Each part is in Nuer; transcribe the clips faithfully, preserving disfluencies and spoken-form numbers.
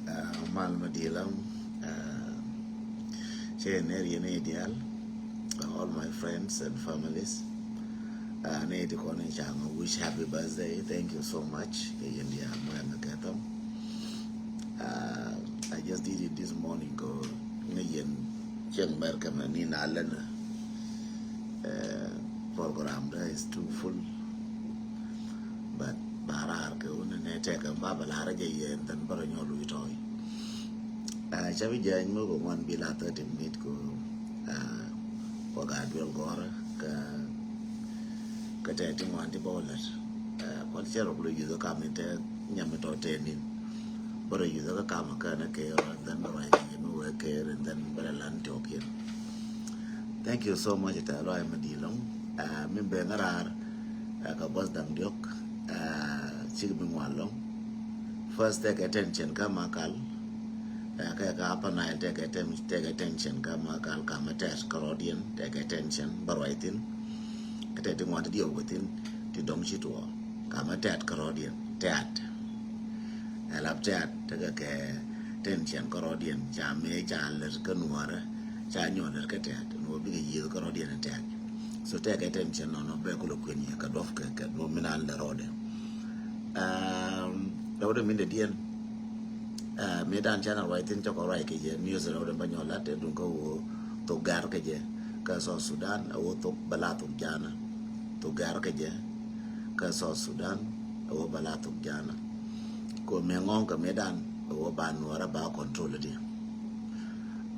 Uh, mal ma dilam, uh, cɛ nɛ ri nɛ dial, uh, all my friends and families. Uh, nɛ di kɔn in chang wish happy birthday. Thank you so much. Kɛ yɛn dial mɔ yɛn kɛ tɔm. Uh, I just did it this morning ko nɛ yɛn cɛn mɛr kɛ mɛ ni na lɛn. Uh, program da is too full. But ba raar kɛ wun ni tekɛ ba bɛ lar jɛ yɛ, and then bä rɔ nyɔl wi̱i̱ tɔy. Ah, ca bi jany mi kɛ ŋuan bi la thirty minute ko, ah, kɔ ga duel gɔrä kɛ, kɛ tɛ ti ŋuan ti bä wä lät. Ah, kuan cɛ rɔ kulo yuth kam in tɛ nyam in tɔ tɛ nin. Bä rɔ yuth kä kam a kɛ na kɛ rɔ, and then bä rɔ nyam in wä kɛ, and then bä rɔ lan tɔk yɛn. Thank you so much, ta rɔ mi di lɔŋ. Ah, mi bɛ ŋa raar, ah, kɛ guath da̱ŋ diɔk, ah, cik mi ŋuan lɔŋ. First, tekɛ attention kä Makal. Ah, kɛ kä Upper Nile, tekɛ atten-, tekɛ attention kä Makal, kamä tɛt kärɔ̱diɛn, tekɛ attention bä ruac thi̱n. Kä tɛt ti ŋuan ti diɔk kɛ thi̱n, ti dɔ̱ŋ ci tuɔɔ. Kamä tɛt kärɔ̱diɛn, tɛt. Ɛ lap tɛt, tekɛ kɛ attention kärɔ̱diɛn, ca mëë ca lät kä nuɔrä, ca nyɔk lät kä tɛt, nuɔr bikɛ yiëth kärɔ̱diɛn ɛ tɛt. So tekɛ attention nɔnɔ bɛ kulɛ kuɛn yɛ kɛ duɔp kɛ, kɛ duɔp mi nan lɛ rɔɔdɛ. Um, rɛwdɛ min dɛ diɛn, uh, mi dan channel ruac thi̱n cɔkɔ ruac kɛ jɛ, news rɛwdɛ bä nyɔk lat, ɛ duŋ kä woo thok gɛr kɛ jɛ, kä South Sudan, ɛ woo thok bɛ la thok jana, thok gɛr kɛ jɛ, kä South Sudan, ɛ woo bɛ la thok jana. Ko mi ŋɔŋ kɛ mi dan, ɛ woo ba nuɔrɛ ba control di.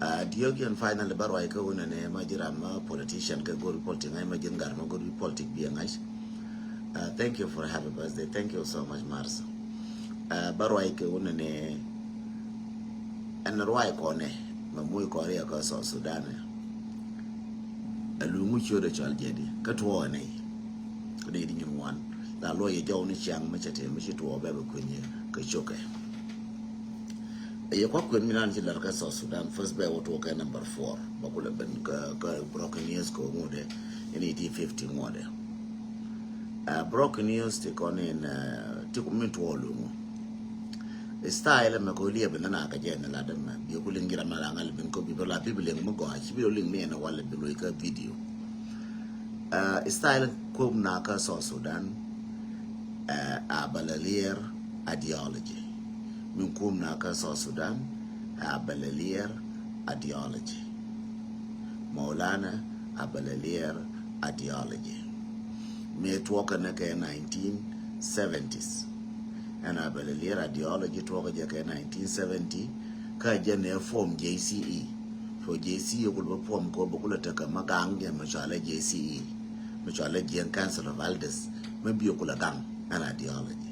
Ah, diɔk yɛn finally bä ruac kä wunɛ nɛ ma jiram ma politician kɛ go̱r politic ŋa̱c ma jin gar ma go̱r politic bi ŋa̱c. Ah, thank you for happy birthday. Thank you so much, Martha. Ah, bä ruac kɛ wunɛ nɛ ɛn ruac kɔnɛ ma muc kɔn riɛk kä South Sudan. Ɛ luŋu ciöt ɛ cɔl jɛ di kä tuɔɔk ɛ nɛy. Kä di di nyin wan la luɔc yɛ jɔw ni ciaŋ mi cɛ tɛm mi ci tuɔɔk bɛ bɛ kui̱ny kɛ cokɛ. Ɛ yɛ kuak kuën mi nan ci lar kä South Sudan, first bɛ wä tuɔk kɛ number four. Bä kulɛ ben kä, kä broken news kɛ ŋuɔdɛ, in iti fifty ŋuɔdɛ. Ah, broken news ti kɔn in, ah, ti ku min tuɔk luŋu. Style mɛ ko liɛ ben na ka jɛ ni la dem mɛ. Bi ku liŋ gira mɛ la ŋal ben ko bi bɛ la bi bi liŋ mi gɔa, ci bi liŋ ni ɛn wal bi loy kä video. Ah, style ko na kä South Sudan, ah, a bala lier ideology. Min kum na kä South Sudan, a bala lier ideology. Maulana a bala lier ideology. Mi tuɔkɛ ni kɛ nineteen seventies. Ɛn a bala lier ideology tuɔkɛ jɛ kɛ nineteen seventy. Kä jɛ ni form J C E. So J C E kul bä form ko bä kul a tekɛ ma gaŋ jɛ ma cɔalɛ J C E. Ma cɔalɛ Jieng Council of Elders. Ma bi kul a gaŋ ɛn ideology.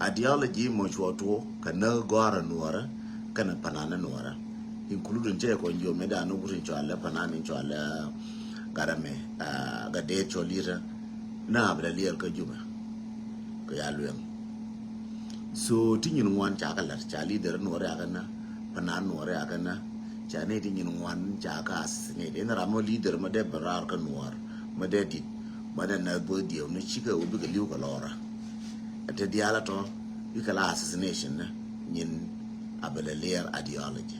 Ideology mɔ cuɔ tuɔ kɛ näk gɔ̱a̱rä nuɔrä kɛnɛ panan nuɔrä, including cɛ kɔn jiɔ mi dan wut in cɔalɛ panan in cɔalɛ Garɛ mɛ, ah, Gatdet cɔl yirä. Na bi la liɛl kä Jubɛ kɛ ya luɛŋ. So ti nyin ŋuan ca kɛ lat, ca leader nuɔrä ya kɛ na, panan nuɔrä ya kɛ na. Ca ni ti nyin ŋuan ca kɛ assassinate. In ram mɔ leader mɔ dee bɛ raar kä nuɔr mɔ dee dit mɔ dee na both dieu ni cikɛ wä bikɛ liw kɛ lɔra. Ɛ te diaal a tɔ bikɛ la assassination ni nyin a bɛ lɛ lier ideology.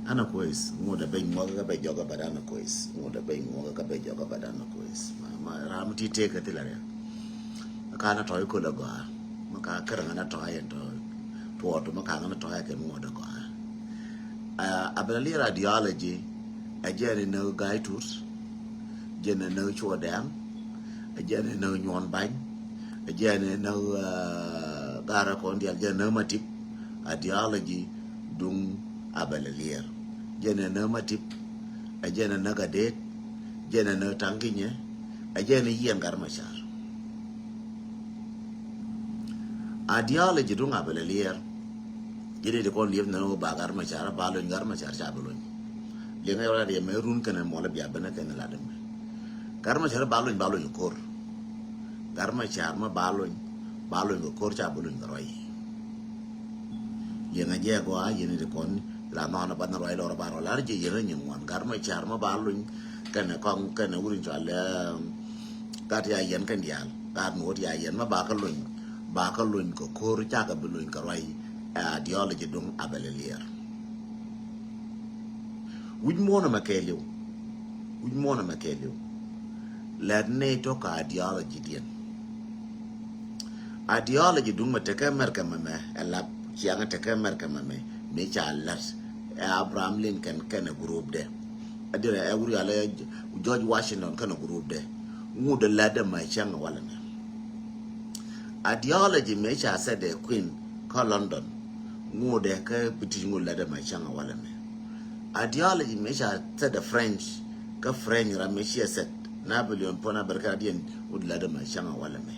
Ana kois ŋut a bɛ nyuɔk kä bɛ jɔk a bɛ dan a kois ŋut a bɛ nyuɔk kä bɛ jɔk a bɛ dan a kois. Ma, ma ram ti tek kä ti la ria. Ka na tɔ ikol a gɔa ma ka kɛrɛ ŋa na tɔ a yɛn tɔ tuɔɔtu ma ka ŋa na tɔ a yɛ kɛ ŋut a gɔa. Ah, a bɛ la lier ideology. A jɛ ni näk Gai Tut, jɛ ni näk Cuɔ Dɛŋ, a jɛ ni näk Nyuɔn Bany, a jɛ ni näk, ah, Garɛ kɔn dial, jɛ ni näk Matip. Ideology duŋ a bɛ la lier. Jɛ ni näk Matip, a jɛ ni näk Gatdet, jɛ ni näk Taŋ Kinyɛ, a jɛ ni yiɛn Gat Macar. Ideology duŋ a bɛ la lier. Jɛ di ti kɔn liep nɛ wä ba Gat Macar ba lony, Gat Macar ca bi lony. Liɛŋɛ wala di mɛ run kɛnɛ mɔlɛ bia bɛnɛ kɛnɛ la dɛmɛ. Gat Macar ba lony, ba lony kor. Gat Macar ma ba lony, ba lony kor ca bi lony kɛ rɔy. Liɛŋɛ jɛ gɔa yɛn di kɔn la nɔnɔ ba na rɔy lɔrɔ ba rɔ lar jɛ yɛn nyin ŋuan. Gat Macar ma ba lony kɛnɛ kɔŋ kɛnɛ wurin cɔal, eh, gat ya yɛn kɛn dial. Gaat ni wä ti a yɛn ma ba kä lony, ba kä lony kɛ ko̱r, ca kɛ bi lony kɛ ruac, ɛ ideology duŋ a bɛ lɛ liɛɛr. Wi̱c muɔ̱ɔ̱n ɛmɛ kɛɛliw. Wi̱c muɔ̱ɔ̱n ɛmɛ kɛɛliw. Lɛt nɛy tɔ̱ kɛ ideology diɛn. Ideology duŋ mɛ tekɛ America mɛmɛ, ɛ lap ciaŋ tekɛ America mɛmɛ, mëë ca lät ɛ Abraham Lincoln kɛnɛ group dɛ. Ɛ dirɛ ɛ wuri alɛ George Washington kɛnɛ group dɛ. Ŋut ɛ lät dɛ mɛ cäŋ ɛ walɛ mɛ. Ideology mëë ca set ɛ Queen kä London. Ŋut ɛ kä British ŋut lät dɛ mɛ cäŋ ɛ walɛ mɛ. Ideology mëë ca set ɛ French kä French ram mëë ciɛ set Napoleon puɔn America diɛn ŋut lät dɛ mɛ cäŋ ɛ walɛ mɛ.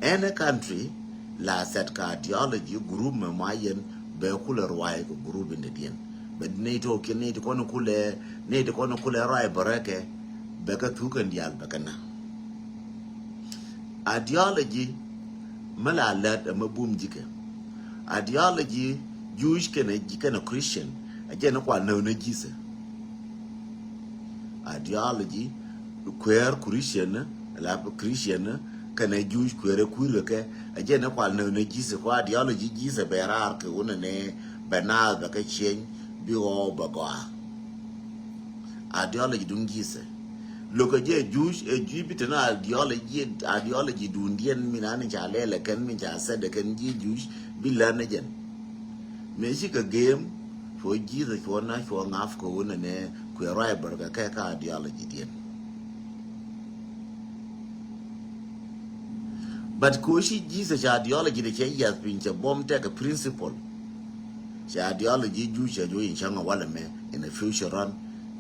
Any country la set ka ideology group mɛ ma yɛn bɛ kulɛ ruac kɛ group in dɛ diɛn. Bɛ nɛy tɔ̱ kiɛn nɛy ti kɔn kulɛ, nɛy ti kɔn kulɛ ruac bɛ rɛ kɛ, bɛ kɛ thuk kɛn diaal bɛ kɛ na. Ideology mi la lät ɛmɛ bum ji̱ kɛ. Ideology Jewish kɛnɛ, kɛnɛ Christian, ɛ jɛn kual nä nä Jesus. Ideology kueer Christian, la Christian kɛnɛ Jewish kueer ɛ kui̱r kɛ, ɛ jɛn kual nä nä Jesus. Kɔ ideology Jesus bɛ raar kɛ wunɛ ni bɛ naath bɛ kɛ cieny bi ɣɔw bɛ gɔaa. Ideology duŋ Jesus. Lokä jɛ Jewish, ɛ Jewish bi te na ideology, ideology duŋ diɛn min ani ca lɛlɛ kɛn, min ca sɛdɛ kɛn ji̱ Jewish bi län ni jɛn. Mëë cikɛ gem, cuɔ Jesus cuɔ na cuɔ ŋa̱f kɛ wunɛ ni kuɛ ruac bär kɛ kɛ ka ideology diɛn. But kɛ wä ci Jesus ca ideology de cɛ yiath piny, cɛ buɔ̱m tekɛ principle. Cɛ ideology Jewish cɛ juɔc in cäŋ ɛ walɛ mɛ in a future run.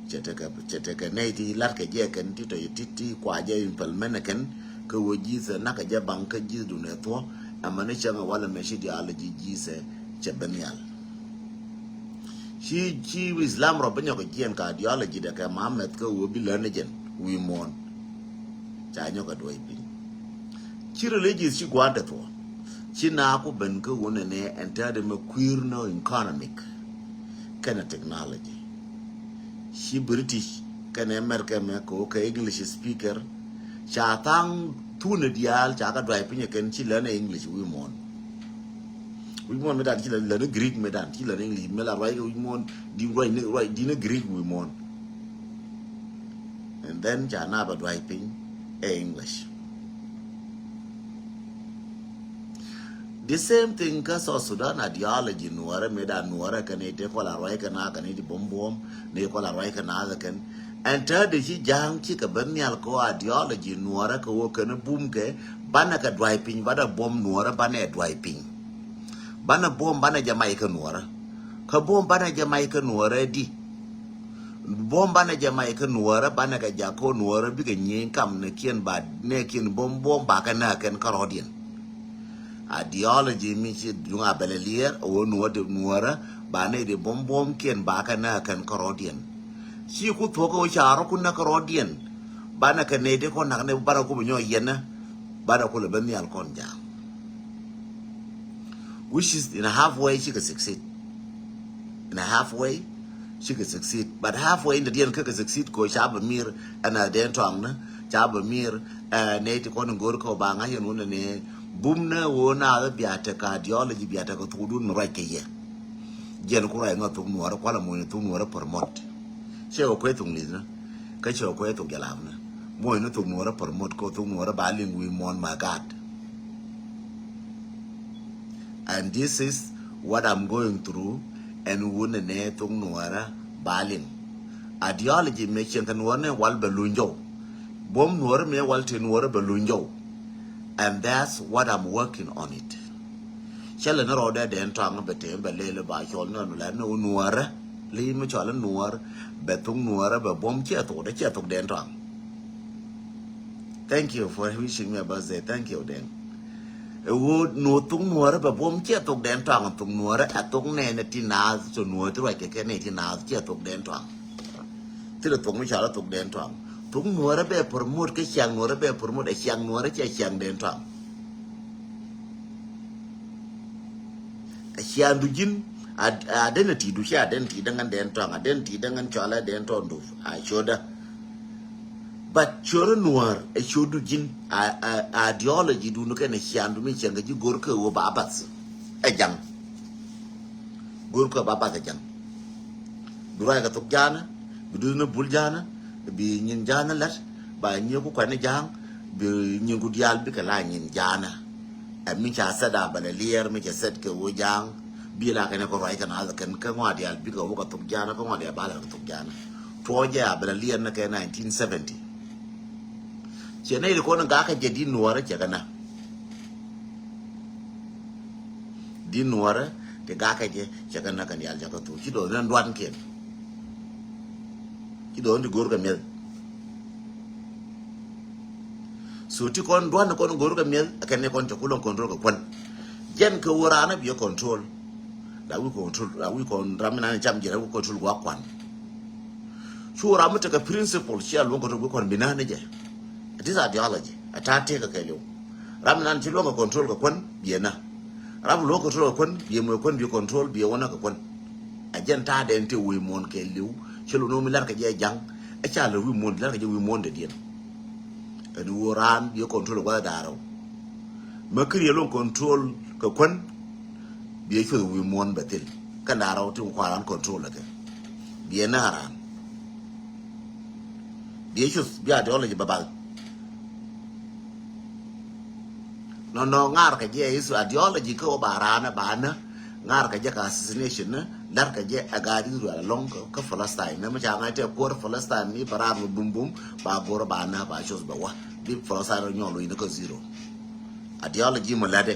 Cɛ tekɛ, cɛ tekɛ nɛy ti la̱t kɛ jɛ kɛn ti tɔ̱ ti, ti kua jɛ implement kɛn. Kɛ wä Jesus nak kɛ jɛ baŋ kä Jesus duundɛ thuɔ̱. Ɛmɛ ni cäŋ ɛ walɛ mɛ ci ideology Jesus cɛ ben nhial. Ci, ci Islam rɔ bi nyɔk jiɛn ka ideology dɛ kɛ Muhammad kä wä bi län ni jɛn wi̱i̱ muɔ̱ɔ̱n. Ca nyɔk a duɔ̱c piny. Ci religious ci gua̱a̱n te thuɔ̱ɔ̱n. Ci naaku ben kä wun ɛnɛ ɛn täätdɛ mɛ kui̱r nɔ economic kɛnɛ technology. Ci British kɛnɛ America mɛ kɛ wä kɛ English speaker. Ca thaŋ thunɛ diaal ca kɛ dua̱c piny ɛ kɛn ci län ɛ English wi̱i̱ muɔ̱ɔ̱n. Wi̱i̱ muɔ̱ɔ̱n mi dan ci län, län ɛ Greek mi dan ci län ɛ English mi la ruac kɛ wi̱i̱ muɔ̱ɔ̱n di ruac ni, ruac di ni Greek wi̱i̱ muɔ̱ɔ̱n. And then ca na bɛ dua̱c piny ɛ English. The same thing kä South Sudan ideology nuɔrɛ mi da nuɔrɛ kɛn iti kɔla ruac kɛn a kɛn iti buɔm buɔm ni kɔla ruac kɛn a kɛn. Ɛn täätdɛ ci ja̱a̱ŋ cikɛ ben nhial kɛ ideology nuɔrɛ kɛ wä kɛn bum kɛ banɛ kɛ dua̱c piny, banɛ buɔm nuɔrɛ banɛ dua̱c piny. Banɛ buɔm banɛ jɛ mac kɛ nuɔrɛ. Kä buɔm banɛ jɛ mac kɛ nuɔrɛ di. Buɔ̱m banɛ jɛ mac kä nuɔrä, banɛ kɛ jak kä nuɔrä bikɛ nyieny kam nɛ kiɛn ba nɛ kiɛn buɔ̱m buɔ̱m ba kɛ nä kɛn kärɔ̱diɛn. Ideology mi ci duŋ a bɛlɛ liɛɛr a wä nuɔrä, nuɔrä ba nɛ di buɔ̱m buɔ̱m kiɛn ba kɛ nä kɛn kärɔ̱diɛn. Ci ku thuɔ̱k kä wä ca rɔ ku nä kärɔ̱diɛn. Banɛ kɛ nɛ di kɔn nak nɛ banɛ ku bi nyɔ yɛn nä. Banɛ ku lɛ ben nhial kɔn ja̱a̱ŋ. Which is in a halfway cikɛ succeed. In a halfway cikɛ succeed. But halfway in the diɛn kɛ kɛ succeed ko ca bɛ mir ɛn a den tɔŋ ni ca bɛ mir. Ɛ nɛ ti kɔn in go̱r kɛ ba ŋa̱c ɛn wun ni bum ni wun a bia tekɛ ideology bia tekɛ thukdun mi ruac kɛ yɛ. Jiɛn ku ruac ŋa thuk nuɔrä kualɛ muɔny thuk nuɔrä promote. Cɛ wä kuɛ thuk li̱th ni. Kä cɛ wä kuɛ thuk jalap ni. Muɔny ni thuk nuɔrä promote kɛ thuk nuɔrä ba liŋ wi̱i̱ muɔn ma gaat. And this is what I'm going through. Ɛn wun ni nɛ thuk nuɔrä ba liŋ. Ideology mi cieŋ kɛ nuɔrä ni wal bɛ luny jɔw. Buɔ̱m nuɔrä mi wal ti nuɔrä bɛ luny jɔw. And that's what I'm working on it. Cä lɛ ni rɔɔdɛ dɛn tɔaŋ bɛ tëë bɛ lëël ba cɔl ni ɔn lɛ ni wä nuɔrä. Li mi cɔl ni nuɔr bɛ thuk nuɔrä bɛ buɔ̱m ciɛ thuk dɛ ciɛ thuk dɛn tɔaŋ. Thank you for wishing me a birthday. Thank you, Deng. Ɛ wä nuɔr thuk nuɔrä bɛ buɔ̱m ciɛ thuk dɛn tɔaŋ, thuk nuɔrä ɛ thuk nɛɛnɛ ti naath, so nuɔr ti ruac kɛ kɛ nɛɛ ti naath ciɛ thuk dɛn tɔaŋ. Thilɛ thuk mi cɔal a thuk dɛn tɔaŋ. Thuk nuɔrä bɛ promote kä ciaŋ nuɔrä bɛ promote, ɛ ciaŋ nuɔrä cɛ ciaŋ dɛn tɔaŋ. Ɛ ciaŋ du ji̱n, a, identity du cɛ identity däŋ ɛn dɛn tɔaŋ, identity däŋ ɛn cɔal a dɛn tɔaŋ du a ciötdä. But ciötdä Nuäär ɛ ciötdu ji̱n, a, a, a ideology dun kɛnɛ ciandu mi cieŋ kɛ ji̱ go̱r kɛ ɣöö ba bath ɛ ja̱ŋ. Go̱r kɛ ba bath ɛ ja̱ŋ. Bi ruac kɛ thok ja̱a̱nä, bi duth ni bul ja̱a̱nä, bi nyin ja̱a̱nä la̱t, ba nyiëëku kuɛn ni ja̱a̱ŋ, bi nyinku diaal bikɛ la nyin ja̱a̱nä. Ɛ mi ca sɛt a bɛ lɛ liɛɛr mi cɛ sɛt kɛ ɣöö ja̱a̱ŋ bi la kɛn kɛ ruac kɛ naath kɛn kä ŋɔa diaal bikɛ wä kɛ thok ja̱a̱nä kä ŋɔa diaal ba lɛ kɛ thok ja̱a̱nä. Tuɔɔcɛ a bɛ lɛ liɛɛr ni kɛ nineteen seventy. Ciɛ nɛy ti kɔn gakä jɛ di Nuäärä cɛ kɛ na. Di Nuäärä ti gakä jɛ cɛ kɛ na kɛn diaal cɛ kɛ thok ci do̱n ni duankiɛn. Ci do̱n ti go̱o̱r kɛ mi̱eth. So ti kɔn duan kɔn go̱o̱r kɛ mi̱eth kɛn ni kɔn cɛ kulɔŋ control kɛ kuän. Jɛn kɛ wä raan biɛ control. La wi̱i̱ control, la wi̱i̱ kɔn ram mi nan cam jɛ la wi̱i̱ control gua̱a̱ kuan. Cu ram mi tekɛ principle cia luɔ̱ŋ kɛ tɔ̱ bi kɔn bi na̱a̱n ni jɛ. This ideology a ta̱a̱ tëëk kɛ kɛɛliw. Ram mi nan ci luɔ̱ŋ kɛ control kɛ kuän biɛ na. Ram luɔ̱ŋ control kɛ kuän biɛ muɔc kuän biɛ control biɛ wä na kɛ kuän. A jɛn ta̱a̱ dɛn tëë wi̱i̱ muɔ̱ɔ̱n kɛɛliw ci luɔ̱ŋ mi la̱r kɛ jɛ ja̱ŋ. Ɛ ca lɛ wi̱i̱ muɔ̱ɔ̱n la̱r kɛ jɛ wi̱i̱ muɔ̱ɔ̱n dɛ diɛn. Ɛn wä raan biɛ control gua̱a̱th da̱a̱r rɛw. Mä kiri yɛ luɔ̱ŋ control kɛ kuän. Biɛ cuth wi̱i̱ muɔ̱ɔ̱n bɛ thil kɛn da̱a̱r rɛw ti kua̱ran control kɛ. Biɛ na̱a̱ raan. Biɛ cuth bi ideology bɛ bal. Nɔnɔ ŋa̱r kɛ jɛ is ideology kä wä ba raan ba nä. Ŋa̱r kɛ jɛ kɛ assassination ni lar kɛ jɛ a gaat Israel alɔŋ kä Palestine ni mi ca ŋa̱c tɛ kuäär Palestine ni ba raan wä bum bum ba go̱r ba nä ba cuth bɛ wä. Bi Palestine rɔ nyɔl wä in kä zero. Ideology mɔ latdɛ.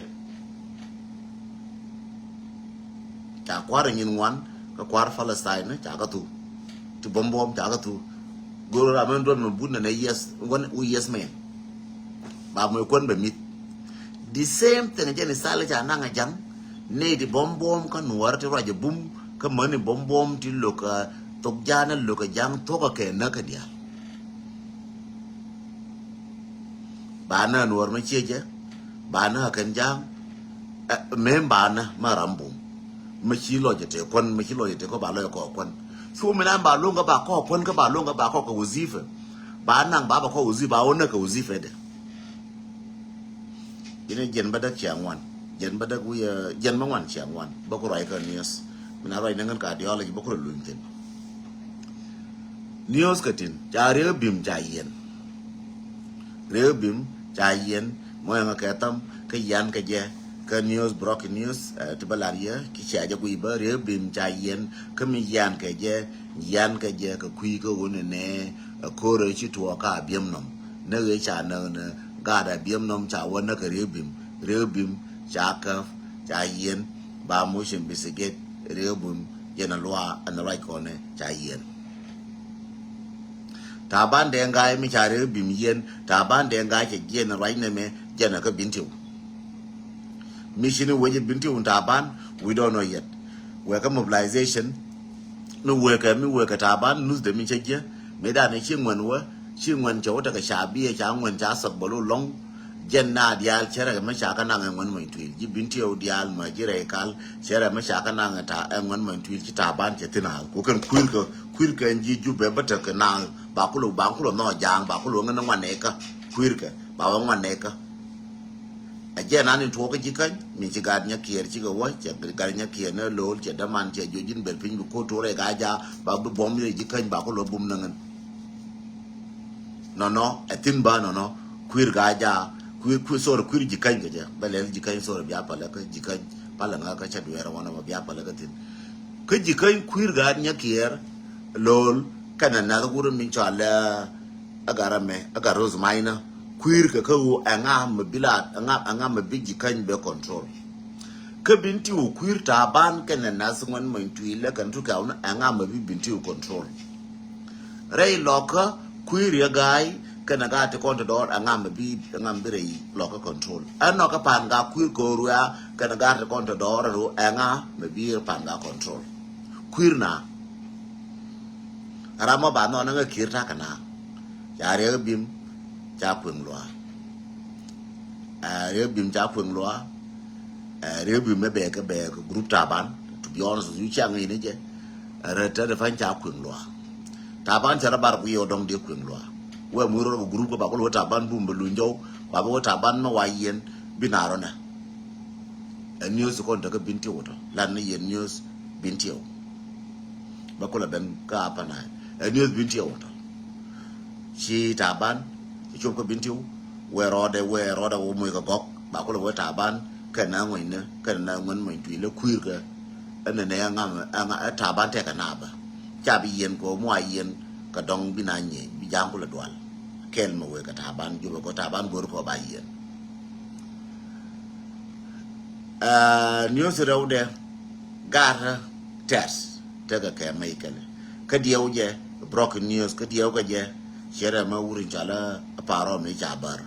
Ca kua̱r nyin ŋuan kä kua̱r Palestine ca kä thu. Ti buɔ̱m buɔ̱m ca kä thu. Go̱r ram in duɔn mɛ but nɛ nɛ yes wan u yes mɛ. Ba mɛ kuän bɛ mit. The same thing jɛn Israel ca naŋ a jaŋ. Nɛ ti buɔ̱m buɔ̱m kä Nuäärä ti ruac a bum kä mäni buɔ̱m buɔ̱m ti lo̱k a thok ja̱a̱n a lo̱k a ja̱a̱n thok a kɛ näk a diaal. Ba nä Nuäär mi ciecɛ ba nä kɛn ja̱a̱ŋ. Mem ba nä ma ram bum. Mi ci lɔcɛ te kuän mi ci lɔcɛ te kɔ ba lɔcɛ kɔ kuän. Cu mi nan ba luŋ kä ba kɔ kuän kä ba luŋ kä ba kɔ kɛ wazifa. Ba naŋ ba ba kɔ wazifa ba wä nä kɛ wazifa dɛ. Ini jɛn bä däk cia ŋuan. Jɛn bä däk wi̱i̱ jɛn bä ŋuan cia ŋuan bä ku ruac kä news. Mi na ruac ni ŋän ka ideology bä ku rɔ luny thin. News kä tin ca riek bim ca yɛn. Riek bim ca yɛn mɔ yɛn kɛ tham kä yan kɛ jɛ. Kä news broken news ti bä lar yɛ ki cia jɛ guiy bä riek bim ca yɛn kä mi yan kɛ jɛ. Yan kɛ jɛ kɛ kui̱ kä wun nɛ ɛ ko̱rɛ ci tuɔɔk ka biɛm nɔm. Näk ëë ca näk ni gaat a biɛm nɔm ca wä näk kɛ riek bim. Riek bim ca käp ca yiɛn ba motion bi thiget riek bim yɛn a luaa ɛn ruac kɔnɛ ca yiɛn. Taban dee ŋa̱c mi ca riek bim yiɛn taban dee ŋa̱c cɛ jiɛn ruac nɛmɛ jɛn a kä bin tiw. Mi ci ni wec i̱ bin ti wun taban we don't know yet. Wekɛ mobilization mi wekɛ mi wekɛ taban nuth de mi cä jiɛ mi dan i̱ ci ŋuɛn wä ci ŋuɛn cɛ wä tekɛ ca biɛ ca ŋuɛn ca thok bä lu lɔŋ. Jɛn na diaal cɛ rɛ mi ca kä naŋ ɛ ŋuɛn mɔny tuil ji̱ bin ti wun diaal mɔ ji̱ rɛ kal cɛ rɛ mi ca kä naŋ ɛ ta ɛ ŋuɛn mɔny tuil ci taban cɛ thin a ku kɛn kui̱r kɛ kui̱r kɛ ji̱ jubɛ bä tekɛ na ba kulo ba kulo nɔ jaŋ ba kulo ŋän ŋuan nɛ kä kui̱r kɛ ba wä ŋuan nɛ kä. A jɛ nan in tuɔɔk ji̱ käny min ci gat nyakiɛɛr cikɛ wä cɛ gat nyakiɛɛr ni lo̱l cɛ däman cɛ juɔc ji̱n ber piny bi ko̱r tuɔrɛ ka ja ba bi buɔ̱m yɛ ji̱ käny ba kɔ lo̱ bum ni ŋän. Nɔnɔ ɛ thin ba nɔnɔ kui̱r ka ja kui̱r kui̱r sor kui̱r ji̱ käny kɛ jɛ bɛ lɛl ji̱ käny sor bia palä kä ji̱ käny palä ŋa kä cɛ duɛɛr wanɔ ma bia palä kä thin. Kä ji̱ käny kui̱r gat nyakiɛɛr lo̱l kɛnɛ nath wur min cɔal ɛ ɛ gat ram mɛ ɛ gat Rose Maina kui̱r kɛ kä ɣöö ɛŋa mɛ bi la ɛŋa ɛŋa mɛ bi ji̱ käny bɛ control. Kä bin ti wä kui̱r taban kɛnɛ nath ŋuɛn mɔny tui̱l lɛ kɛn tukɛ wä ni ɛŋa mɛ bi bin ti wä control. Rɛy lɔkä kui̱r yɛ ga̱a̱y kɛnɛ gat ti kɔn ti dɔɔr ɛŋa mɛ bi ɛŋa mɛ bi rɛy lɔkä control. Ɛn nɔkɛ pan ga kui̱r kɛ ɣöö ruɛ̈ɛ̈ kɛnɛ gat ti kɔn ti dɔɔr ɛn ɣöö ɛŋa mɛ bi pan ga control. Kui̱r na. Ram mɔ ba nhɔn ni ŋä ki̱i̱r ta̱kä na. Ca riek bim ca kueŋ luaak. Ɛ riek bim ca kueŋ luaak. Ɛ riek bim mɛ bɛ kɛ bɛ kɛ group taban. To be honest with you ca ŋi̱i̱c ni jɛ. Ɛ rɛ te rɛ pa̱ny ca kueŋ luaak. Taban cɛ rɛ bar guiy ɔ dɔŋ diɛ kueŋ luaak. Wee muc rot kɛ group kä ba kulɛ wä Taban bum bɛ luny jɔw. Ba bɛ wä Taban mɛ wa yiɛn bi na rɔ nɛ. Ɛ news kɔn tekä Bentiu tɔ. Lan ni yɛn news Bentiu. Ba kulɛ ben kä Upper Nile. Ɛ news Bentiu tɔ. Ci Taban ci cop kä Bentiu. Wee rɔɔdɛ, wee rɔɔdɛ wä muc kɛ gɔk. Ba kulɛ wä Taban kɛ na ŋuɛny ni kɛ na ŋuɛn muc tuic lɛ kui̱r kɛ. Ɛn nɛ nɛ ɛ ŋam ɛ ŋa ɛ Taban tɛkɛ na bä. Ca bi yiɛn kɛ wä mua yiɛn kɛ dɔŋ bi na nyieny bi ja̱a̱ŋ kulɛ dual. Kɛl mɛ wee kɛ Taban jupɛ kɛ Taban go̱r kɛ wä ba yiɛn. Aa, news rɛwdɛ gat tɛt tekɛ kɛ mɛ ikɛlɛ. Kä diɛw jɛ broken news kä diɛw kɛ jɛ. Cɛ rɛ mɛ wur in cɔalɛ Parɔmi ca bär.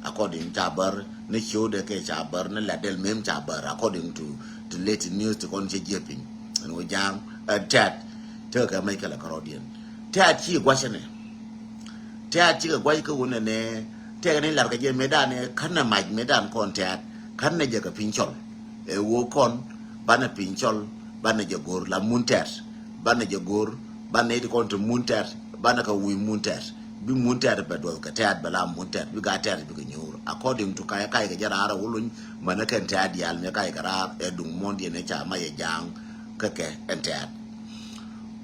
According ca bär ni ciwdɛ kɛ ca bär ni latdɛl mem ca bär according to, to latest news ti kɔn cɛ jiɛ piny. Ɛn wä ja̱a̱ŋ ɛn tɛt tekɛ kɛ mɛ ikɛlɛ kärɔ̱diɛn. Tɛt ci guacɛ nɛ. Tɛ̈t cikɛ gua̱c kä wun ɛnɛ tɛkɛ ni lar kɛ jɛ mëëdan ɛ kän nɛ mac mëëdan kɔn tɛ̈t kän nɛ jɛ kɛ piny cɔl. Ɛ woo kɔn banɛ piny cɔl banɛ jɛ go̱r la mun tɛ̈t banɛ jɛ go̱r banɛ iti kɔn ti mun tɛ̈t banɛ kɛ wi̱i̱ mun tɛ̈t bi mun tɛ̈t bɛ duɔth kɛ tɛ̈t bɛ la mun tɛ̈t bi gaa tɛ̈t bikɛ nyuur according to ka̱c ka̱c kɛ jɛ raar ɛ wä lony mänä kɛn tɛ̈t diaal mëë ka̱c kɛ raar ɛ duŋ muɔ̱ndiɛn ɛ ca mac ɛ ja̱a̱ŋ kä kɛ ɛn tɛ̈t.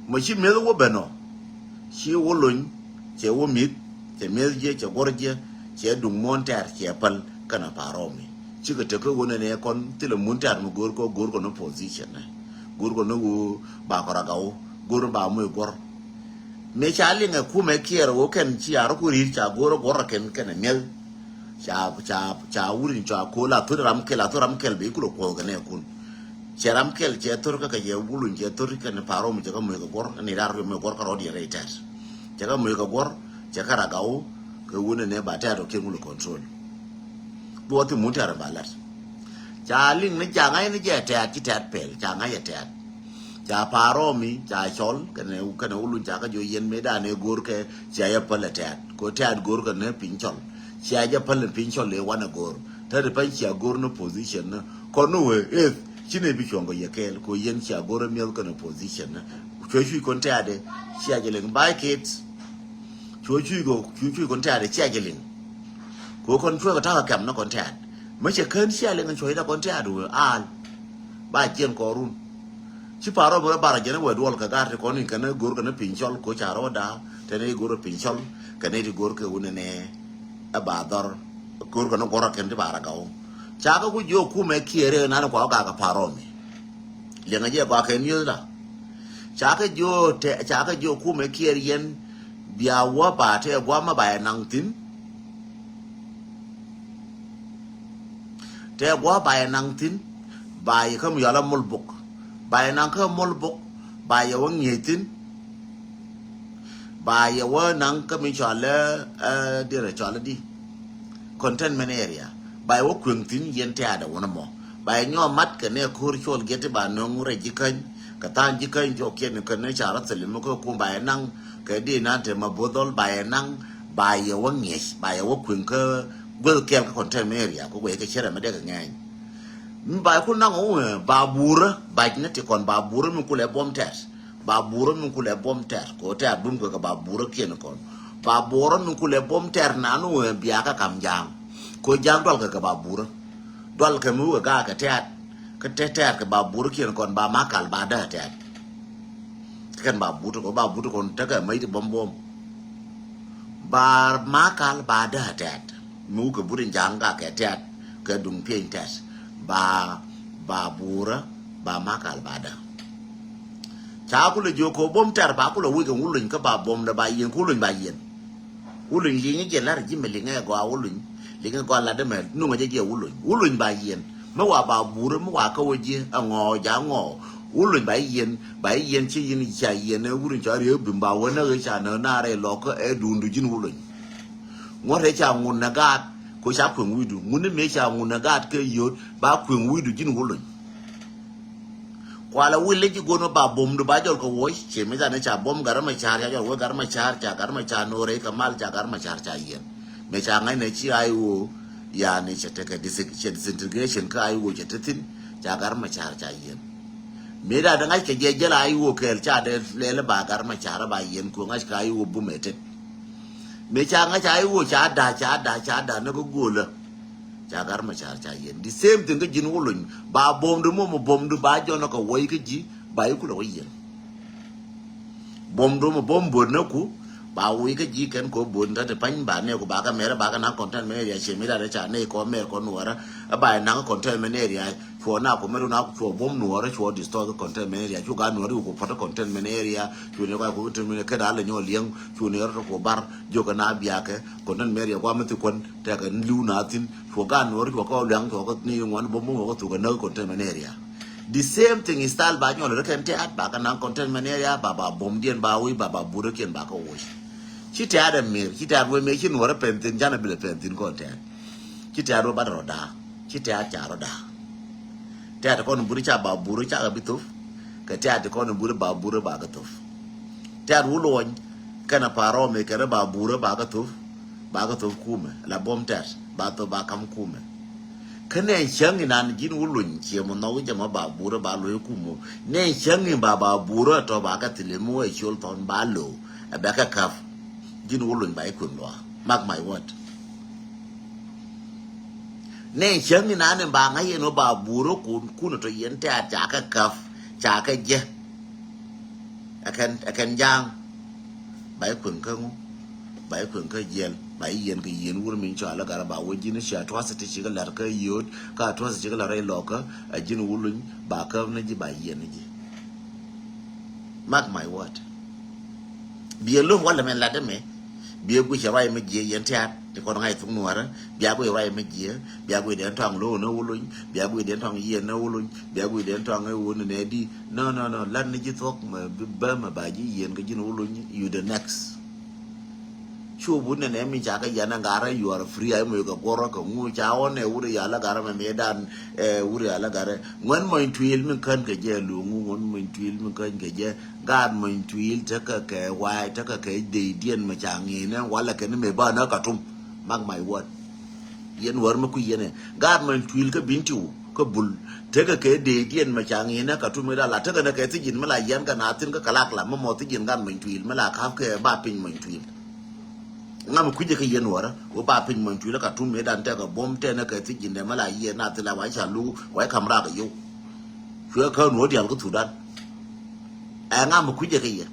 Mɔ ci mi̱eth wä ben ɔ ci wä lony cɛ wä mi̱th cɛ mi̱eth jiɛ cɛ guɔ̱r jiɛ cɛ duŋ muɔ̱n tɛ̈r cɛ päl kɛnɛ Parɔmi. Cikɛ tek kä ɣöö nɛnɛ kɔn thilɛ mun tɛ̈r mi go̱o̱r kɔ go̱o̱r kɔ ni position nɛ go̱o̱r kɔ ni ɣöö ba kɔ ragaw go̱o̱r ba moc guɔ̱r. Mëë ca liŋɛ kumɛ kiɛɛr ɣöö kɛn ci a rɔ ku ri̱i̱t ca go̱o̱r guɔ̱r kɛn kɛnɛ mi̱eth. Ca ca ca wut in cua ko̱o̱l a thot ram kɛl a thot ram kɛl bɛ ikulɛ kuɔth kɛ nɛ kun. Cɛ ram kɛl cɛ thot kä kɛ cɛ wulun cɛ thot kɛ ni Parɔmi cɛ kä moc kɛ guɔr ni rar moc guɔr kä rɔɔd yɛ rɛy tɛt. Cɛ kä moc kɛ guɔr cɛ kä ragaw kɛ wun ni ba tɛt ɔ kiɛn wulɛ control. Duɔth ti mun tɛt ram ba lat. Ca liŋ ni ca ŋa̱c ni jɛ tɛt ci tɛt pɛl ca ŋa̱c jɛ tɛt. Ca Parɔmi ca cɔl kɛnɛ kɛnɛ wulun ca kä jiɔ yɛn mëëdan ɛ go̱o̱r kɛ cia jɛ päl ɛ tɛt ko tɛt go̱o̱r kɛnɛ piny cɔl. Cia jɛ päl ɛ piny cɔl ɛ wanɛ go̱o̱r tɛt pany cia go̱o̱r ni position ni kɔn ni wee eth ci nɛ bi cuɔ̱ŋ kɛ yɛ kɛɛl ko yɛn cia go̱o̱r ɛ miɛth kɛnɛ position ni. Cuɛ cuc kɔn tɛt ɛ cia jɛ liŋ by kids. Cuɛ cuc kɔ cuɛ cuc kɔn tɛt ɛ cia jɛ liŋ. Ko kɔn cuɛ kɛ ta̱k kɛ kɛm ni kɔn tɛt mɛ cɛ kän cia liŋ cuɛ ita kɔn tɛt wee al. Ba jiɛn kɔrun. Ci Parɔmi rɔ bar jɛn wee duɔl kɛ gar ti kɔn in kɛn go̱r kɛn piny cɔl ko ca rɔ da tɛn i̱ go̱r piny cɔl kɛn i̱ ti go̱r kɛ wun nɛ ɛ ba dhɔr go̱r kɛn guɔr kɛn ti ba ragaw. Ca kɛ ku jiɔ kumɛ kiɛɛr ɛ nan kua gak kɛ Parɔmi. Liɛŋɛ jɛ kua kɛ niöth la. Ca kɛ jiɔ tɛ ca kɛ jiɔ kumɛ kiɛɛr yɛn bia wä ba tɛ guamä ba ɛ naŋ thi̱n. Tɛ gua̱a̱ ba yɛ naŋ thi̱n ba yɛ kä mi yɔal a mol bok ba yɛ naŋ kä mol bok ba yɛ wä ŋi̱eec thi̱n. Ba yɛ wä naŋ kä mi cɔal ɛ diɛrɛ cɔal ɛ di containment area ba yɛ wä kueŋ thi̱n yɛn tɛ̈ɛ̈dɛ wänä mɔ ba yɛ nyɔɔ mat kɛ nɛ ko̱r cɔl giɛt ti ba nöŋ rɛc ji̱ käny. Kɛ tha̱a̱ŋ ji̱ käny jɔkiɛn kɛ ni ca rɔ thil mi kä kum ba yɛ naŋ kɛ di nan te ma bo̱th dhɔl ba yɛ naŋ ba yɛ wä ŋiɛc ba yɛ wä kueŋ kä gueth kɛl kä containment area kä guec kɛ cärɛ mi dee kɛ ŋɛɛny. Mi ba yɛ kul naŋ wä ba burä bac ni ti kɔn ba burä mi kulɛ buɔm tɛt ba burä mi kulɛ buɔm tɛt kɛ wä tɛt bum kɛ kɛ ba burä kiɛn kɔn ba burä mi kulɛ buɔm tɛt nan wä bia kä kam ja̱a̱ŋ. Kɛ wä ja̱a̱ŋ dual kɛ kɛ ba burä dual kɛ mi wä gaa kɛ tɛt. Kä tɛt tɛt kɛ ba burä kiɛn kɔn ba ma kal ba dee tɛt. Kɛn ba but kɔn ba but kɔn tekɛ mec ti buɔm buɔm. Ba makal ba dee tɛt mi wukɛ but in ja̱a̱ŋ ka kɛ tɛt kɛ duŋ pieny tɛt ba ba burä ba makal ba dee. Ca kulɛ jiök kɛ buɔm tɛt ba kulɛ wi̱c kɛ wuluny kä ba buɔm dee ba yiɛn ku wuluny ba yiɛn. Wuluny liŋi jɛ lar ji̱ mɛ liŋɛ gɔaa wuluny liŋɛ gɔaa lat dee mɛ nuŋɛ jɛ jɛ wuluny wuluny ba yiɛn. Mi wa ba burä mi wa kä wä ji̱ a ŋɔɔ ja ŋɔɔ wuluny ba yiɛn ba yiɛn ci yin ca yiɛn ɛ wuluny ca riee bim ba wä näk ca näk naar ɛ lɔk kä ɛ duundu ji̱n wuluny. Ŋuɔ̱t ɛ ca ŋun nɛ gaat ko ca kueŋ wi̱du ŋun ni mëë ca ŋun nɛ gaat kɛ yio̱o̱t ba kueŋ wi̱du ji̱n wuluny. Kualɛ wil lec i̱ go̱n ba buɔ̱mdu ba jɔl kɛ wuɔc. Ciɛ mi dhan i̱ ca buɔ̱m gat rɛm a ca̱r ca jɔl wee gat rɛm a ca̱r ca gat rɛm a ca̱r no̱o̱rɛ i̱ kɛ mal ca gat rɛm a ca̱r ca yiɛn. Mëë ca ŋa̱cnɛ ci I O yani cɛ tekɛ disi- cɛ disintegration kä I O cɛ te thi̱n ca gat rɛm a ca̱r ca yiɛn. Mëë dhan i̱ ŋa̱ckɛ jɛ jäl I O kɛɛl ca dee lɛl i̱ ba gat rɛm a ca̱r ba yiɛn ku ŋa̱ckɛ I O bumɛ tet. Mëë ca ŋa̱c ca i̱ ɣöö ca da̱a̱, ca da̱a̱, ca da̱a̱ ni kä göölä. Ca Gat Macar ca yiɛn. The same thing kä ji̱n Wuluny. Ba buɔ̱mdu mɔ, mɔ buɔ̱mdu ba jɔn kä wäi kä ji̱, ba i̱ kulɛ wä yiɛn. Buɔ̱mdu mɔ buɔ̱m buɔ̱t ni ku, ba wi̱i̱ kä ji̱ kɛn kɔ buɔ̱t ni tä ti pa̱ny ba nɛɛku ba kä mɛr ba kä naŋ containment area, ciɛ mi rat ca nɛy kɔ mɛr kɔ Nuɔrä. Ba naŋ containment area. Cuɔ na ku mɛr na cuɔ buɔ̱m Nuɔrä, cuɔ destroy kä containment area. Cu gaat Nuɔrä ku pɔt containment area. Cu ni kɔc ku containment area kɛ da̱a̱ lɛ nyɔ liɛŋ. Cu ni rɔ ku bar jiök kɛ na biakɛ containment area kua mi thi kuän. Tɛkɛ li̱w na thi̱n. Cuɔ gaat Nuɔrä cuɔ kɛ liɛŋ cuɔ kɛ ni ŋuan buɔ̱m buɔ̱m kɛ thuk kɛ näk containment area. The same thing is style ba nyɔl rɛ kɛn tɛ̈t ba kɛ naŋ containment area ba ba buɔ̱mdiɛn ba wi̱i̱ ba ba burä kiɛn ba kɛ woc. Ci tɛ̈t ɛ mir, ci tɛ̈t wee mir, ci Nuɔrä pɛn thi̱n, canɛ bilɛ pɛn thi̱n kɔn tɛ̈t. Ci tɛ̈t wee ba rɔ da̱a̱, ci tɛ̈t ca rɔ da̱a̱. Tɛ̈t kɔn buri ca ba burä ca kɛ bi thop, kɛ tɛ̈t kɔn buri ba burä ba kɛ thop. Tɛ̈t Wuluny kɛn a parɔ mi kɛn a ba burä ba kɛ thop, ba kɛ thop kumɛ, la buɔ̱m tɛ̈t, ba thop ba kam kumɛ. Kä nɛ cäŋ inan ji̱n Wuluny ciɛ mɔ nhɔk jɛ mɔ ba burä ba lo̱c kumɛ. Nɛ cäŋ in ba ba burä tɔ ba kɛ thili mi wee col thɔn ba lo̱. Ɛ bɛ kɛ käp. Ji̱n Wuluny ba i̱ kueŋ luaak. Mark my word. Nɛ cäŋ inan in ba ŋa̱c yɛn wä ba burä kun, kun tɔ yɛn tɛ̈t ca kɛ käp, ca kɛ jɛ. Ɛ kɛn, ɛ kɛn ja̱a̱ŋ. Ba i̱ kueŋ kä ŋu? Ba i̱ kueŋ kä jiɛl. Ba i̱ yiɛn kɛ yiɛn wur min cɔal i̱ Gat, ba wä ji̱n ci atrocity ci kɛ la̱r kä yio̱o̱t, kä atrocity ci kɛ la̱r rɛy lɔkä, ɛ ji̱n Wuluny ba käp ni ji̱ ba yiɛn ni ji̱. Mark my word. Biɛ lo̱k walɛ mɛn lat dämɛ. Biɛ guic ruac mi jiɛ yɛn tɛ̈t ti kɔn ŋa̱c thuk Nuɔrä. Bia guic ruac mi jiɛ. Bia guic dee tɔaŋ lo̱k ni Wuluny. Bia guic dee tɔaŋ yiɛn ni Wuluny. Bia guic dee tɔaŋ i̱ wun ni nɛ di. No, no, no. Lat ni ji̱ thuɔ̱k mɛ bi bä mɛ ba ji̱ yiɛn kä ji̱n Wuluny. You the next. Cu wun nɛ nɛ min ca kɛ yɛn ɛ Gat, you are free. Ay moc kɛ guɔrä kɛ ŋu ca ɣɔn ɛ wur yal ɛ Gat mɛ mëë dan, ɛ wur yal ɛ Gat. Ŋuɛn mɔny tuil min kän kɛ jɛ lo̱ŋ ŋu, ŋuɛn mɔny tuil min kän kɛ jɛ. Gaat mɔny tuil tekɛ kɛ wa̱a̱, tekɛ kɛ dee diɛn mɛ ca ŋi̱i̱nɛ walɛ kɛn mɛ ba na Katum. Mark my word. Yɛn wär mi kui̱ yɛn ɛ. Gaat mɔny tuil kä Bintiu, kä Bul. Tekɛ kɛ dee diɛn mɛ ca ŋi̱i̱nɛ Katum mi da la, tekɛ nɛ kɛ thi̱ji̱n mi la yɛn kɛ na thi̱n kä kɛ lak la, mi mɔ thi̱ji̱n gaat mɔny tuil mi la ka̱p kɛ ba piny mɔny tuil. Ŋa mi kui̱cɛ kɛ yɛn wärä wä ba piny mɔny tuil kä Katum mi dan tekɛ buɔ̱m tɛnɛ kɛ thi̱ji̱n dɛ mi la yɛn na thil a wa ca lu wa kam rak kɛ yio̱w. Cuɛ kä nuɔ dial kä Thudan. Ɛ ŋa mi kui̱cɛ kɛ yɛ.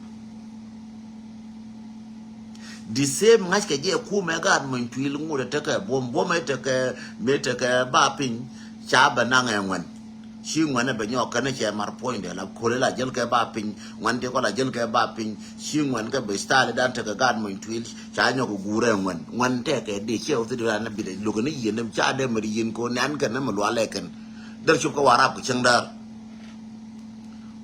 The same ŋa̱ckɛ jɛ kumɛ gaat mɔny tuil ŋut ɛ tekɛ buɔ̱m, buɔ̱m ɛ tekɛ, mëë tekɛ ba piny ca bɛ naŋ ɛ ŋuɛn. Ci ŋuɛn ɛ bɛ nyɔk kɛn cɛ mar puɔ̱nydɛ la kol ɛ la jäl kɛ ba piny, ŋuɛn ti kɔ la jäl kɛ ba piny. Ci ŋuɛn kɛ bɛ style dan tekɛ gaat mɔny tuil ca nyɔk kɛ guur ɛ ŋuɛn. Ŋuɛn tekɛ di cɛ wä thi di ran ɛ bi dɛ luk ni yieen ca dɛ mɛ di yieen ko nɛn kɛn ni mɛ lual ɛ kɛn. Dɛr cop kɛ Warap kɛ cäŋ däär.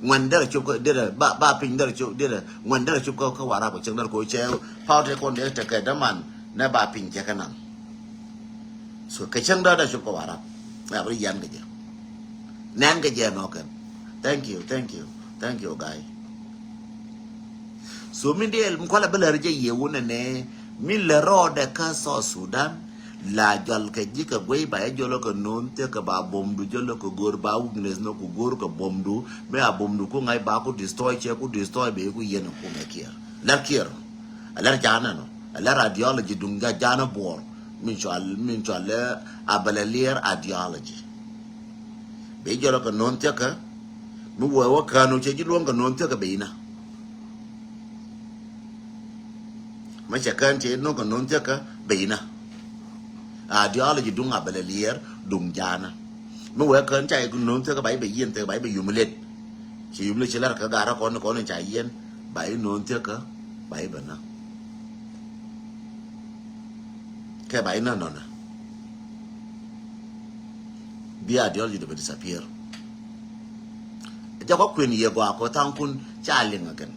Ŋuɛn derɛ cop kä, derɛ ba, ba piny derɛ cop, derɛ, ŋuɛn derɛ cop kä, kä Warap kɛ cäŋ däär ko cɛ, pawtɛ kɔn dee tekɛ däman nɛ ba piny cɛ kɛ naŋ. So kɛ cäŋ däär derɛ cop kä Warap. Ɛ bri yan kɛ jɛ. Nɛn kɛ jɛ nɔ kɛn. Thank you, thank you, thank you, guy. So min diɛl mi kualɛ bi lär jɛ yɛ wunɛ nɛ, min lɛ rɔɔdɛ kä South Sudan. La jɔl kɛ ji̱ kɛ guey ba jɛ jɔl kɛ no̱o̱n thiek kɛ ba buɔ̱mdu jɔl kɛ go̱o̱r ba weakness nɔ ku go̱o̱r kɛ buɔ̱mdu. Mi a buɔ̱mdu ku ŋa̱c ba ku destroy cɛ ku destroy bɛ ku yɛn kumɛ Kiir. Lär Kiir. A lär janɛ nɔ. A lär ideology duŋ ja janɛ buɔr. Min cual, min cual lɛ Abɛlɛ Liɛr ideology. Bɛ jɔl kɛ no̱o̱n thiek kɛ. Mi wee wä kään wä cɛ ji̱ luɔ̱ŋ kɛ no̱o̱n thiek kɛ bɛ inä. Mɛ cɛ kään cɛ no̱o̱ŋ kɛ no̱o̱ŋ thiek kä bɛ inä. A ideology duŋ Abɛlɛ Liɛr duŋ janä. Mi wee kään ca no̱o̱ŋ thiek kä ba i̱ bɛ yiɛn thiek ba i̱ bɛ yum lɛt. Ci yum lɛt ci lär kä garä kɔn kɔn ca yiɛn ba i̱ no̱o̱ŋ thiek kä ba i̱ bɛ nä. Kɛ ba inä nɔnɛ. Bi ideology dɛ bɛ disappear. Jɛ kɔ kuën yɛ gɔaa kɔ thaŋ kun ca liŋ again.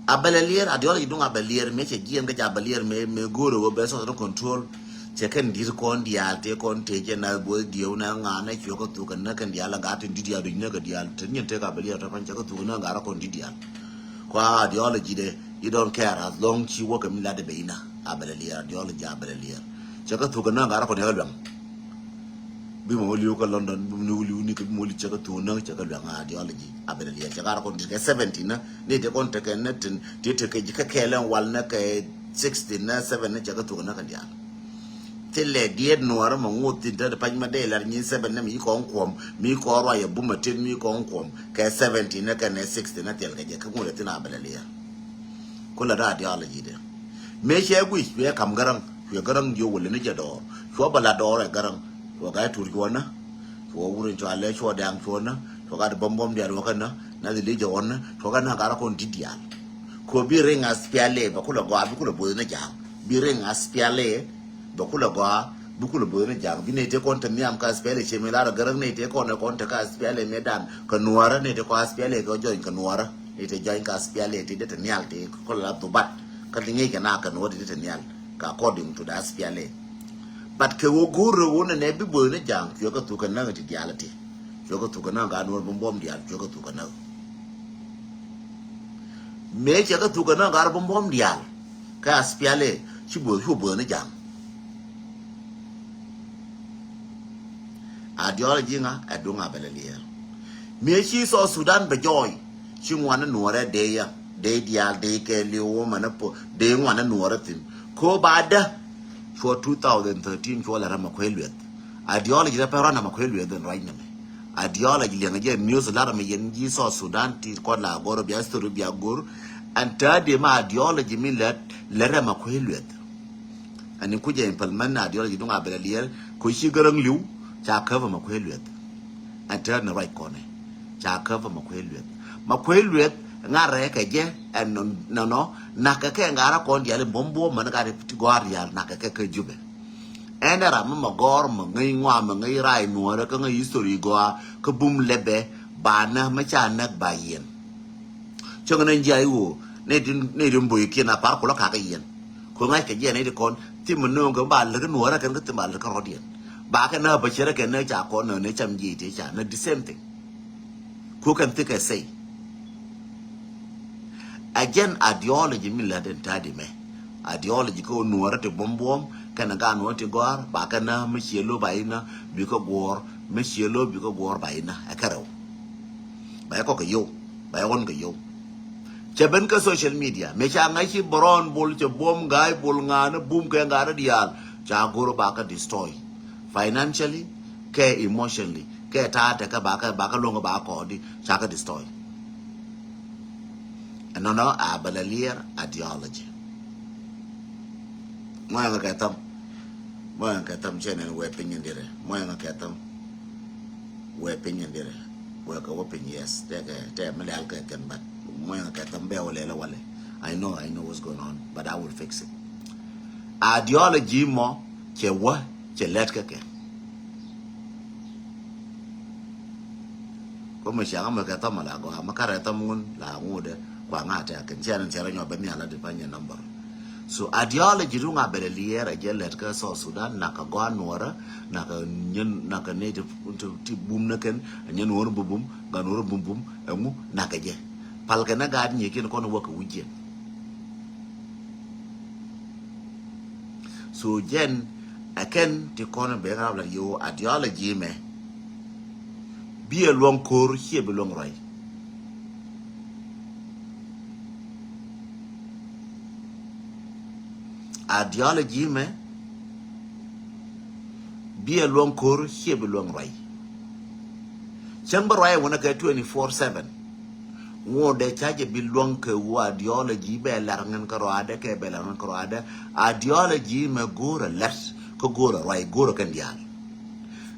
Abɛlɛ Liɛr, ideology duŋ Abɛlɛ Liɛr mëë cɛ jiɛn kä ca Abɛlɛ Liɛr mëë, mëë go̱o̱rɛ wä bɛ South Sudan control. Cɛ kɛn di̱t kɔn diaal tëë kɔn tëë cɛ na boy dieu na ŋa na cuɛ kɛ thuk kɛ na kɛn diaal la ŋa tin di̱t diaal duc na kɛ diaal tin nyin tëë ka Abɛlɛ Liɛr tɔ pan cɛ kɛ thuk na ŋa ra kɔn di̱t diaal. Kua ideology dɛ, you don't care as long ci wä kɛ mi lat dɛ bɛ inä. Abɛlɛ Liɛr, ideology Abɛlɛ Liɛr. Cɛ kɛ thuk kɛ na ŋa ra kɔn diaal luɛŋ. Bi mɔ liu kä London, bi mɔ liu ni kɛ, bi mɔ liu cɛ kɛ thuk näk, cɛ kɛ luɛŋ ideology. A bɛ liɛ cɛ kar kɔn ti kɛ seventy na, ni te kɔn te kɛ na tin ti te kɛ kɛ kɛlɛn wal na kɛ sixty na, seven na cɛ kɛ thuk na kɛ dial. Ti lɛ diet nuɔrä ma ŋut tin te pany ma dee lar nyi seven na mi kɔn kuɔm, mi kɔn rua yɛ buma tin mi kɔn kuɔm kɛ seventy na kɛ ne sixty na tiɛl kɛ jɛ kɛ ŋut tin a bɛ liɛ. Ku la da ideology de. Mëë cɛ guic cuɛ kam Garaŋ, cuɛ Garaŋ diö wëlä ni jɛ dɔɔr. Cuɔ bɛ la dɔɔr ɛ Garaŋ. Cuɔ Gai Tur cuɔ nä. Cuɔ Wur in cua lɛ cuɔ Dɛŋ cuɔ nä. Cuɔ Gat Bɔm Bɔm diaal cuɔ kɛ nä. Na dhi li jɛ ɣɔn nä. Cuɔ kɛ nä Gat kɔn di̱t diaal. Kɔ bi riŋ SPLA bɛ kulɛ gɔaa, bi kulɛ bo̱o̱th ni ja̱a̱ŋ. Bi riŋ SPLA bɛ kulɛ gɔaa, bi kulɛ bo̱o̱th ni ja̱a̱ŋ. Bi nɛy tëë kɔn te nhiam kä SPLA, ciɛ mi lar Garaŋ nɛy tëë kɔn ɛ kɔn te kä SPLA mëë dan kɛ nuɔrä, nɛy tëë kɔn SPLA kɛ jɔny kɛ nuɔrä. Nɛy tëë jɔny kä SPLA tëë dee te nhial tëë kɔn la dhubat. Kä ti ŋi̱i̱c kɛ na kɛ nuɔrä tëë dee te nhial kɛ according to the SPLA. But kɛ ɣöö go̱o̱r rɛ ɣöö nɛ nɛ bi bo̱o̱th ni ja̱a̱ŋ, cuɛ kɛ thuk kɛ näk ti diaal ti. Cuɛ kɛ thuk kɛ näk Gat Nuɔr Bum Bum diaal, cuɛ kɛ thuk kɛ näk. Mëë cɛ kɛ thuk kɛ näk Gat Bum Bum diaal. Kä SPLA ci bo̱o̱th, cu bo̱o̱th ni ja̱a̱ŋ. Ideology ŋa ɛ duŋ a bɛ lɛ liɛɛr. Mëë ci South Sudan bɛ jɔɔy, ci ŋuan ni nuɔrɛ dee ya, dee diaal, dee kɛ liw wä mɛ ni po, dee ŋuan ni nuɔrɛ thin. Ko ba dä, cuɔ two thousand thirteen cuɔ lɛ rɛ mɛ kuɛ lueth. Ideology dɛ pɛ rɔn mɛ kuɛ lueth in ruac nɛmɛ. Ideology liɛŋ jɛ news lar mɛ yɛn ji̱ South Sudan ti kɔn la gor bia story bia gor. And tadi mɛ ideology mi lɛ, lɛ rɛ mɛ kuɛ lueth. Ani kucɛ implement na ideology duŋ a bɛ lɛ liɛɛr, ko ci Garaŋ liw, ca käp mɛ kuɛ lueth. Ɛn tɛɛr ni ruac kɔnɛ, ca käp mɛ kuɛ lueth. Mɛ kuɛ lueth, ŋa̱rɛ kɛ jɛ, ɛn nɔnɔ, na̱kɛ kɛ ŋa̱rä kɔn diaal in buɔ̱m buɔ̱m mɛn gat ti gɔ̱a̱r diaal, na̱kɛ kɛ kɛ Jubɛ. Ɛn ɛ ram mɛ mɛ gɔ̱r mɛ ŋäc ŋuam mɛ ŋäc rac nuɔ̱ɔ̱rä kä ŋäc history gɔaa, kä bum lɛpɛ, ba nä mɛ ca näk ba yɛn. Cäŋ ni jiac ɣöö ni ti, ni ti mbo̱i̱kiɛn a par kulä kakä yɛn. Ku ŋa̱ckɛ jiɛn ni ti kɔn thim mi nööŋ kɛ ba lät kä nuɔ̱ɔ̱rä kɛn kä thim ba lät kä rɔ̱diɛn. Ba kɛ nä bä cärä kɛn ni ca kɔn nä ni cam jiɛc ti ca nä the same thing. Ku kɛn thikɛ say. A jɛn ideology mi lät in ta̱a̱ di mɛ. Ideology kä nuɔ̱ɔ̱rä ti buɔ̱m buɔ̱m kɛn gat nuɔ̱ɔ̱rä ti gɔ̱a̱r ba kɛ nä mi cie lo̱ ba inä bi kä guɔ̱ɔ̱r mi cie lo̱ bi kä guɔ̱ɔ̱r ba inä ɛ kärɛw. Ba yɛ kɔk kɛ yow. Ba yɛ ɣɔn kɛ yow. Cɛ ben kä social media. Mëë ca ŋa̱c ci Brown Bol, cɛ buɔ̱m Gai Bol ŋa̱a̱n bum kɛ ŋa̱a̱n diaal. Ca go̱r ba kä destroy. Financially, kɛ emotionally, kɛ ta̱a̱ tekɛ ba kä, ba kä luɔ̱ŋ ba kɔɔdi, ca kä destroy. Ɛnɔnɔ a bɛ lɛ liɛɛr ideology. Mɔyɛ ŋa kɛ tham. Mɔyɛ ŋa kɛ tham cɛ nɛn wɛ piny in dirɛ. Mɔyɛ ŋa kɛ tham. Wɛ piny in dirɛ. Wɛ kɛ wä piny, yes. Tɛkɛ, tɛ mi lɛl kɛ kɛn, but mɔyɛ ŋa kɛ tham bɛ wä lɛlɛ walɛ. I know, I know what's going on, but I will fix it. Ideology mɔ cɛ wä, cɛ lɛt kɛ kɛ. Kä mi ciaŋ mi kɛ thɔm a la gɔaa mi karɛ thɔm ŋun la ŋudɛ kua ŋa tɛ a kɛn cian in ciarɛ nyɔ ben nhial a di panyɛ number. So ideology ruŋ a bɛlɛ liɛɛr a jɛ lɛt kä South Sudan, nak kɛ gɔaa nuɔrä, nak kɛ nyɛn, nak kɛ ni ti, ti, ti bum ni kɛn, a nyɛn nuɔrä bum bum, gan nuɔrä bum bum, ɛŋu nak kɛ jɛ. Pal kɛn a gaat nyikiɛn kɔn wä kɛ wi̱c jiɛn. So jɛn ɛ kɛn ti kɔn ben rap la yo ideology mɛ. Biɛ luɔŋ ko̱r ciɛ bi luɔŋ ruac. Ideology mɛ. Biɛ luɔŋ ko̱r ciɛ bi luɔŋ ruac. Cäŋ bä ruac wänä kɛ twenty four seven. Ŋuɔ̱t dee ca jɛ bi luäŋ kɛ wu ideology bɛ lar ŋän kä ruaadɛ kɛ bɛ lar ŋän kä ruaadɛ. Ideology mɛ go̱o̱rä lɛt kä go̱o̱rä ruac go̱o̱rä kɛn diaal.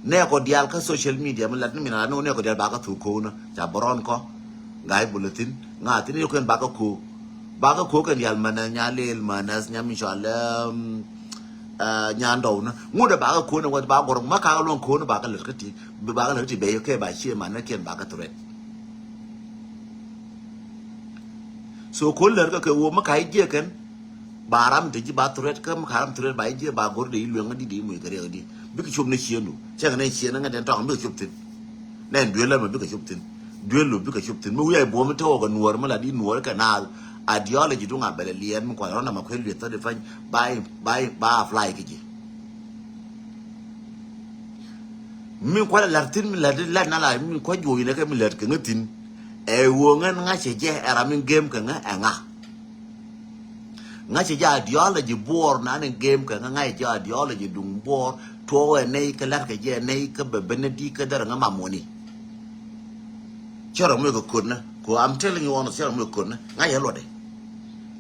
Nɛ kɔ diaal kä social media mi lat ni mi na ni wä nɛ kɔ diaal ba kä thuk ko̱o̱nä ca bä rɔn kɔ. Ŋa̱c bulɛ thi̱n ŋa̱ thi̱n ni kɔn ba kä ko̱o̱. Ba kä ko̱o̱ kɛn diaal mɛ nɛ nya leel mɛ nɛ nya mi cɔal nya ndɔw nä ŋut dee ba kä ko̱o̱nä wä ba gɔr ma ka luɔ̱ŋ ko̱o̱nä ba kä lät kä ti. Bi ba kä lät ti bɛ kɛ ba cie man nä kiɛn ba kä threat. So ko̱n lät kä kɛ woo mi ka i̱ jiɛ kɛn ba ram ti ji̱ ba threat kä mi ka ram threat ba i̱ jiɛ ba go̱r dee i̱ lueŋ di dee i̱ muc kɛ riɛk di. Bikɛ cop ni ciëndu cɛ kɛ ni ciën ŋä den tɔŋ bikɛ cop thi̱n. Nɛn duel ɛmɛ bikɛ cop thi̱n. Duel lo bikɛ cop thi̱n mi wi̱i̱ a i̱ buɔ̱m mi tɔɔk kɛ nuɔɔr mi la di nuɔɔr kɛ naath. Ideology duŋ a bɛlɛ liɛɛn mi kuac rɔ̱n ama kuël lueth thädi pany ba i̱ ba i̱ ba apply kä ji̱. Mi kualɛ lar thin mi lar di lar na la mi kua juɔc ni kɛ mi lar kɛ ŋä thin. Ɛ woo ŋän ŋa̱cɛ jɛ ɛ ram mi gem kɛ ŋä ɛ ŋa. Ŋa̱cɛ jɛ ideology buɔɔr na ni gem kɛ ŋä ŋa̱cɛ jɛ ideology duŋ buɔɔr tuɔɔk ɛ nɛy kɛ lar kɛ jɛ ɛ nɛy kɛ bɛ benɛ di kɛ dɛr ŋä mamoni. Cɛ rɔ mi kɛ kotnä ko I'm telling you honest cɛ rɔ mi kɛ kotnä ŋa̱cɛ luɔtdɛ.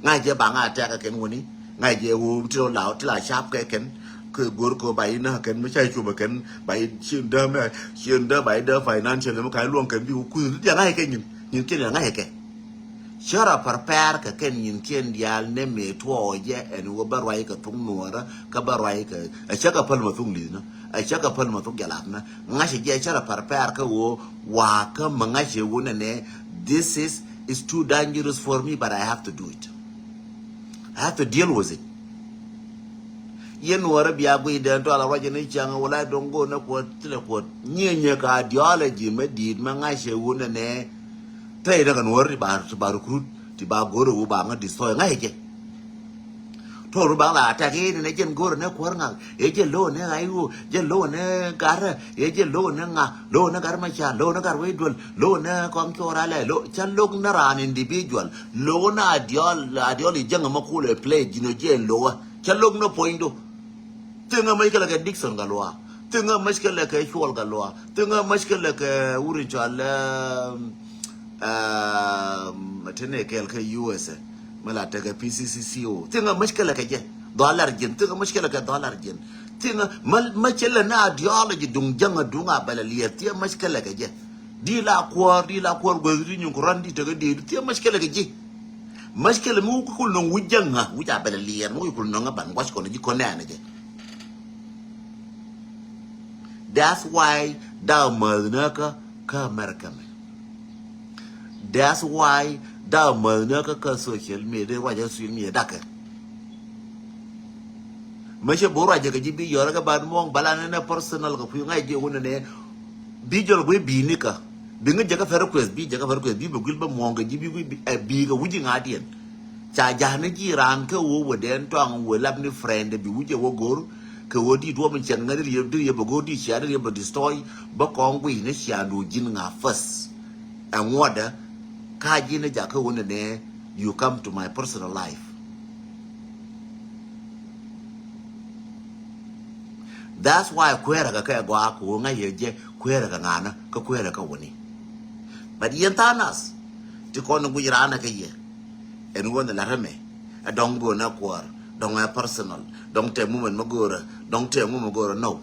Ŋa̱cɛ jɛ ba ŋa̱ tɛk kɛ kɛn wuni ŋa̱cɛ jɛ woo ti rɔ la ti la cap kɛ kɛn. Kɛ go̱r kɛ ba yi näk kɛn mi ca cup kɛn ba yi cien däm ya cien däm ba yi däm financial mi ka yi luɔŋ kɛn bi ku kuth diɛ ŋa̱cɛ kɛ nyin nyin kiɛn ya ŋa̱cɛ kɛ. Cä rɔ prepare kɛ kɛn nyin kiɛn diaal nɛ mëë tuɔɔk jɛ ɛn wä bä ruac kɛ thuk nuɔɔrä kä bä ruac kɛ ɛ cä kɛ päl ma thuk li̱thnä ɛ cä kɛ päl ma thuk jalatnä. Ŋa̱cä jɛ cä rɔ prepare kä wä wa̱a̱ kä ma ŋa̱cä wä nɛnɛ. This is is too dangerous for me but I have to do it. I have to deal with it. Yɛn nuɔɔrä bia guic dɛn tɔal a ruac ni ciaŋ wala dɔŋ go̱o̱r nɛ kuɔt thilɛ kuɔt nyiɛ nyiɛ ka ideology mɛ di̱i̱t mɛ ŋa̱cɛ wä nɛnɛ. Tɛy nɛ kɛ nuɔɔrä ti ba ti ba recruit ti ba go̱o̱r ɛ wä ba ŋä destroy ŋa̱cɛ jɛ. Tuɔɔk ru baŋ la attack i̱ ni nɛ jɛn go̱o̱r nɛ kuäär ŋak i̱ jɛ lo̱w nɛ ɣa̱c ɣöö jɛ lo̱w nɛ garä i̱ jɛ lo̱w nɛ ŋa lo̱w nɛ gar ma ca lo̱w nɛ gar wec duel lo̱w nɛ kɔm cuɔɔr alɛ lo̱w ca lo̱k nɛ raan individual lo̱w nɛ adiɔl adiɔl i̱ jäŋ ɛmɛ kulɛ play ji̱n ɔ jɛ lo̱wä ca lo̱k nɛ puɔ̱nydu. Thiŋä mec kɛ lɛ kɛ Dixon Gatluak thiŋä mec kɛ lɛ kɛ Cuɔl Gatluak thiŋä mec kɛ lɛ kɛ wur in cɔal ɛm, ɛm, tini kɛɛl kä U S A. Mi la tekɛ P C C C O thiŋä mec kɛ lɛ kɛ jɛ. Dhɔalar jiɛn thiŋä mec kɛ lɛ kɛ dhɔalar jiɛn. Thiŋä mec kɛ lɛ ni ideology duŋ jäŋä duŋ a bɛlɛ liɛth thiɛ mec kɛ lɛ kɛ jɛ. Di la kuɔɔr di la kuɔɔr guäth di nyuŋ ku rɔn di tekɛ di thiɛ mec kɛ lɛ kɛ ji̱. Mec kɛ lɛ mi wuk kul nɔŋ wi̱c jäŋä wi̱c a bɛlɛ liɛth mi wuk kul nɔŋ a ban guac kɔn ji̱ kɔn nɛɛnɛ jɛ. That's why da̱a̱ mäth näkä kä America mɛ. That's why da̱a̱ mäth näkä kä social media ruac kä social media dakɛ. Mɛ cɛ bo̱o̱ ruac jɛ kɛ ji̱ bi yɔrɛ kɛ ban muɔ̱ɔ̱ŋ bala nɛnɛ personal kɛ kui̱ ŋa̱c jɛ wunɛ nɛ. Bi jɔl gui̱ bi nikä bi ŋä jɛ kä fɛ request bi jɛ kä fɛ request bi bɛ guil bä muɔ̱ɔ̱ŋ kɛ ji̱ bi gui̱ bi ɛ bi kɛ wi̱c i̱ ŋa̱diɛn. Ca ja̱a̱n ni ji̱ raan kä wä wä dɛn tɔaŋ wä lap ni friend bi wi̱cɛ wä go̱r. Kɛ wä di duɔ̱p in cɛn ŋäni riep di riep bɛ go̱r di cia di riep bɛ destroy. Bä kɔŋ guiy ni cia du ji̱n ŋa first. Ɛ ŋuɔdä ka ji̱n ni jakä wä ni nɛ. You come to my personal life. That's why kuɛɛrä kɛ kɛ gɔaa kɛ wä ŋa̱c yɛ jɛ kuɛɛrä kɛ ŋa̱nä kä kuɛɛrä kɛ wä ni. But yɛn tha̱a̱ŋ nath ti kɔn guic raan ɛ kä yɛ. Ɛn ɣöö ni la̱t ɛmɛ ɛ dɔ̱ŋ go̱o̱r nɛ kuäär dɔ̱ŋ ɛ personal dɔ̱ŋ tɛm ŋu mɛn mɛ go̱o̱rä dɔ̱ŋ tɛm ŋu mɛ go̱o̱rä nɔw.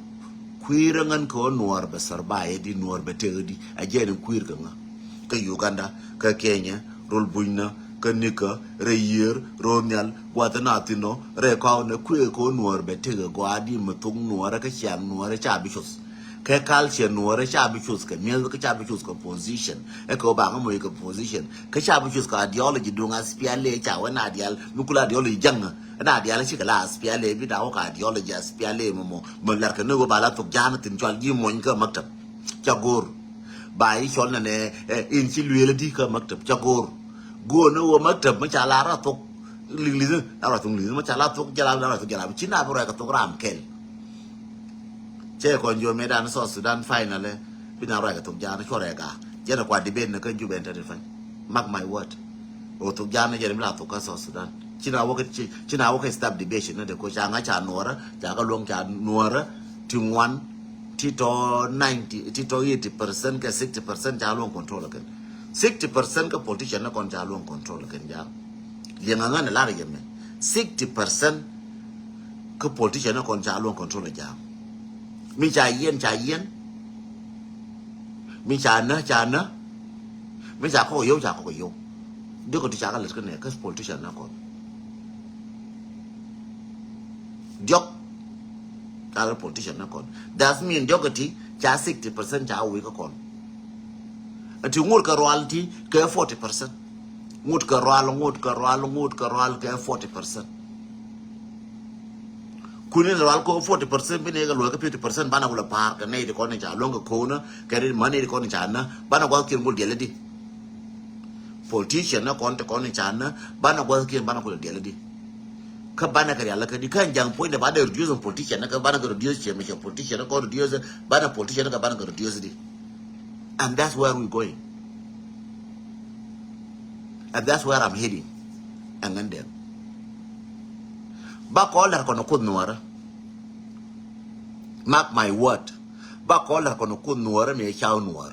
Kui̱rä ŋän kɛ ɣöö nuɔɔr bɛ survive di nuɔɔr bɛ tek di a jɛn in kui̱r kɛ ŋä. Kä Uganda kä Kenya rol bucnä kä nikä rɛy yiër rol nhial gua̱th na thi̱n ɔ rɛy kɔaw nɛ kui̱rä kɛ ɣöö nuɔɔr bɛ tek gɔaa di mɛ thok nuɔɔrä kä ciaŋ nuɔɔrä ca bi cuth. Kɛ culture nuɔɔrɛ ca bi cuth kɛ mi̱eth kä ca bi cuth kɛ position. Ɛ kɛ ɣöö ba ŋä moc kɛ position kä ca bi cuth kɛ ideology duŋ SPLA ca wä na dial mi kula ideology jäŋ. Ɛ na dial cikɛ la SPLA bi da wä kɛ ideology SPLA mɔmɔ mɔ lar kɛ ni ɣöö ba la thok ja̱a̱n thi̱n cual ji̱ muɔny kä maktab. Ca go̱o̱r ba i̱ cɔl nɛnɛ in ci lueel di kä maktab ca go̱o̱r. Go̱o̱r ni ɣöö maktab mi ca la ra thok liŋ li̱th na ra thok li̱th mi ca la thok jala na ra thok jala ci na bi rɔy kɛ thok ram kɛl. Cɛ kɔn juɔ̱m mëë dan South Sudan finally bi na ruac kɛ thok ja̱a̱n cuɔrɛ gaa. Jɛn ɛ kua debate ni kä Juba in thirty five. Mark my word. Ɔ thok ja̱a̱n ni jɛn mi la thok kä South Sudan. Ci na wä kɛ ci na wä kɛ stop debate ni de ko ca ŋa̱ ca nuɔrä ca kä luɔ̱ŋ ca nuɔrä ti ŋuan ti tɔ ninety ti tɔ eighty percent kɛ sixty percent ca luɔ̱ŋ control kɛn. Sixty percent kɛ politician ni kɔn ca luɔ̱ŋ control kɛn ja̱a̱n. Liɛŋ aŋän ɛ lar yɛ mɛ sixty percent. Kä politician ni kɔn ca luɔ̱ŋ control ɛ ja̱a̱ŋ. Mi ca yiɛn ca yiɛn. Mi ca nä ca nä. Mi ca kɔk yio̱w ca kɔk yio̱w. Diɔk ti ca kä lät kä nɛ kä politician ni kɔn. Diɔk ca kä politician ni kɔn. That mean diɔk ti ca sixty percent ca wi̱i̱ kä kɔn. Ti ŋut kɛ rual ti kɛ forty percent. Ŋut kɛ rual ŋut kɛ rual ŋut kɛ rual kɛ forty percent. Kuni ni rual ko forty percent bi ni kɛ luɔi kɛ fifty percent banɛ kulɛ pa̱a̱r kɛ nɛy ti kɔn ni ca luɔ̱ŋ kɛ ko̱o̱nä kɛ ri mani ti kɔn ni ca nä banɛ gua̱th kiɛn kul diɛlɛ di. Politician ni kɔn ti kɔn ni ca nä banɛ gua̱th kiɛn banɛ kulɛ diɛlɛ di. Kä banɛ kɛ rial kä di kä ja̱ŋ puɔ̱nydɛ ba dee reduce politician kä banɛ kɛ reduce cɛ mɛ cɛ politician kä reduce banɛ politician kä banɛ kɛ reduce di. And that's where we going. And that's where I'm heading. Ɛŋɛn dɛn ba kɔn lɛr kɔn kuoth nuɔrä. Mark my word. Ba kɔn lɛr kɔn kuoth nuɔrä mi caw nuɔr.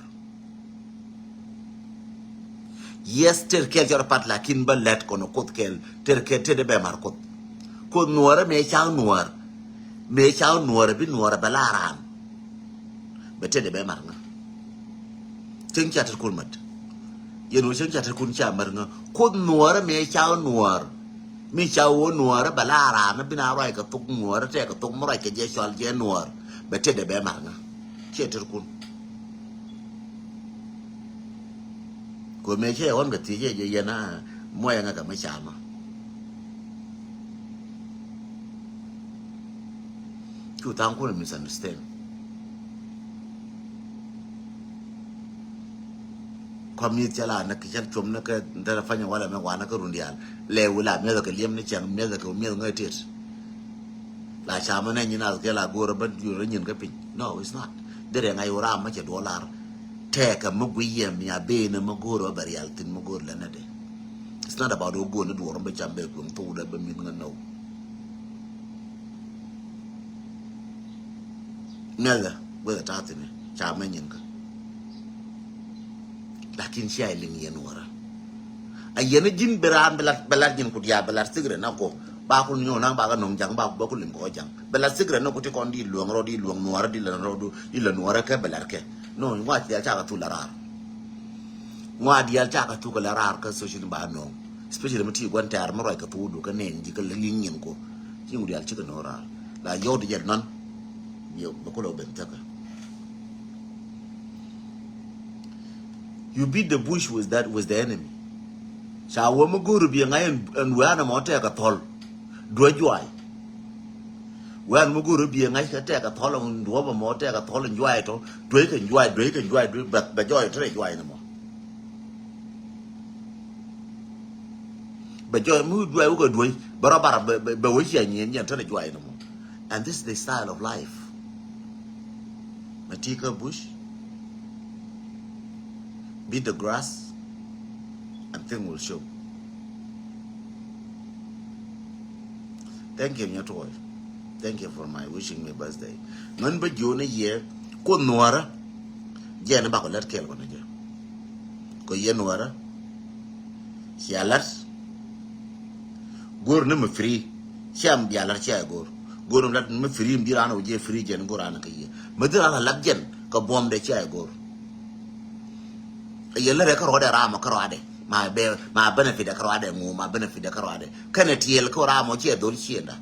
Yes, ter kɛl cɔr pat lakin ba lɛt kɔn kuoth kɛl ter kɛl ter de bɛ mar kuoth. Kuoth nuɔrä mi caw nuɔr. Mi caw nuɔrä bi nuɔrä bɛ la ran. Bɛ ter de bɛ mar ŋa. Cieŋ ca ter kun mat. Yɛn wä cieŋ ca ter kun ca mar ŋa. Kuoth nuɔrä mi caw nuɔr. Mi caw wä nuɔrä bɛ la ran bi na ruac kɛ thuk nuɔrä tɛ kɛ thuk mi ruac kɛ jɛ cɔl jɛ nuɔr. Bɛ ter de bɛ mar ŋa. Ciɛ ter kun. Kɛ mëë cɛ ɣɔn kɛ thiec cɛ jɛ yɛn a muɔyɛ ŋa kɛ mi camä. Cu tha̱a̱ŋ kun misunderstand. Kɔm mi̱th cɛ la näk cɛ com näk kɛ dɛrɛ panyɛ walɛ mɛ wanɛ kä run diaal. Lɛ wula mi̱eth kɛ liɛm ni cɛŋ mi̱eth kɛ mi̱eth ŋäc tet. La camä nɛ nyin a kɛ la go̱o̱rä bä yurä nyin kä piny. No, it's not. Dee rɛŋ a yura mɛ cɛ duɔlar. Tɛɛkɛ mɛ gui yɛ mi a bee nɛ mɛ go̱o̱rä bä rial thin mɛ go̱o̱rä lɛ nɛ dee. It's not about wä go̱o̱rä ni duɔrä bä cam bɛ kueŋ thok dɛ bä mi̱th ŋä nɔw. Ŋäthä wethɛ ta̱a̱ thi̱n ca mɛ nyin kä. Lakin cia liŋ yɛn wärä. A yɛn ji̱n bi raan bi lat, bi lat nyin ku diaal bi lat thikirɛ na ko. Ba ku nyɔk naŋ ba kä nɔŋ ja̱ŋ ba ku bä ku liŋ kɔ ja̱ŋ. Bi lat thikirɛ na ku ti kɔn di luäŋ rɔ di luäŋ nuɔrä di län rɔ du di län nuɔrä kɛ bi lat kɛ. No, ŋuat diaal ca kä thuk la raar. Ŋuat diaal ca kä thuk la raar kä social ba nɔŋ. Especially mi ti gua̱n tɛɛr mi ruac kä thuk du kä nɛn ji̱ kä liŋ nyin ko. Ci ŋu diaal ci kä nɔŋ raar. La yɔw di jɛ nɔn. Yɛ bä kulɛ ben thäkä. You beat the bush with that, with the enemy. Ca wä mi go̱o̱r bi ŋa̱c ɛn, ɛn wee an ɛmɔ tɛk ɛ thɔl. Duɛ juay. Wee an mi go̱o̱r bi ŋa̱c kɛ tɛk ɛ thɔl ɛn duɔ̱p ɛmɔ tɛk ɛ thɔl ɛn juay tɔ. Duɛ kɛ juay, duɛ kɛ juay, duɛ bɛ, bɛ jɔy tɔ rɛ juay ɛn ɛmɔ. Bɛ jɔy mi duay wä kɛ duɛ bɛ rɔ bar bɛ, bɛ, bɛ wä cia nyiɛn nyiɛn tɔ rɛ juay ɛn ɛmɔ. And this is the style of life. Mɛ ti kä bush, beat the grass, and thing will show. Thank you, Nyatuɔy. Thank you for my wishing me birthday. Mɛn bä jiöni yɛ kuoth nuɔrä. Jɛn bakɔ lät kɛl kɔnɛ jɛ. Kɔ yɛ nuɔrä. Cia lät. Go̱o̱r ni mi free. Cia mi bia lät cia go̱o̱r. Go̱o̱r ni mi lät mi free mi bi raan wä jɛ free jɛn go̱o̱r raan kä yɛ. Mi dhi raan lät jɛn kɛ buɔ̱mdɛ cia go̱o̱r. Yɛ lät rɛ kä rɔɔdɛ ram kä rɔɔdɛ. Ma bɛ, ma benefit kä rɔɔdɛ ŋu, ma benefit kä rɔɔdɛ. Kɛnɛ tiɛl kä ram ɔ cia dhol ciɛnda.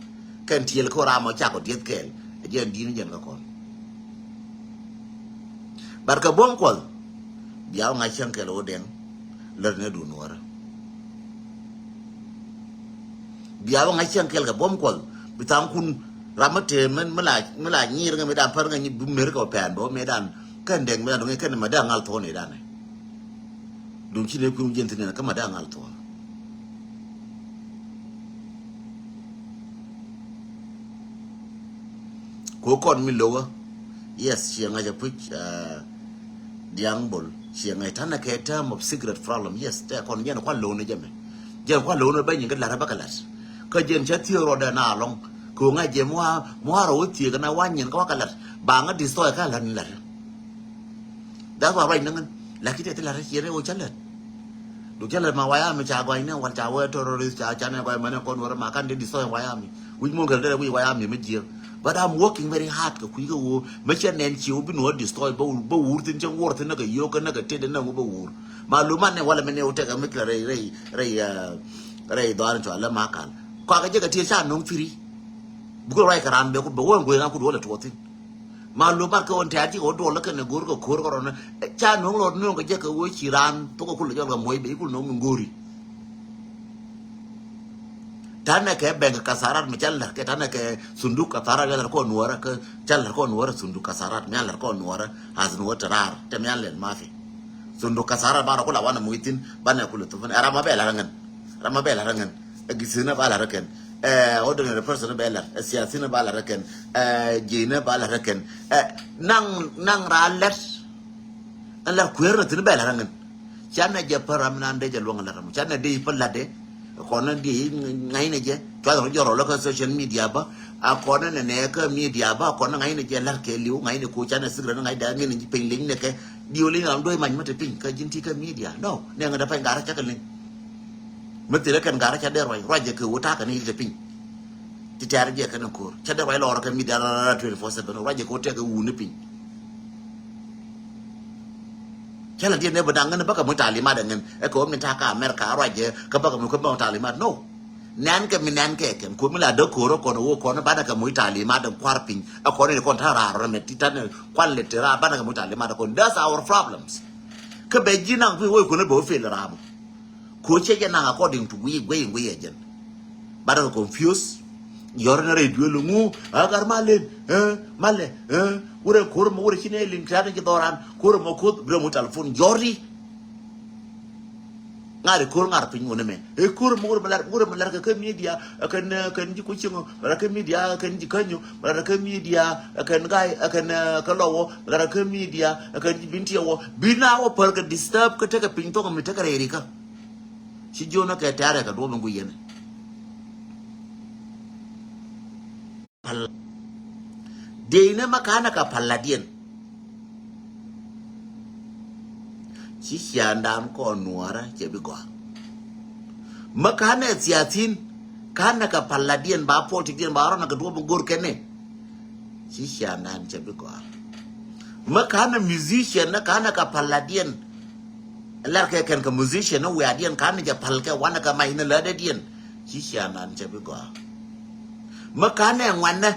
Kɛn tiɛl kä ram ɔ cia kɔ dieth kɛɛl. Jɛn di̱n jɛn kä kɔn. But kɛ buɔ̱m kuɔth. Bia wä ŋa̱c cäŋ kɛl wä dɛŋ. Lät ni dun wärä. Bia wä ŋa̱c cäŋ kɛl kɛ buɔ̱m kuɔth. Bi tha̱a̱ŋ kun ram mi tëë mi, mi la, mi la nyiir ŋä mi dan pär ŋä nyi bi mer kɛ pɛn bä mi dan. Kɛn dɛŋ mi dan duŋ kɛn mi dan ŋal thuɔ̱n idan. Duŋ ci ne kui̱ mi jiɛn thi̱n kä mi dan ŋal thuɔ̱n. Ko kɔn mi lower. Yes, ciɛ ŋa̱c a puc, uh, diaŋ bol. Ciɛ ŋa̱c tanɛ kɛ term of secret problem. Yes, tɛ kɔn jɛn kuan low ni jɛmɛ. Jɛn kuan low ni bɛ nyin kɛ lat bä kɛ lat. Kä jɛn cɛ thiee rɔɔdɛ na lɔŋ. Ko ŋa̱c jɛ mi wa, mi wa rɔ wä thiee kɛ na wa nyin kä wa kɛ lat. Ba ŋä destroy kä lat ni lat. That's why right ni ŋän. Lakin tɛ ti lat ciɛ rɛ wä cä lat. Duk cä lät ma wayami ca gɔny ni wal ca wee terrorist ca ca ne gɔny mane kɔn were ma kan de destroy wayami. Wi̱c muɔ̱n kɛl derɛ wi̱c wayami mi jiɛ. But I'm working very hard kɛ kui̱ kɛ wo mi cɛ nɛn ci wo bi nuɔ destroy bä wur, bä wur thin cɛ wur thin nɛ kɛ yio̱k kɛ nɛ kɛ tet nɛ ŋu bä wur. Ma lu man ne wala mi ne wo tekɛ mi kɛ rɛy rɛy rɛy, uh, rɛy dhɔan cua lɛ ma kal. Kɔakɛ jɛ kɛ tiɛ ca no̱ŋ thiri. Bukɛ ruac kɛ ram bɛ ku bɛ wä ŋueŋ a ku duɔl ɛ tuɔ thin. Ma lo mat kɛ ɣän tɛ̈r cikɛ wä duɔl kɛnɛ go̱o̱r kɛ ko̱o̱r kɛ rɔnɛ. Ca nuɔ̱ŋ lɔt nuɔ̱ŋ kɛ jɛ kɛ wee ci raan thok kɛ kulɛ jɔl kɛ muɔ̱c bɛ ikul nuɔ̱ŋ mi go̱o̱ri. Tanɛ kɛ bɛŋ kɛ kasarat mi ca lɛr kɛ tanɛ kɛ sunduk kasarat mi ca lɛr kɔn nuɔrɛ kɛ ca lɛr kɔn nuɔrɛ sunduk kasarat mi ca lɛr kɔn nuɔrɛ as nuɔrɛ tɛ raar tɛ mi ca lɛr mafi. Sunduk kasarat ba rɔ kula wanɛ muc thin banɛ kulɛ thupin ɛ ram ma bɛ lar ŋän. Ram ma bɛ lar ŋän. Ɛ githinä ba lar kɛn. Ɛ, ordinary person bɛ lar, ɛ, siasin ba lar kɛn, ɛ, ji̱n ba lar kɛn, ɛ, naŋ, naŋ ra lɛt. Ɛn lar kuer na thin bɛ lar ŋɛn. Canɛ jɛ pär ram nan de jɛ luɔŋ lar ram. Canɛ de pär lar de. Kɔn na de ŋa̱cnɛ jɛ. Cua rɔ jɔrɔ lɔ kä social media ba. A kɔn na nɛ kä media ba. Kɔn na ŋa̱cnɛ jɛ lar kɛ liw, ŋa̱cnɛ ko canɛ secret ŋa̱c da ŋɛn ji̱ piny liŋ nɛ kɛ. Diw liŋ ram doi many mɛ te piny kä ji̱n ti kä media. No, nɛ ŋɛ da pany garä ca kɛ liŋ. Mɛ thilɛ kɛn garä ca dee ruac, ruac jɛ kɛ wä ta̱a̱ kɛ ni te piny. Ti tɛ̈r jɛ kɛn ko̱r. Ca dee ruac lɔɔr kɛ media rara twenty four seven. Ruac jɛ kɛ wä tɛk kɛ wuni piny. Cä la diɛn ne bä da̱ŋ ŋän bä kɛ muc talimat ɛ ŋän. Ɛ kɛ wä min ta̱a̱ kä America ruac jɛ kä bä kɛ muc kä bä muc talimat. No. Nɛn kɛ mi nɛn kɛ kɛn. Kuoth mi la däk ko̱r ɛ kɔn ɛ wä kɔn ɛ banɛ kɛ muc talimat ɛ kua̱r piny. Ɛ kɔn ɛ kɔn ta̱a̱ raar rɔ mɛ ti ta̱a̱ nɛ kuan lɛ te raar banɛ kɛ muc talimat ɛ kɔn. That's our problems. Kä bɛ ji̱ naŋ pi̱ wä ɛ kɔn ɛ bɛ wä fail raar mɔ. Ko cɛ jɛ naŋ according to guiy guiy guiy ɛ jɛn. Ba dɛ confuse. Yɔr ni rɛy duel ŋu a gar ma len, eh, ma lɛ, eh, wurɛ kor mɔ wurɛ ci nɛ liŋ tɛt ni ci dhɔran kor mɔ koth brɛ mu telephone yɔri. Ŋari kor ŋar piny wunɛ mɛ e kor mɔ wurɛ mɛ lar wurɛ mɛ lar kɛ kɛ media kɛn kɛn ji kucing lar kɛ media kɛn ji kanyo lar kɛ media kɛn gai kɛn kɛ lɔwɔ lar kɛ media kɛn ji bintiɛ wɔ bina wɔ pär kɛ disturb kɛ tekɛ piny thok mi tekɛ rɛy rika. Ci jiön ɛ kɛ tɛ̈rɛ kɛ duɔ̱p in guic yɛn. Pal. Dieyni mɛ ka̱n ɛ kɛ pal ladiɛn. Ci ciaŋdan kɔn nuɔ̱ɔ̱rä cɛ bi gɔaa. Mɛ ka̱n ɛ thiathin ka̱n ɛ kɛ pal ladiɛn ba politic diɛn ba rɔn ɛ kɛ duɔ̱p in go̱r kɛn ni. Ci ciaŋdan cɛ bi gɔaa. Mɛ ka̱n ɛ musician ni ka̱n ɛ kɛ pal ladiɛn. Lar kɛ kɛn kɛ musician ni wiadiɛn ka̱n ɛ jɛ pal kɛ wanɛ kɛ mac ni lätdädiɛn. Ci ciaŋdan cɛ bi gɔaa. Mɛ ka̱n ɛ ŋuanɛ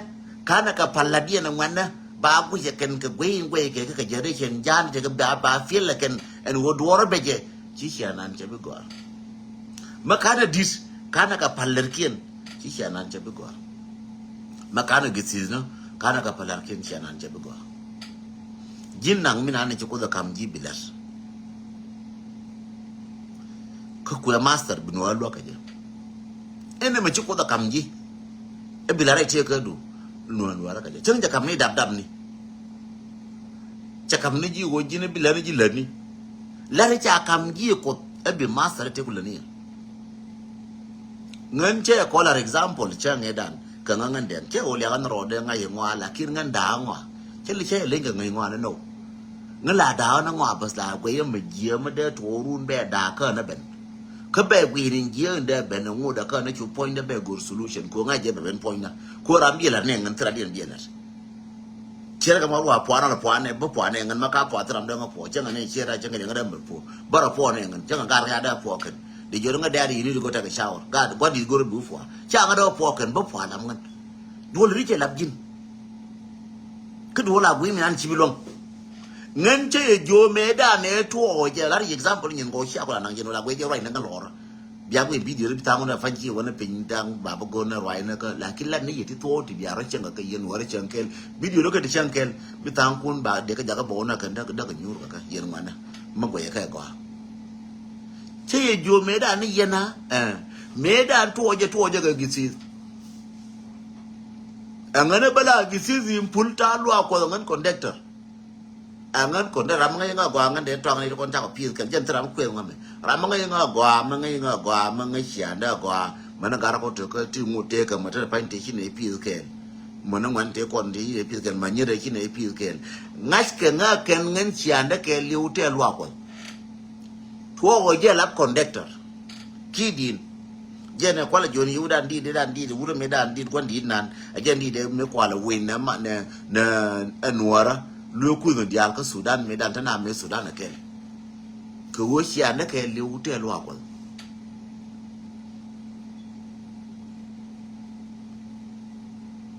ka̱n ɛ kɛ pal ladiɛn ɛ ŋuanɛ ba guic ɛ kɛn kɛ guey in guey kɛ kɛ kɛ generation ja̱a̱n cɛ kɛ ba ba fil ɛ kɛn ɛn ɣöö duɔ̱ɔ̱rä bɛ jɛ. Ci ciaŋdan cɛ bi gɔaa. Mɛ ka̱n ɛ di̱t ka̱n ɛ kɛ pal lärkiɛn. Ci ciaŋdan cɛ bi gɔaa. Mɛ ka̱n ɛ githith ni ka̱n ɛ kɛ pal lärkiɛn ciaŋdan cɛ bi gɔaa. Ji̱n naŋ mi nan ɛ ci Kuoth ɛ ka̱m ji̱ bi lɛr. Kä kuɛ master bi nuɔɔr luäk kɛ jɛ. Ɛn ɛmɛ ci Kuoth ɛ ka̱m ji̱. Ɛ bi lɛr ɛ tiee kädu nuɔɔr luäk kɛ jɛ cäŋ jɛ ka̱m ni dap dap ni. Cɛ ka̱m ni ji̱ ɣöö ji̱n ɛ bi lɛr ni ji̱ lät ni. Lɛr ca ka̱m ji̱ Kuoth ɛ bi master ɛ tiee ku lät ni. Ŋän cɛ kɔl ar example cɛ ŋɛ dan kɛ ŋä ŋän dɛn cɛ wä liakä ni rɔɔdɛ ŋa̱c iŋɔa lakin ŋän da̱a̱ ŋɔa. Cɛ li cɛ leny kɛ ŋäc ŋɔa ni nɔw. Ŋä la da̱a̱ ni ŋɔa bäth la guɛy ɛmɛ jiɛ mi dee tuɔɔk run bɛ da̱a̱ kä ni ben. Kä bɛ guiy ni jiɛ in dee ben in ŋut ɛ kä ni cu puɔ̱nydɛ bɛ go̱r solution ko ŋa̱c jɛ bɛ ben puɔ̱nydä. Ko ram biɛl ar ni ŋän thil adiɛn biɛl ar. Cier kɛ ma wa puan ala puan ne bi puan ne ŋän ma ka puan thil ram dee ŋä puɔ cɛ ŋä ne cier a cɛ ŋä dee ŋä dee mɛ puɔ. Bä rɔ puɔ ne ŋän cɛ ŋä gar kɛ ya dee puɔ kɛn. Di jor ŋä dee di yini di go take a shower. Gar guan di gor bi puɔ. Ca ŋä dee puɔ kɛn bi puan lam ŋän. Duol ri cɛ lap ji̱n. Kä duol a gui mi an ci bi luɔŋ. Ŋän cɛ yɛ jo mɛ da mɛ tuɔ jɛ lar yi example nyin go cia ko la naŋ jɛ no la gui jɛ ruac ne ŋä lɔr. Bia guic video ni bi thaŋ wun a pany ci wun a piny daŋ ba bi go̱n a ruac ni kä lakin lat ni yɛ ti thuɔɔk ti bia rɔ cieŋ kɛ yɛn wä rɔ cieŋ kɛl. Video ni kɛ ti cieŋ kɛl bi thaŋ kun ba dee kä jakä bä wun a kɛn däk däk nyuur kɛ kä yɛn ŋuanä. Mi guɛc kɛ gɔaa. Cä yɛ jiö mëëdan ni yɛn a ɛ mëëdan tuɔɔcɛ tuɔɔcɛ kɛ githith. Ɛŋän ɛ bä la githith in pul ta̱a̱ luaak kuɔth ɛŋän conductor. Aŋän kɔn dee ram ŋäc ŋä gɔaa ŋän dee tɔaŋ ni kɔn cakɔ pi̱i̱th kɛn jɛn thil ram kuëth ŋä mɛ ram ŋäc ŋä gɔaa mɛ ŋäc ŋä gɔaa mɛ ŋäc cia̱ndä gɔaa mɛ ni gar kɔ tëkä ti ŋut tëkä mɛ te pany te ci nɛ pi̱i̱th kɛn. Mɛ ni ŋuan te kɔn te ci nɛ pi̱i̱th kɛn mɛ nyet te ci nɛ pi̱i̱th kɛn. Ŋa̱c kɛ ŋä kɛn ŋän cia̱ndä kɛ liw tɛ luak kɔn. Tuɔɔk ɔ jɛ lap conductor. Ki din. Jɛn ɛ kualɛ jiɔn yiw dan dit dan dit wurɛ mi dan dit guan dit nan. Ɛ jɛn dit ɛ mi kualɛ win nɛ ma nɛ nɛ ɛ nuɔrä. Luɛ kuth ni diaal kä Sudan mi dan te na mi Sudan ɛ kɛl. Kɛ ɣöö cia nɛ kɛ liw tɛ luaak kuɔth.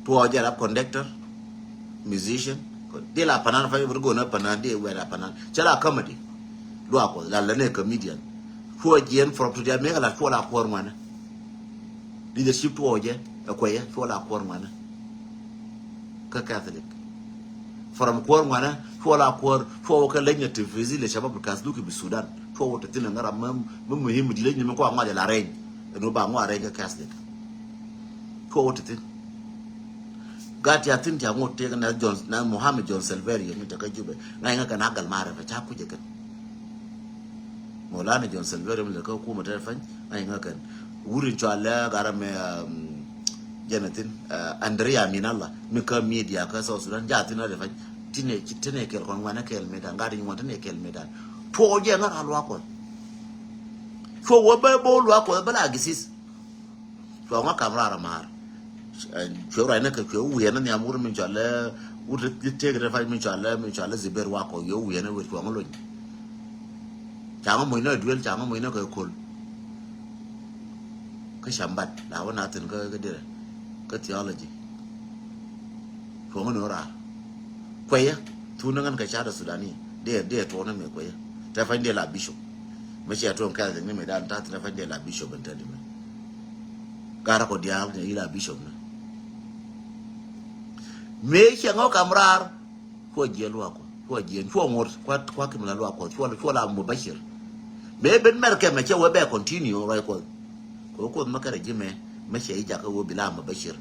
Tuɔɔk jɛ lap conductor, musician. Di la panan fa yubri gona panan di wɛda panan. Cɛ la comedy. Luaak kuɔth la lɛ nɛ comedian. Tuɔɔk jiɛn from to dia mekɛ la tuɔɔk la kuɔr ŋuanɛ. Leadership tuɔɔk jɛ ɛ kuɛyɛ tuɔɔk la kuɔr ŋuanɛ. Kä Catholic. From kuɔr ŋuanɛ tuɔɔk la kuɔr tuɔɔk kɛ leny na tifisi le shabab Catholic bi Sudan. Tuɔɔk te thin ŋaram mɛ muhim di leny ni mɛ kua ŋuac la reny. Ɛn wä ba ŋuac reny kä Catholic. Kɔ wä ti thin. Gat ya thin ti a ŋot tëëk na John, na Mohamed John Silverio mi te kä Jubɛ. Ŋa̱c ŋä kɛn a gal marɛ fɛ ca kucɛ kɛn. Mohamed John Silverio mi te kä kumɛ te fany. Ŋa̱c ŋä kɛn. Wur in cɔal lɛ garɛ mɛ, um, jɛn a thin, uh, Andrea Minalla mi kä media kä South Sudan. Ja thin a te fany. Tinɛ, tinɛ kɛl kɔn ŋuanɛ kɛl medan. Gat in ŋuan tinɛ kɛl medan. Tuɔ jɛ ŋä ra luak kɔn. Tuɔ wä bä bo luak kɔn bä la gisis. Cuɔ ŋa kam raar maar. Cuɛ ruacnä kɛ cuɛ wiɛnä nhiam wur min cɔalɛ wur ti tëëk ti fac min cɔalɛ min cɔalɛ Zibir Wakɔ, cuɛ wiɛnä wër cuɔ ŋa lony. Ca ŋa mucnä duel, ca ŋa mucnä kɛ kol. Kä cambat la wä na thin kä kä dirɛ kä theology. Cuɔ ŋa ni wä raar. Kuɛyä thunä ŋän kɛ ca̱rä Sudani. Dee dee tuɔnä mɛ kuɛyä. Tɛ fa̱ny dee la bishop. Mɛ cɛ tuɔn kɛl ni mɛ dan ta̱th tɛ fa̱ny dee la bishop ɛn tɛ di mɛ. Garä kɔ diaal ni ila bishop ni. Mëë cɛ ŋɔ kam raar. Cuɔ jiɛ luak kɔ. Cuɔ jiɛ cuɔ ŋot. Kua kua kim la luak kɔ. Cuɔ cuɔ la mubashir. Mëë ben mɛr kɛ mɛ cɛ wee bɛ continue ruac kɔ. Kɛ wee kuoth mɛ kɛrɛ ji̱ mɛ mɛ cɛ ji̱ jakä wee bi la mubashir.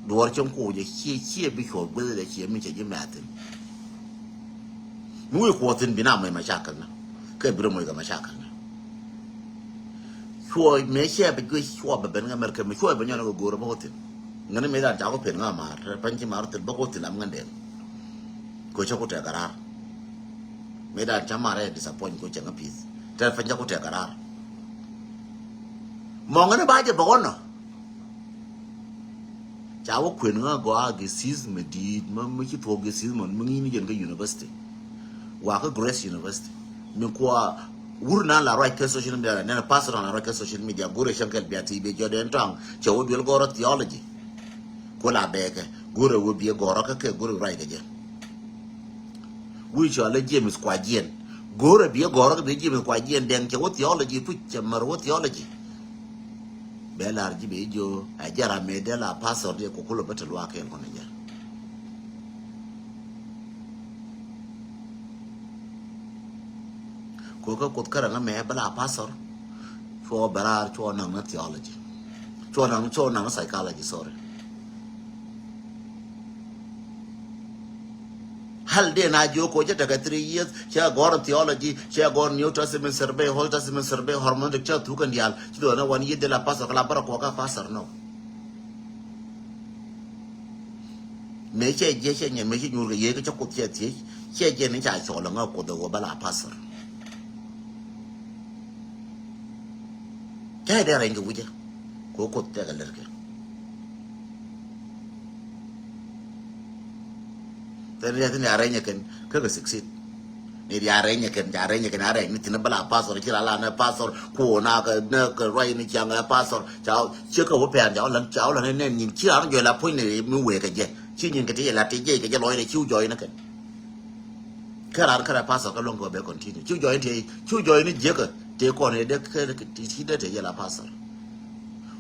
Duɔr cɛŋ kuɔ jɛ ciɛ ciɛ bi cuɔ gueth dɛ ciɛ mi cɛ ji̱ mɛ athin. Mi wi̱i̱ kuɔth thin bi na mɔc macakal na. Kɛ bi rɛ mɔc kɛ macakal na. Cuɔ mëë cɛ bi guic cuɔ bɛ ben ŋa mɛr kɛ mi cuɔ bɛ nyɔn kɛ go̱o̱r bä kɔ thin. Ŋäni mëë dan ca kɔ pen ŋa maar rɛ pany ci maar thin bä kɔ thin lam ŋändɛn. Kɔ cɛ kɔ tɛk a raar. Mëë dan ca maar rɛ disappoint kɔ cɛ ŋa pi̱th tɛ pany cɛ kɔ tɛk a raar. Mɔ ŋäni ba jɛ bä kɔ nɔ. Ca wä kuën ŋä gɔaa gɛ sis mɛ di̱i̱t mɛ mɛ ci thuɔk gɛ sis mɛ mɛ ŋi̱i̱ni jɛn kä university. Wa kä Grace University. Min kua wur na la ruac kä social media la nɛn pastor na la ruac kä social media gurɛ cäŋ kɛl bia ti bia jɔt ɛn tɔaŋ cɛ wä duel gɔrɔ theology. Ku la bɛɛkɛ gurɛ wä bia gɔrɔ kä kɛ gurɛ ruac kɛ jɛ. Wi̱i̱ cɔalɛ James Kuajiɛn. Go̱o̱rɛ biɛ gɔ̱rä kɛ biɛ James Kuajiɛn Dɛŋ cɛ wä theology puc cɛ mär wä theology. Bɛ lar ji̱ bɛ ji̱ jiö ɛ jɛ ram mëë dee la pastor diɛ kɛ kulɛ bä te luaak kɛɛl kɔn ɛ jɛ. Kɛ kä kuoth kärɛ ŋä mɛ bä la pastor. Cuɔ bɛ raar cuɔ naŋ ni theology. Cuɔ naŋ cuɔ naŋ ni psychology, sorry. Hal dee na jiök kɔ cä tekɛ three years cɛ gɔr theology cɛ gɔr New Testament survey, Old Testament survey, hermeneutic cä thuk kɛn diaal ci dɔɔnɛ wan yieth dee la pastor kɛ la bärä kɔɔkä pastor nɔ. Mëë cɛ jiɛ cɛ nyɛ mëë ci nyuur kɛ yieth kä cä kuoth cɛ thiec cɛ jiɛ ni ca cɔɔl ŋä kuoth ɛ wä bä la pastor. Cä dee rɛny kɛ wicä kɛ wä kuoth tɛkɛ lɛr kɛ. Thin riɛth ni arɛnyɛ kɛn kä kɛ succeed. Ni di arɛnyɛ kɛn ca arɛnyɛ kɛn arɛny ni thin bä la pastor ci la la ni pastor kuɔ na kɛ ni kɛ ruac ni ciaŋ ɛ pastor ca ciek kɛ wä pɛn ca wä lan ca wä lan ni nɛn nyin ci ran jɔy la puɔ̱ny ni mi wee kɛ jɛ ci nyin kɛ ti jɛ la ti jɛ kɛ jɛ lɔy ni ci wä jɔy ni kɛn. Kä ran kärɛ pastor kä luɔ̱ŋ kɛ bɛ continue. Cu jɔy ni tëë cu jɔy ni jiäkä tëë kɔn ëë dee kä ti ci dee tëë jɛ la pastor.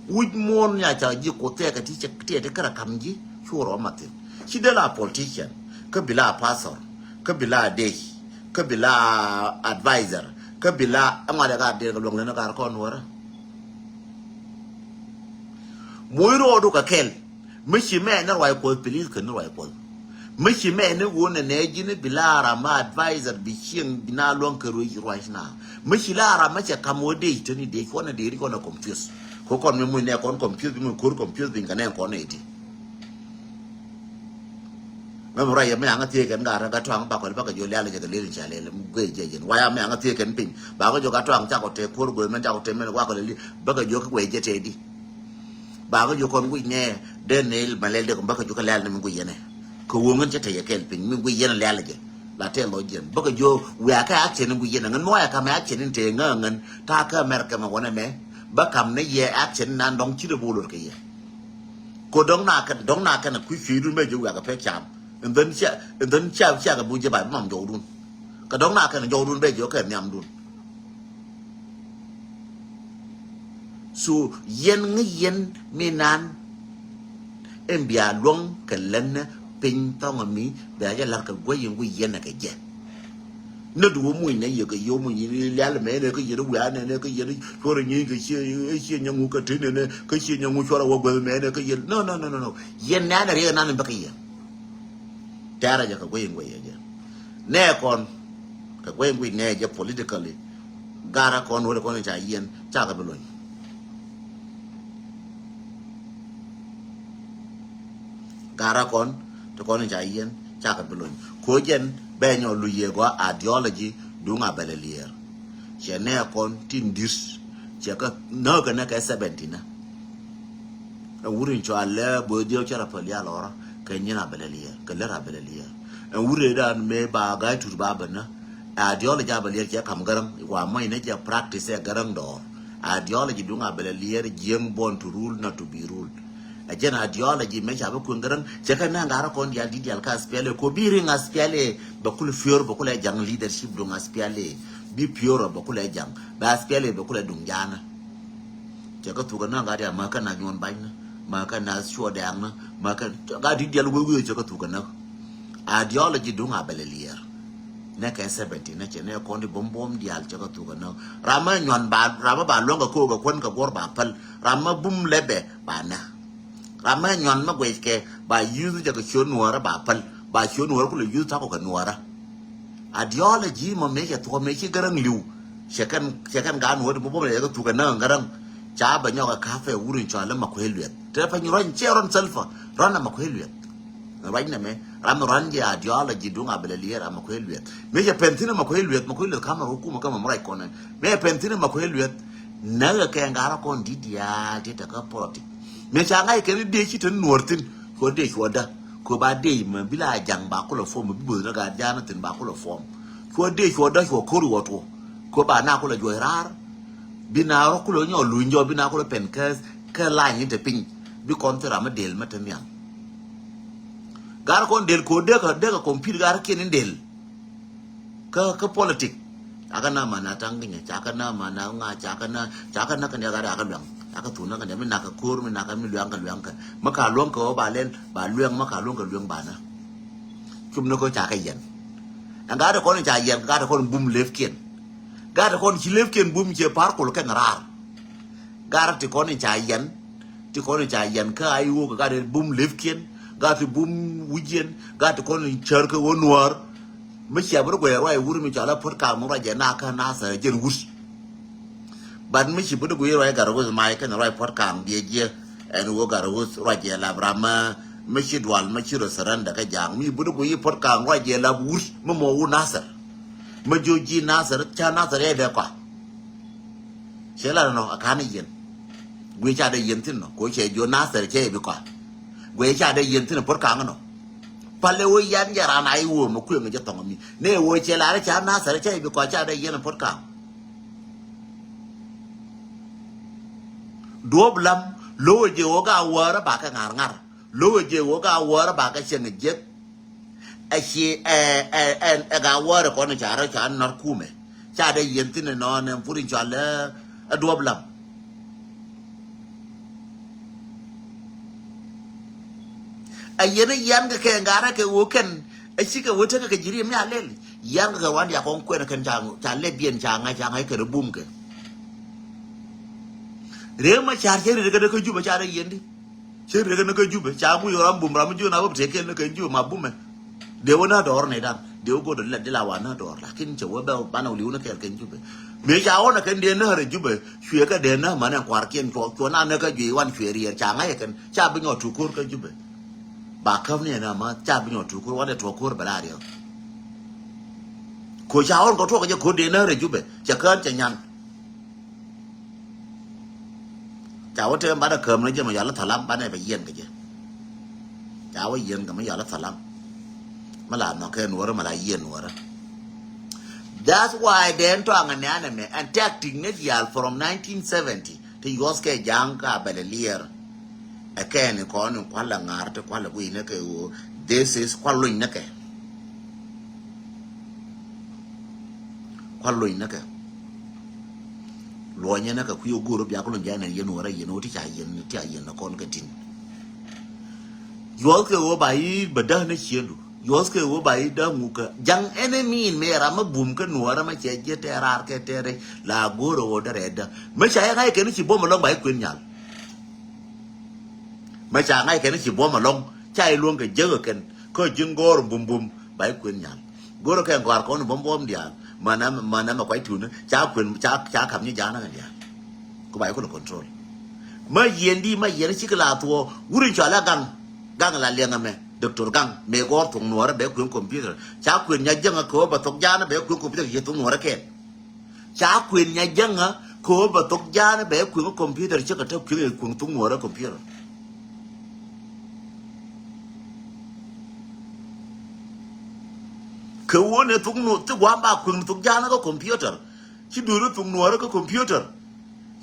Wi̱c muɔ̱ɔ̱n nya ca ji̱ kuoth tɛɛkɛ ti cɛ tëë ti kärɛ kam ji̱ cu rɔ mathin. Ci dee la politician kä bi la pastor kä bi la dec kä bi la advisor kä bi la ɛŋɔdɛ ka dee kɛ luɔ̱ŋ leni kar kɔn wärä. Moc rɔɔdu kɛ kɛl. Mi ci mɛ ni ruac kuɔth, please kɛ ni ruac kuɔth. Mi ci mɛ ni wun ni nɛ ji̱ ni bi la ram ma advisor bi cieŋ bi na luɔ̱ŋ kɛ ruac ruac na. Mi ci la ram ma cɛ kam wä dee teni dee cuɔn ni dee ri kɔn a confuse. Kɛ kɔn mi muc nɛ kɔn confuse bi mi ko̱r confuse bi kɛ nɛ kɔn nɛ ti. Mɛ mi ruac yɛ mi aŋa thiee kɛn gat rɛ gat tuaŋ bakɔl bakɛ jiɔ lial jɛ kɛ lel in ca lel mi guey jɛ jɛn. Waya mi aŋa thiee kɛn piny bakɛ jiɔ gat tuaŋ cakɔ tɛ kuɔr guey mɛn cakɔ tɛ mɛn wakɔ lel bakɛ jiɔ kɛ guey jɛ tɛ di. Bakɛ jiɔ kɔn guic nɛ dee nel ma lɛl dee kɔn bakɛ jiɔ kɛ lial ni mi guic yɛnɛ. Kɛ wuɔŋ in cɛ tɛ yɛ kɛl piny mi guic yɛnɛ lial jɛ. La tɛ lɔ jɛn bakɛ jiɔ wiakɛ action in guic yɛnɛ ŋän mi waya kamɛ action in tɛ ŋä ŋän ta̱a̱ kä America mɛ wɔnɛ mɛ. Bä kam ni yɛ action in nan dɔŋ ci dee bolor kɛ yɛ. Ko dɔ̱ŋ na kɛn dɔ̱ŋ na kɛn a kui̱ cui̱dun bɛ jiök wiak a pek cam. And then cia and then cia cia kɛ bu jiɛ ba bi mam jɔwdun. Kɛ dɔ̱ŋ na kɛn jɔwdun bɛ jiök kɛ nhiamdun. So yɛn ŋi yɛn mi nan. Ɛn bia luɔ̱ŋ kɛ lɛn piny thɔŋ mi bia jɛ lar kɛ guäy in guiy yɛn kɛ jɛ. Nä du wä muny nɛ yɛ kɛ yɛ wä muny ni lial mɛ nɛ kɛ yɛ ni wiaa nɛ nɛ kɛ yɛ ni cuɔrɛ nyi kɛ cie cie nyɛ ŋu kɛ tin nɛ nɛ kɛ cie nyɛ ŋu cuɔrɛ wä guɛth mɛ nɛ kɛ yɛ. No, no, no, no, no. Yɛ nɛ nɛ riɛ nan bɛ kɛ yɛ. Tɛrɛ jɛ kɛ guɛy in guɛy yɛ jɛ. Nɛ kɔn kɛ guɛy in guɛy nɛ jɛ politically. Garɛ kɔn wä kɔn ca yɛn ca kɛ bi luny. Garɛ kɔn ti kɔn ca yɛn ca kɛ bi luny. Ko jɛn bɛ nyɔ lu yɛ gɔ ideology duŋ a bɛlɛ liɛɛr. Cɛ nɛ kɔn tin dis cɛ kɛ nä kɛ nɛ kɛ seventy nä. Ɛ wur in cɔal lɛ boi diɛw cɛ rɔ päl ya lɔrä kɛ nyin a bɛlɛ liɛɛr kɛ lär a bɛlɛ liɛɛr. Ɛ wur in dan mɛ ba gai tut ba bɛ nä. Ideology a bɛ liɛɛr cɛ kam gäräŋ wa mɔc nɛ jɛ practice ɛ gäräŋ dɔɔr. Ideology duŋ a bɛlɛ liɛɛr jiɛŋ born to rule not to be ruled. Ɛ jɛn ideology mɛ ca bɛ kueŋ gäräŋ cɛ kɛ nä ŋa̱rä kɔn dial di dial ka SPLA ko bi riŋ SPLA bɛ kul fiör bɛ kul ɛ jaŋ leadership duŋ SPLA bi fiör bɛ kul ɛ jaŋ bɛ SPLA bɛ kul ɛ duŋ jaanä. Cɛ kä thukɛ nä gat ya mä kä na nyuɔn bany nä mä kä na cuɔ dɛɛŋ nä mä kä gat di dial wee wee cɛ kä thukɛ nä. Ideology duŋ a bɛlɛ liɛɛr. Nɛ kɛ seventy nä cɛ nɛ kɔn di bom bom dial cɛ kä thukɛ nä. Ram mä nyuɔn ba ram mä ba luäŋ kɛ kook kɛ kuän kɛ guɔr ba päl ram mä bum lɛ bɛ ba nä. Ram mä nyuɔn mä guɛc kɛ ba yuth jɛ kɛ ciö nuɔrä ba päl ba ciö nuɔrä kulɛ yuth takɔ kɛ nuɔrä. Ideology mɔ mëë cɛ thuɔ̱k mëë ci gäräŋ li̱w. Cɛ kɛn cɛ kɛn gaat nuɔ̱ɔ̱t mɔ bä bä lɛ kɛ thuk kɛ näk gäräŋ. Ca bɛ nyɔk ɛ ka̱pɛ wur in cɔal ɛ Makuei Lueth. Tɛ pɛny ruany cɛ ruan Salva ruan ɛ Makuei Lueth. Ruany nɛ mɛ ram ruan jɛ ideology duŋ a bɛ lɛ liɛɛr ɛ Makuei Lueth. Mëë cɛ pɛn thi̱n ɛ Makuei Lueth Makuei Lueth ka̱mɛ rɔ kumɛ kä mɛ mɛ ruac kɔnɛ. Mëë cɛ pɛn thi̱n ɛ Makuei Lueth näk ɛ kɛ ŋa̱rä kɔn di̱t diaal ti te kä politic. Mëë ca ŋa̱c kɛn i̱ dee ci te nuɔ̱ɔ̱r thi̱n cuɔ dee cuɔ dä. Kö ba dee mɛ bi la ja̱ŋ ba kulɛ form mɛ bi bo̱th rɛ gaat ja̱a̱n thi̱n ba kulɛ form. Cuɔ dee cuɔ dä cuɔ ko̱r wä tuɔ. Kö ba na kulɛ juɔc raar. Bi na rɔ kulɛ nyɔk luny jɔ bi na kulɛ pɛn kä kä lany in te piny. Bi kɔn thil ram mi del mɛ te nhiam. Gar kɔn del kö dee kɛ dee kɛ compete gar kiɛn in del. Kä kä politic. Ca kä na ma na taŋ kinyɛ ca kä na ma na ŋa ca kä na ca kä na kɛn ya gat ya kä luaŋ ca kä thun na kɛn ya mi na kä ko̱r mi na kä mi luaŋ kä luaŋ kä ma ka luaŋ kä wä ba lɛl ba luaŋ ma ka luaŋ kä luaŋ ba na. Cum ni ko ca kä yɛn. Ɛn gat kɔn ca yɛn gat kɔn bum lef kiɛn. Gat kɔn ci lef kiɛn bum cɛ par kul kɛn raar. Gat ti kɔn ca yɛn ti kɔn ca yɛn kä a iwok gat bum lef kiɛn gat bum wic yɛn gat kɔn cär kä wä nuäär. Mi cia bi rɔ guɛy ruac wur mi cɔal a puɔ̱t kaŋ mi ruac jɛ na kä Nasir jɛn wut. But mi ci bi rɔ guɛy ruac gat wut mai kɛn ruac puɔ̱t kaŋ diɛ jiɛ ɛn wä gat wut ruac jɛ lap ram mi ci dual mi ci rɔ surrender kä ja̱a̱ŋ mi bi rɔ guɛy puɔ̱t kaŋ ruac jɛ lap wut mi mɔ wut Nasir. Mi jiö ji̱ Nasir ca Nasir yɛ dee kɔa. Cɛ la nɔ a ka̱n i̱ yɛn. Guiy ca dee yɛn thi̱n nɔ ko cɛ jiö Nasir cɛ i̱ bi kɔa. Guiy ca dee yɛn thi̱n puɔ̱t ka̱n nɔ. Palɛ wee yan jɛ ran a i̱ wee mɛ kueŋ jɛ thɔŋ mi ne wee cɛ la rɛ ca Nasir cɛ i̱ bi kɔa ca dee yɛn puɔ̱t ka̱n. Duɔ̱p lam lo̱wɛ jɛ wee ga wäärä ba kɛ ŋa̱r ŋa̱r lo̱wɛ jɛ wee ga wäärä ba kɛ cɛŋ jek. Ɛ ci ɛ ɛ ɛ ɛ ga wäärä kɔn ca rɔ ca nɔr kumɛ ca dee yɛn thi̱n nɔn ɛn pur in cɔal ɛ duɔ̱p lam. Ɛ yɛn i̱ yɛn kɛ kɛ ŋa̱rä kɛ ɣöö kɛn ɛ cikɛ wee tekɛ kɛ ji̱ riɛm ni a lɛl. Yɛn kɛ kɛ wan ya kɔn kuɛn kɛn ca ca lɛ biɛn ca ŋa̱c ca ŋa̱c kɛn ɛ bum kɛ. Rëë ma car cɛ ri rɛ kɛ dee kä Jubɛ ca dee yɛn di. Cɛ ri rɛ kɛ ni kä Jubɛ ca guic ram bum ram mi jiön a wä bi tëë kɛl ni kɛ Jubɛ ma bumɛ. Dee wä na dɔɔr ni dan dee wä go̱o̱r dee la wa na dɔɔr lakin cɛ wä bɛ banɛ wä li̱w ni kɛɛl kɛn Jubɛ. Mëë ca wä na kɛn dee näär ɛ Jubɛ cuɛ kɛ dee näär manɛ kua̱rkiɛn cuɔ cuɔ na näk kä juey wan cuɛ riɛɛr ca ŋa̱c ɛ kɛn ca bi nyɔɔt tuko̱r kä Jubɛ. Ba käp ni ɛn ama ca bi nyɔɔt tuko̱r wan ɛ tuɔko̱r bɛ la riɛk. Ko ca wä kɛ tuɔk kɛ jɛ ko̱r dee näär ɛ Jubɛ cɛ kään cɛ nyan. Ca wä tëë banɛ käm ni jɛ mɛ yɔal thalam banɛ bɛ yiɛn kɛ jɛ. Ca wä yiɛn kɛ mɛ yɔal thalam. Mɛ la nhɔk kɛ nuɔrä mɛ la yiɛn nuɔrä. That's why dee tɔaŋ ni anɛ mɛ ɛn tactic ni diaal from nineteen seventy ti yuɔth kɛ ja̱a̱ŋ ka bɛlɛ liɛɛr. Ɛ kɛɛni kɔn in kualɛ ŋa̱r ti kualɛ guiy ni kɛ ɣöö this is kual luny ni kɛ. Kual luny ni kɛ. Luɔnyɛ ni kɛ kui̱ ogo̱o̱r bia ku luny jɛ ni yɛn wä rɛ yɛn wä ti ca yɛn ti ca yɛn ni kɔn kɛ tin. Yuɔth kɛ ɣöö ba yi bɛ däk ni ciëndu. Yuɔth kɛ ɣöö ba i̱ däŋ wukɛ ja̱ŋ ɛn ɛ mi̱i̱n mëë ram mi bum kä nuɔɔrä mi cɛ jiɛ tɛɛr raar kɛ tɛɛr rɛy la go̱o̱rä ɣöö därɛ däŋ. Mi ca yɛ ŋa̱c kɛn ci buɔ̱m ɛlɔ̱ŋ ba i̱ kuën nyal. Mi ca ŋa̱c kɛn ci buɔ̱m ɛlɔ̱ŋ ca i̱ luɔ̱ŋ kɛ jäk ɛ kɛn kä ji̱n gɔ̱ɔ̱r bum bum ba i̱ kuën nyal. Go̱o̱rä kɛ gɔ̱a̱r kɔn buɔ̱m buɔ̱m diaal. Manɛ manɛ mɛ kuac tuuni ca kuën ca ca ka̱m nyi ja̱a̱n ɛ kɛn diaal. Ku ba i̱ kulɛ control. Ma yiɛn di ma yiɛn cikɛ la thuɔɔ wuri cɔal a gaŋ. Gaŋ la liɛŋ ɛmɛ Doctor Gaŋ mëë gɔ̱r thok nuɔɔrä bɛ kueŋ computer. Ca kuën nya jäŋä kɛ ɣöö bɛ thok ja̱a̱n bɛ kueŋ computer yɛ thok nuɔɔrä kɛɛl. Ca kuën nya jäŋä kɛ ɣöö bɛ thok ja̱a̱n bɛ kueŋ computer cikɛ te kueŋ yɛ kueŋ thok nuɔɔrä computer. Kɛ ɣöö ni thok nuɔɔrä thok gua̱a̱m ba kueŋ thok ja̱a̱n kä computer. Ci duuri thok nuɔɔrä kä computer.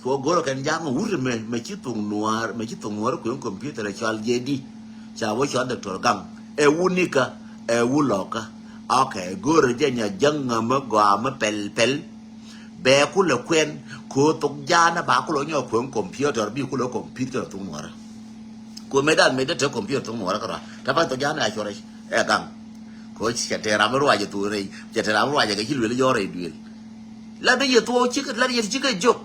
Cuɔ go̱rä kɛn ja̱a̱ŋ wut mɛ mɛ ci thok nuɔɔr mɛ ci thok nuɔɔr kueŋ computer ɛ cɔal jɛ di. Ca wä cɔal Doctor Gaŋ ɛ wut nikä ɛ wut lɔkä. Okay, go̱rä jɛ nya jäŋ ŋä mä gɔaa mä pɛl pɛl. Bɛ kulɛ kuɛn ko̱ thok ja̱a̱n ba kulɛ nyɔ kueŋ computer bi kulɛ computer thok nuɔɔrä. Ko̱ mëë dan mëë dee te computer thok nuɔɔrä kärɔa ta pa thok ja̱a̱n a cuɔrɛ ɛ Gaŋ. Ko̱ cɛ te ram ruacɛ thok rɛy cɛ te ram ruacɛ kɛ ci luel jɔɔrɛ duel. Lat ni yɛ thuɔɔk cikɛ lat yɛ cikɛ jiök.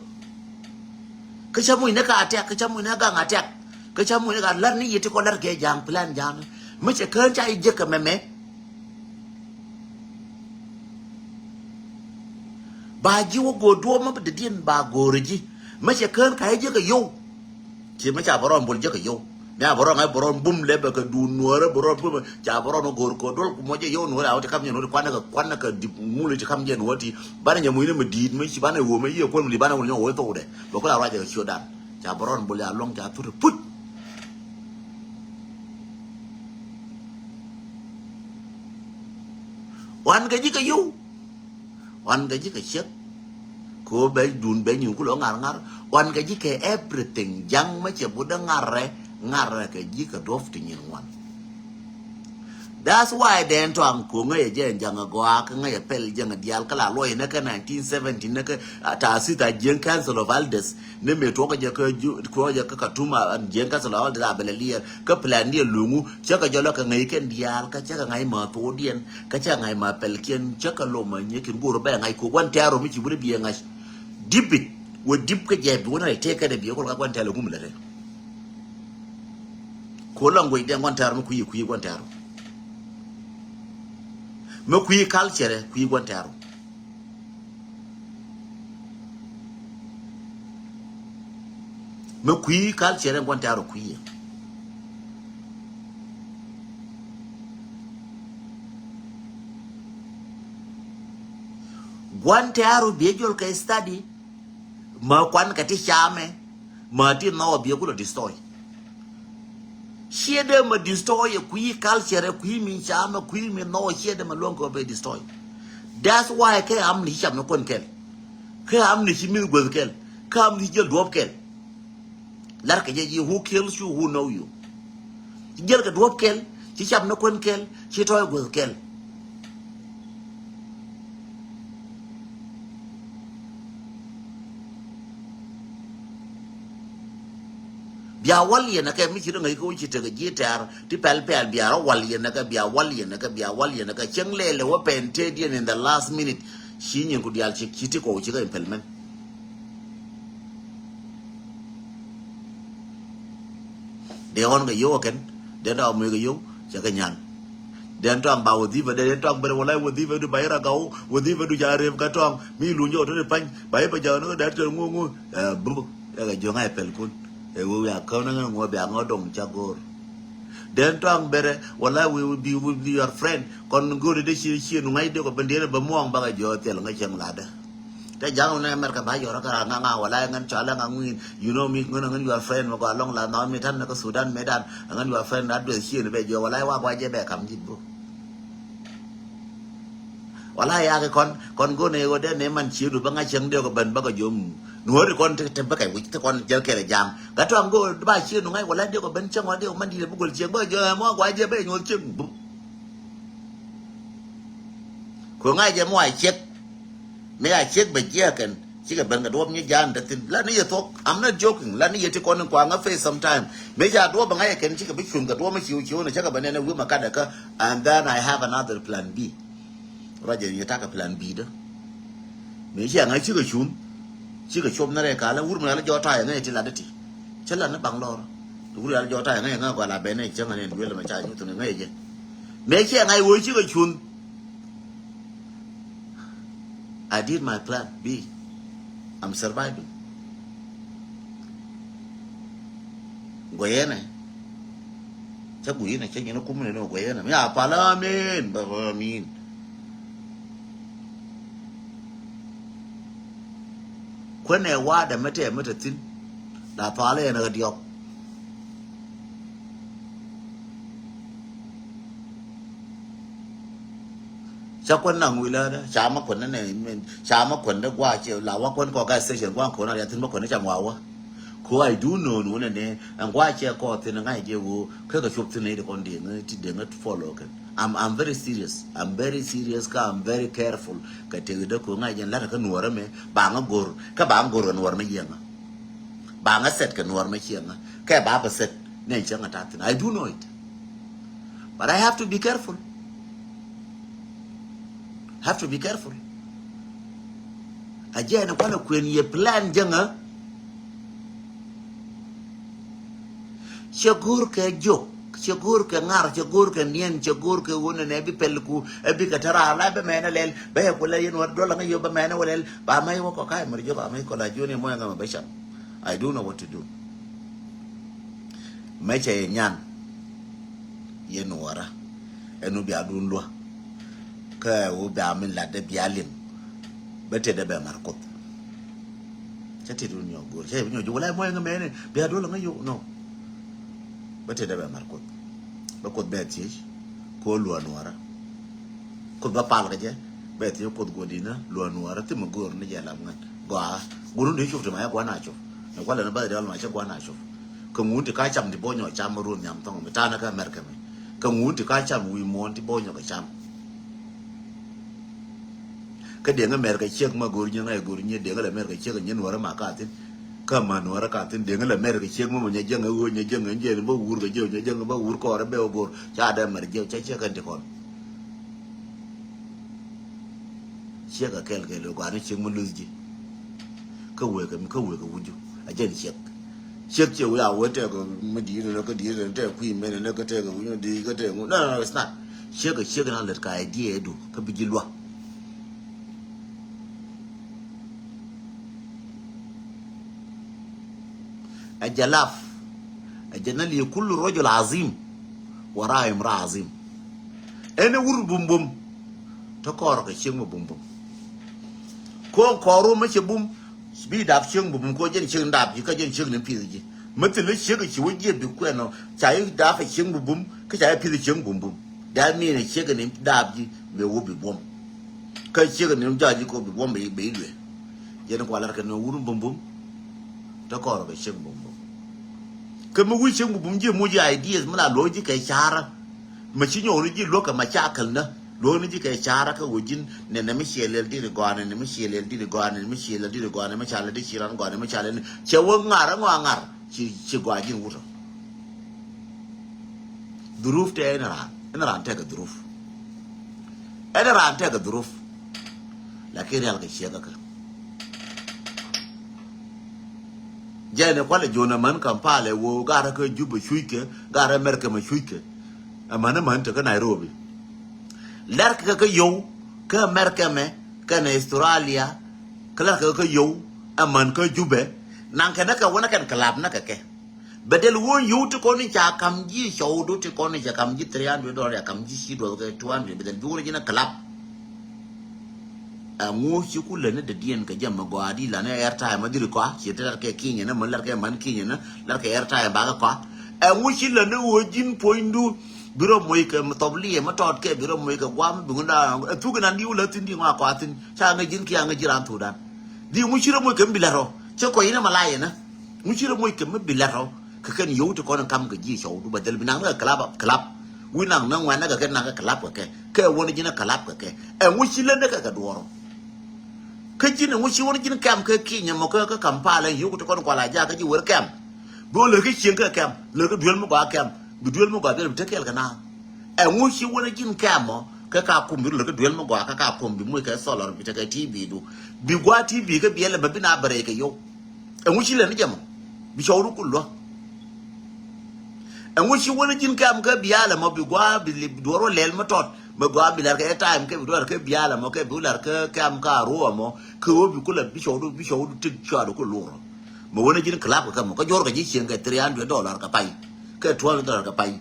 Kä cä muc ni ka attack kä cä muc ni gaŋ attack. Kä cä muc ni ka lat ni yɛ ti kɔ lat kɛ ja̱a̱ŋ plan ja̱a̱ŋ. Mi cɛ kään ca yɛ jiäk kɛ mɛmɛ. Ba ji̱ wä go̱o̱r duɔ̱ɔ̱p mi bi dädiɛn ba go̱o̱rä ji̱. Mi cɛ kään ka yɛ jiäk kɛ yow. Ci mi ca bä rɔn bol jɛ kɛ yio̱w. Mi a bä rɔn ŋa̱c bä rɔn bum lɛ bɛ kɛ duun nuɔ̱ɔ̱rä bä rɔn bum ca bä rɔn go̱o̱r kɛ duɔl ku mɔ jɛ yio̱w nuɔ̱ɔ̱rä a wä ti kam jɛ nuɔ̱ɔ̱rä ti kuanɛ kɛ kuanɛ kɛ dip mul ti kam jɛ nuɔ̱ɔ̱rä ti banɛ nyɛ mucni mi di̱i̱t mi ci banɛ woo mi yiëë kuɔn mi di̱i̱t banɛ wul nyɔ woo thokdɛ bɛ kula ruacɛ kɛ ciötdan. Ca bä rɔn bol ya luɔ̱ŋ ca thut put. Wan kɛ ji̱ kɛ yio̱w. Wan kɛ ji̱ kɛ ciek. Kɛ ɣöö bɛ dun bɛ nyin kulɛ ŋar ŋar. Wan kɛ ji̱ kɛ everything ja̱ŋ mä cɛ butdä ŋarɛ ŋarɛ kɛ ji̱ kɛ duɔ̱p ti nyin ŋuan. That's why dɛn tɔaŋ ko̱ ŋäcɛ jɛ ja̱ŋ a gɔaa kä ŋäcɛ pɛl ja̱ŋ a diaal kä la luɔc inɛ kä nineteen seventy inɛ kä taasith a jiäŋ Council of Elders ni mëë tuɔkä jɛ kä tuɔkä jɛ kä Khartoum a jiäŋ Council of Elders a bɛlɛ liɛɛr kä plan diɛ luŋu cä kɛ jɔlɔ kɛ ŋäc kɛn diaal kä cä kɛ ŋa̱c ma thokdiɛn. Kä cä ŋa̱c ma pɛlkiɛn cä kɛ lom a nyiek in go̱o̱r bɛ ŋa̱c kok gua̱n tɛ̈r rom mi ci wut biɛ ŋa̱c. Dipit wä dip kä jɛ bi wä na tek kɛn biɛ kol ka gua̱n tɛ̈r lɛ gum lɛ rɛ. Ko language dɛ gua̱n tɛ̈r mi kui̱ kui̱ gua̱n tɛ̈r. Mi kui̱ culture kui̱ gua̱n tɛ̈r. Mi kui̱ culture gua̱n tɛ̈r kui̱. Gua̱n tɛ̈r biɛ jol kɛ study. Ma kuan kɛ ti camɛ ma ti nhɔk a biɛ kulɛ destroy. Ciɛ dee ma destroy ɛ kui̱ culture ɛ kui̱ mi camɛ kui̱ mi nhɔk ciɛ dee ma luɔ̱ŋ kɛ bɛ destroy. That's why kɛ am ni ci cam ni kuɔn kɛl. Kɛ am ni ci mi gueth kɛl. Kɛ am ni ci jɛl duɔp kɛl. Lar kɛ jɛ ji̱ who kills you, who know you. Ci jiɛl kɛ duɔ̱p kɛl ci cap ni kuän kɛl ci tɔ̱ɔ̱c guäth kɛl. Bia wal yɛn akɛ mi ci ri ŋäc kɛ wä ci tekɛ ji̱ tɛ̈r ti pɛl pɛl bia rɔ wal yɛn akɛ bia wal yɛn akɛ bia wal yɛn akɛ cieŋ lɛl ɛ wä pɛn tëëdiɛn in the last minute. Ci nyin ku diaal ci ci ti kɔw ci kɛ implement. Dee ɣɔn kɛ yio̱w ɛ kɛn dee dɔ̱a̱ muec kɛ yio̱w cɛ kɛ nyan. Dee tɔaŋ ba wä dhi̱i̱p ɛ dee tɔaŋ ben wä la̱c wä dhi̱i̱p ɛ du ba yir a gaw wä dhi̱i̱p ɛ du ca rep kɛ tɔaŋ mi luny jɔk te ti pa̱ny ba yir bɛ ja̱k ni kɛ dee te ŋuɔ̱ ŋuɔ̱. Ɛ bum ɛ kɛ jiöŋ a yɛ pɛl kun ɛ wee wiaa käm ni ŋuɔ̱ bia ŋuɔ̱ dɔŋ ca go̱o̱r. Dee tɔaŋ ben ɛ wä la̱c we will be, will be your friend kɔn go̱o̱r dee ci ci nu ŋa̱c dee kɔ ben dee ni bɛ muɔ̱ɔ̱ŋ bakɛ jiɔk thil ŋäc cieŋ latdä. Te ja̱ŋ wä ni America ba yɔr kä ŋa̱ ŋa̱ wala ŋän cɔal ŋa̱ ŋuin. You know mi ŋän ŋän your friend mi gɔaa lɔŋ la nɔn mi tan ni kä Sudan mi dan ŋän your friend address cien bɛ jɔ wala wa gua jɛ bɛ kam ji̱ bro. Wala ya kɛ kɔn kɔn go ne wä dee ne man cien du bä ŋa̱ cieŋ dee kɔ ben bä kɛ jom. Nuɔri kɔn te te bä kɛ wi̱c te kɔn jɛl kɛlɛ ja̱ŋ kä tɔŋ go ba cien du ŋa̱ wala dee kɔ ben cieŋ wala dee kɔ man di dee bä gol cieŋ bä jɔ mɔ gua jɛ bɛ nyuɔth cieŋ bum. Kɛ ŋa̱ jɛ mɔ a ciek. Mi a ciek bɛ jiɛɛkɛn Cikɛ ben kɛ duɔ̱ɔ̱p nyi ja̱a̱n däthin. La ni yɛ thuɔ̱k. I'm not joking. La ni yɛ ti kɔn in kuaŋä face sometime. Mëë ca duɔ̱ɔ̱p bɛ ŋa̱c ɛ kɛn cikɛ bi cuŋ kɛ duɔ̱ɔ̱p mi ciu ciu ni cakɛ ben ɛn ɛ wi̱i̱ ma kat ɛ kä. And then I have another plan B. Ruacɛ yɛ takɛ plan B dä. Mëë ciɛ ŋa̱c cikɛ cuŋ. Cikɛ cuɔp ni rɛy kalä wur mi ɣäl jɔɔk ta̱a̱ yɛ ŋäc ɛ ti lat dä ti. Cä lat ni baŋ lɔr. Wur ɣäl jɔɔk ta̱a̱ yɛ ŋäc ɛ ŋäc gɔaa la ben ɛ cäŋ ɛ ni duel mɛ ca nyuth ni ŋäc ɛ jɛ. Mëë ciɛ ŋa̱c wee cikɛ cuŋ. I did my plan B. I'm surviving. Guɛyɛnɛ. Cä guiyinɛ cä nyinɛ kumnɛ ni guɛyɛnɛ. Mi a pal amin. Bä amin. Kuɛnɛ wa̱a̱dɛ mɛ tɛ mɛ tɛ thi̱n. La palɛ ɛn ɣä diɔk. Ca kuɛn naŋ wi̱i̱ lädä, ca ma kuɛn nɛ, ca ma kuɛn dä gua̱a̱ cɛ, la wa kuɛn kɔ gas station gua̱a̱ kuɛn a riat thi̱n ma kuɛn cam wa wa. Ko I do know ni wunɛ ni, ɛn gua̱a̱ cɛ kɔ thi̱n ŋa̱c jɛ wo, kä kɛ cuɔp thi̱n ni di kɔn diŋ, ti diŋ follow kɛn. I'm, I'm very serious, I'm very serious, kä I'm very careful. Kɛ tëk dä ko ŋa̱c jɛ lat kä nuɔrä mɛ, ba ŋa gor, kä ba ŋa gor kɛ nuɔrä mɛ yiɛŋä. Ba ŋa set kɛ nuɔrä mɛ ciɛŋä, kɛ ba bɛ set, ni ɛn cɛ ŋa ta̱a̱ thi̱n. I do know it. But I have to be careful. Have to be careful. A jɛ ni kualɛ kuën yɛ plan jäŋä. Cɛ go̱o̱r kɛ jok, cɛ go̱o̱r kɛ ŋar, cɛ go̱o̱r kɛ niɛn, cɛ go̱o̱r kɛ wunɛ nɛ bi pɛl ku, ɛ bi kɛ tɛ raar la bɛ mɛnɛ lɛl, bɛ yɛ ku lɛ yɛn wä dɔl ŋa yop bɛ mɛnɛ wä lɛl, ba mɛ wä kɔ ka̱a̱c mɛr jok, ba mɛ kɔ la jioni mɔ ɛŋa mɛ bɛ cam. I do know what to do. Mɛ cɛ yɛ nyan. Yɛ nuɔrä. Ɛn wä bia dun luä. Kä wä bia min lat dɛ bia liŋ. Bä tëdɛ bɛ mar kuoth. Cä tëdun nyɔ go̱o̱r. Cä yɛ bi nyɔ ji̱ wala mɔ ɛŋä mɛnɛ. Bia duɔl ɛŋä yo̱. No. Bä tëdɛ bɛ mar kuoth. Bä kuoth bɛ thiec. Ko luä nuɔrä. Kuoth bä pal kɛ jɛ. Bɛ thiec kuoth guɔdinä. Luä nuɔrä. Thimɛ go̱o̱r ni jɛ lam ŋän. Gɔaa. Gurun di cop ti ma yɛ guan a cop. Ni kualɛ ni bä diɔl ma cä guan a cop. Kä ŋun ti ka cam ti bonyɔ cam ma ruɔn nhiam thɔŋ mi tanä kä America mi. Kä ŋun ti ka cam wi̱i̱ muɔ̱ɔ̱n ti bonyɔ kɛ cam. Kä deŋä America ciek ma go̱r nyieŋ a go̱r nyieŋ deŋä la America ciek nyieŋ nuɔrä ma ka thin. Kä ma nuɔrä ka thin deŋä la America ciek ma ma nyɛ jäŋ a ɣöö nyɛ jäŋ a jɛn ba wur kɛ jɛ nyɛ jäŋ ba wur kɔrɛ bɛ wä go̱r ca dɛ America ciek ca ciek kɛn ti kɔn. Ciek a kɛl kɛl ɣöö gua̱a̱r ni ciek ma luth ji̱. Kä wek kä wek kä wuju a jɛn ciek. Ciek ciɛ wee a wee tɛk mi di̱i̱t ni kä di̱i̱t ni tɛk kui̱ mɛn ni kä tɛk wi̱ny di̱i̱t kä tɛk ŋu. No, no, no, it's not. Ciek a ciek na lät ka idea du kä bi ji̱ luak. Ɛ jɛ laf. Ɛ jɛ na li kullu rajul azim. Wara imra azim. Ɛn ɛ wur bumbum. Te kɔɔr kɛ cieŋ mi bumbum. Ko kɔɔr ru mi cɛ bum. Bi dap cieŋ bumbum ko jɛn cieŋ dap ji̱ kä jɛn cieŋ ni pi̱th ji̱. Mi thil ni cieŋ ci wä jiɛ bi kuɛn nɔ ca yi dap cieŋ bumbum kä ca yi pi̱th cieŋ bumbum. That mean cieŋ ni dap ji̱ mi wä bi buɔm. Kä cieŋ ni jɔc ji̱ ko bi buɔm bi bi luɛ. Jɛn kua lar kɛ ni wur bumbum. Te kɔɔr kɛ cieŋ bumbum. Kä mi wi̱i̱ cieŋ bumbum ji̱ muc ideas mi la lo̱c ji̱ kɛ carä. Ma ci nyɔk ni ji̱ luäk kɛ ma ca käl nä. Luäk ni ji̱ kɛ carä kä wä ji̱n nɛ nɛ mi ciɛ lɛl di̱t gɔaa nɛ nɛ mi ciɛ lɛl di̱t gɔaa nɛ nɛ mi ciɛ lɛl di̱t gɔaa nɛ mi ca lɛl di̱t ci ran gɔaa nɛ mi ca lɛl ni. Cɛ wä ŋar ŋɔ a ŋar ci ci gɔaa ji̱n wutɔ. Dhuruf tɛ ɛn raan, ɛn raan tɛkɛ dhuruf. Ɛn raan tɛkɛ dhuruf. Lakin rial kɛ ciɛ kä kä. Jɛn ɛ kualɛ Jon ɛ män Kampala ɛ woo, garɛ kä Juba cuckɛ, garɛ Mɛrkɛ mɛ cuckɛ. Ɛ män ɛ män tekä Nairobi. Lɛr kɛ kä yio̱w kä Mɛrkɛ mɛ kɛnɛ Australia. Kä lɛr kɛ kä yio̱w ɛ män kä Jubɛ. Naŋ kɛ nä kɛ wänä kɛn kɛ lap nä kɛ kɛ. Bɛ dɛl wä yio̱w ti kɔn in ca kam ji̱ cɔwdu ti kɔn in ca kam ji̱ three hundred dollar, ca kam ji̱ ci duɔth kɛ two hundred, bɛ dɛl bi wä ji̱n ɛ kɛ lap. Ɛŋu ci ku lätni dädiɛn kɛ jɛ mɛ gɔaa di lanɛ airtime ma dhiri kɔa ci te lat kɛ kinyɛ ni mɛ lat kɛ man kinyɛ ni lat kɛ airtime bakɛ kɔa. Ɛŋu ci lätni ɣöö ji̱n puɔ̱nydu bi rɔ moc kɛ mɛ thɔp liɛ mɛ tɔt kɛ bi rɔ moc kɛ guam bi ŋun da̱a̱n ɛ thuk inan di wä lät thi̱n di ŋɔa kɔa thi̱n ca ŋäc ji̱n kiɛ a ŋäc ji̱ raan thukdan. Di ŋu ci rɔ moc kɛ mi bi la̱t rɔ cɛ kɔc in ɛmɛ la yɛn ɛ ŋu ci rɛ moc kɛ mi bi la̱t rɔ kɛ kɛn yio̱w ti kɔn in kam kɛ ji̱ cɔwdu bɛ dhil bi naŋ ni kɛ kɛlap kɛlap. Wi̱i̱ naŋ ni ŋuɛ̈tnä kɛ kɛ naŋ kɛ kɛlap kɛ kɛ kɛ wäni ji̱n ɛ kɛlap kɛ kɛ. Ɛŋu ci lät ni kɛ kɛ duɔɔr rɔ. Kä ji̱n ɛŋu ci wä ni ji̱n kɛm kä Kenya mɔ kä, kä Kampala yio̱w ku ti kɔn kual a jakä ji̱ wer kɛm. Bi wä lät kä cieŋ kä kɛm, lät kä duel mi gɔaa kɛm, bi duel mi gɔaa bi rɛ bi te kɛɛl kɛ naath. Ɛŋu ci wä ni ji̱n kɛm mɔ kä Kakum bi rɛ lät kä duel mi gɔaa kä Kakum bi muc kɛ solar bi tekɛ T V du. Bi gua̱a̱ T V kä biɛl ɛmɛ bi na bɛ rɛy kɛ yio̱w. Ɛŋu ci lɛ ni jɛ mɔ? Bi cɔwdu kul luäk. Ɛŋu ci wä ni ji̱n kɛm kä bial ɛmɔ bi gua̱a̱ bi duɔr wä lɛl mi tɔt. Mi gɔaa bi lar kɛ time kɛ bi duɔr kɛ bial ɛmɔ kɛ bi lar kɛ kɛm kä Arua ɛmɔ kɛ ɣöö bi kulɛ bi cɔwdu bi cɔwdu tik cɔwdu ku lur. Mi wä ni ji̱n club kɛ kɛ mɔ kä jɔr kɛ ji̱ cieŋ kɛ three hundred dollar kɛ pay kɛ two hundred dollar kɛ pay.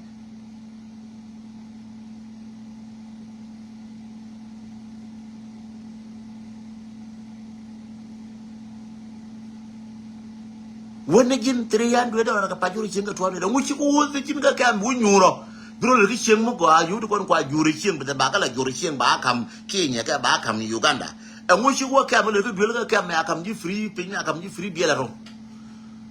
Wä ni ji̱n three hundred dollar kɛ pay jur cieŋ kɛ two hundred. Ŋu ci ku wä ji̱n kɛ kɛm wä nyuurɔ. Bi rɔ lɛ ki cieŋ mi gɔaa yut kɔn kua jur cieŋ bi te ba kɛ la jur cieŋ ba kam Kenya kɛ ba kam Uganda. Ɛŋu ci wä kɛm lɛ ki duel kɛ kɛm mɛ a kam ji̱ free piny a kam ji̱ free biɛl a rɔ.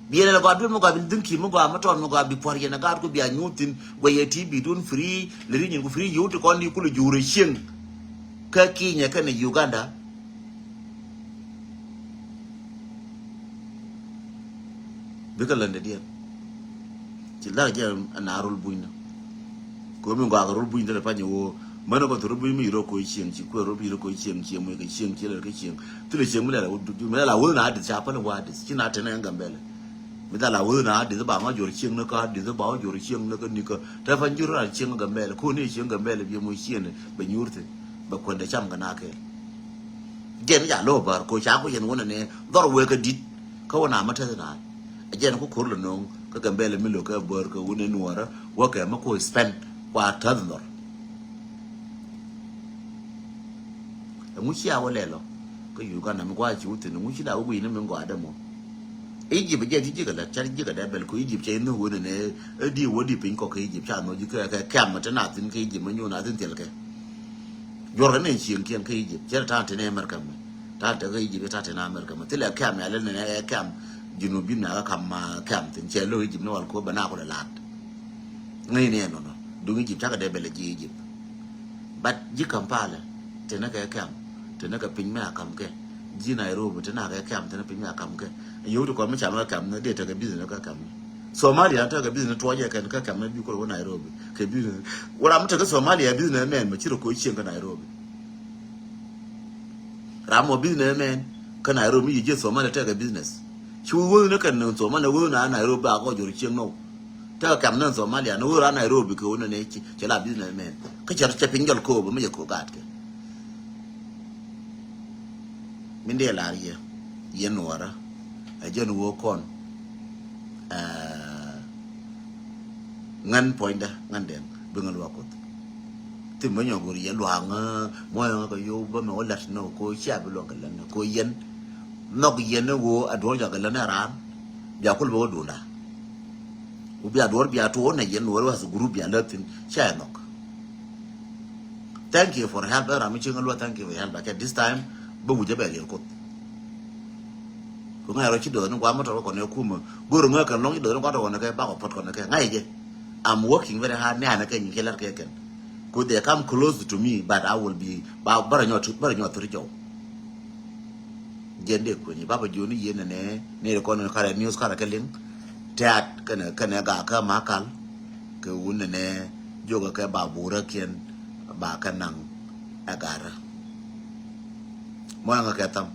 Biɛl a rɔ gɔaa duel mi gɔaa bi dhi̱n ki mi gɔaa mi tɔn mi gɔaa bi puɔr yɛn a gaat ku bi a nyuur thi̱n guɛ yɛ T V dun free lɛ ri nyin ku free yut kɔn di kulɛ jur cieŋ. Kä Kenya kɛnɛ Uganda. Bikɛ ländɛ diɛn. Ci lar jɛ a na rol buny na. Ko mi gɔaa kɛ rol buny dee pany wo. Mɛn kɔ thurul buny mi yiro ko cieŋ ci kuɛ rol buny yiro ko cieŋ ci mui kɛ cieŋ ci lɛ kɛ cieŋ. Thilɛ cieŋ mi lɛ la wud mi lɛ la wud na adith ca pal wa adith ci na tene Gambɛlɛ. Mi dha la wud na adith ba ŋɔ jor cieŋ ni ka adith ba ŋɔ jor cieŋ ni ka ni ka. Tɛ pany jur ran cieŋ Gambɛlɛ ko ni cieŋ Gambɛlɛ bi mui cieŋ bɛ nyur thin bɛ kuɛndɛ cam kɛ na kɛ. Jɛn ja lo̱o̱ bär ko ca ku yɛn wunɛ ni dhɔr wek kä dit. Kä wä na mä teth na. Ɛ jɛn ku ko̱r lɛ no̱o̱ŋ kä Gambɛlɛ mi lo̱k kɛ bär kɛ wun in nuɔrä wä kɛ mä ku spend kua täth nhɔr. Ɛŋu cia wä lɛl ɔ kä Uganda mi gua ci wä thin ɛŋu ci la wä gui̱ni mi gɔaa dɛ mɔ. Egypt jɛ ti ji̱ kɛ lät ca ji̱ kɛ dɛ bɛl ku Egypt cɛ inhuk wä nɛnɛ. Ɛ di wä di piny kɔk kä Egypt ca nhɔk ji̱ kɛ kɛ kɛm mi te na thin kä Egypt mi nyuun a thin thil kɛ. Juɔrkɛ ni cieŋ kiɛn kä Egypt cɛ ta̱a̱ tini America mɛ. Ta̱a̱ te kä Egypt ta̱a̱ tini America mɛ thilɛ kɛm ya lɛ nɛnɛ ɛ kɛm. Junubin na kä kam ma kɛm thin cɛ lo̱k Egypt ni wal ko bɛ na kulɛ laat. Ŋäcni ɛnɔnɔ duŋ Egypt cakɛ dee bɛlɛ ji̱ Egypt. But ji̱ Kampala tini kɛ kɛm tini kɛ piny mɛ a kam kɛ. Ji̱ Nairobi tini a kɛ kɛm tini piny mɛ a kam kɛ. Yio̱w ti kɔn mi ca mɛ kɛm ni dee tekɛ business kɛ kɛm ni. Somalia tekɛ business tuɔɔcɛ kɛn kä kɛm ni bi kul wä Nairobi kɛ business. Wä ram mi tekɛ Somalia business mɛn mɛ ci rɔ koc cieŋ kä Nairobi. Ram mɔ business mɛn kä Nairobi mi yi jiɛ Somalia tekɛ business. Ci wä wä ni kɛn ni Somalia wä na Nairobi a kɔ jor cieŋ nɔ. Tekɛ kɛm ni Somalia ni wä ra Nairobi kɛ wä ni ni ci la business mɛn kä cɛ cɛ piny jɔl koobä mi jɛ kook gaat kɛ. Min dee lar yɛ yɛn nuɔrä. Ɛ jɛn wä kɔn. Ɛ ŋän puɔ̱nydä ŋän dɛŋ bi ŋä luaak Kuoth. Thim bä nyɔk wur yɛ luaak ŋä muɔ̱ɔ̱n ŋä kɛ yow bä mɛ wä la̱t nɔ ko cia bi luɔ̱ŋ kɛ län nɔ ko yɛn. Nhɔk yɛn ni wä a duɔ̱ɔ̱r jɔak kɛ län ni raan. Bia kul bä wä duunda. Wä bia duɔ̱ɔ̱r bia tuɔɔr nɛ yɛn wä wä as a group bia lät thin cia yɛ nhɔk. Thank you for help. Ram mi cieŋ luɔ thank you for help. But this time bä wi̱c jɛ bɛ liɛl Kuoth. Ku ŋa̱c rɔ ci dɔɔni guam mi tɔrɔ kɔn ɛ kumä go̱r ŋäk kɛn lɔŋ ci dɔɔni guam tɔrɔ kɔn ɛ kɛ bakɔ pɔt kɔn ɛ kɛ ŋa̱c jɛ. I'm working very hard ni anɛ kɛ nyi kɛ lat kɛ kɛn. Ku they come close to me but I will be ba bärɛ nyɔ thuri jɔw. Jɛn dee kueni baba joni yie nɛnɛ ni ri kɔn karɛ news karɛ kɛ liŋ. Tɛat kɛnɛ kɛnɛ ga kä makal. Kɛ wun nɛnɛ jiökɛ kɛ ba burä kiɛn ba kɛ naŋ ɛ garä. Muɔ̱ɔ̱ŋä kɛ tham.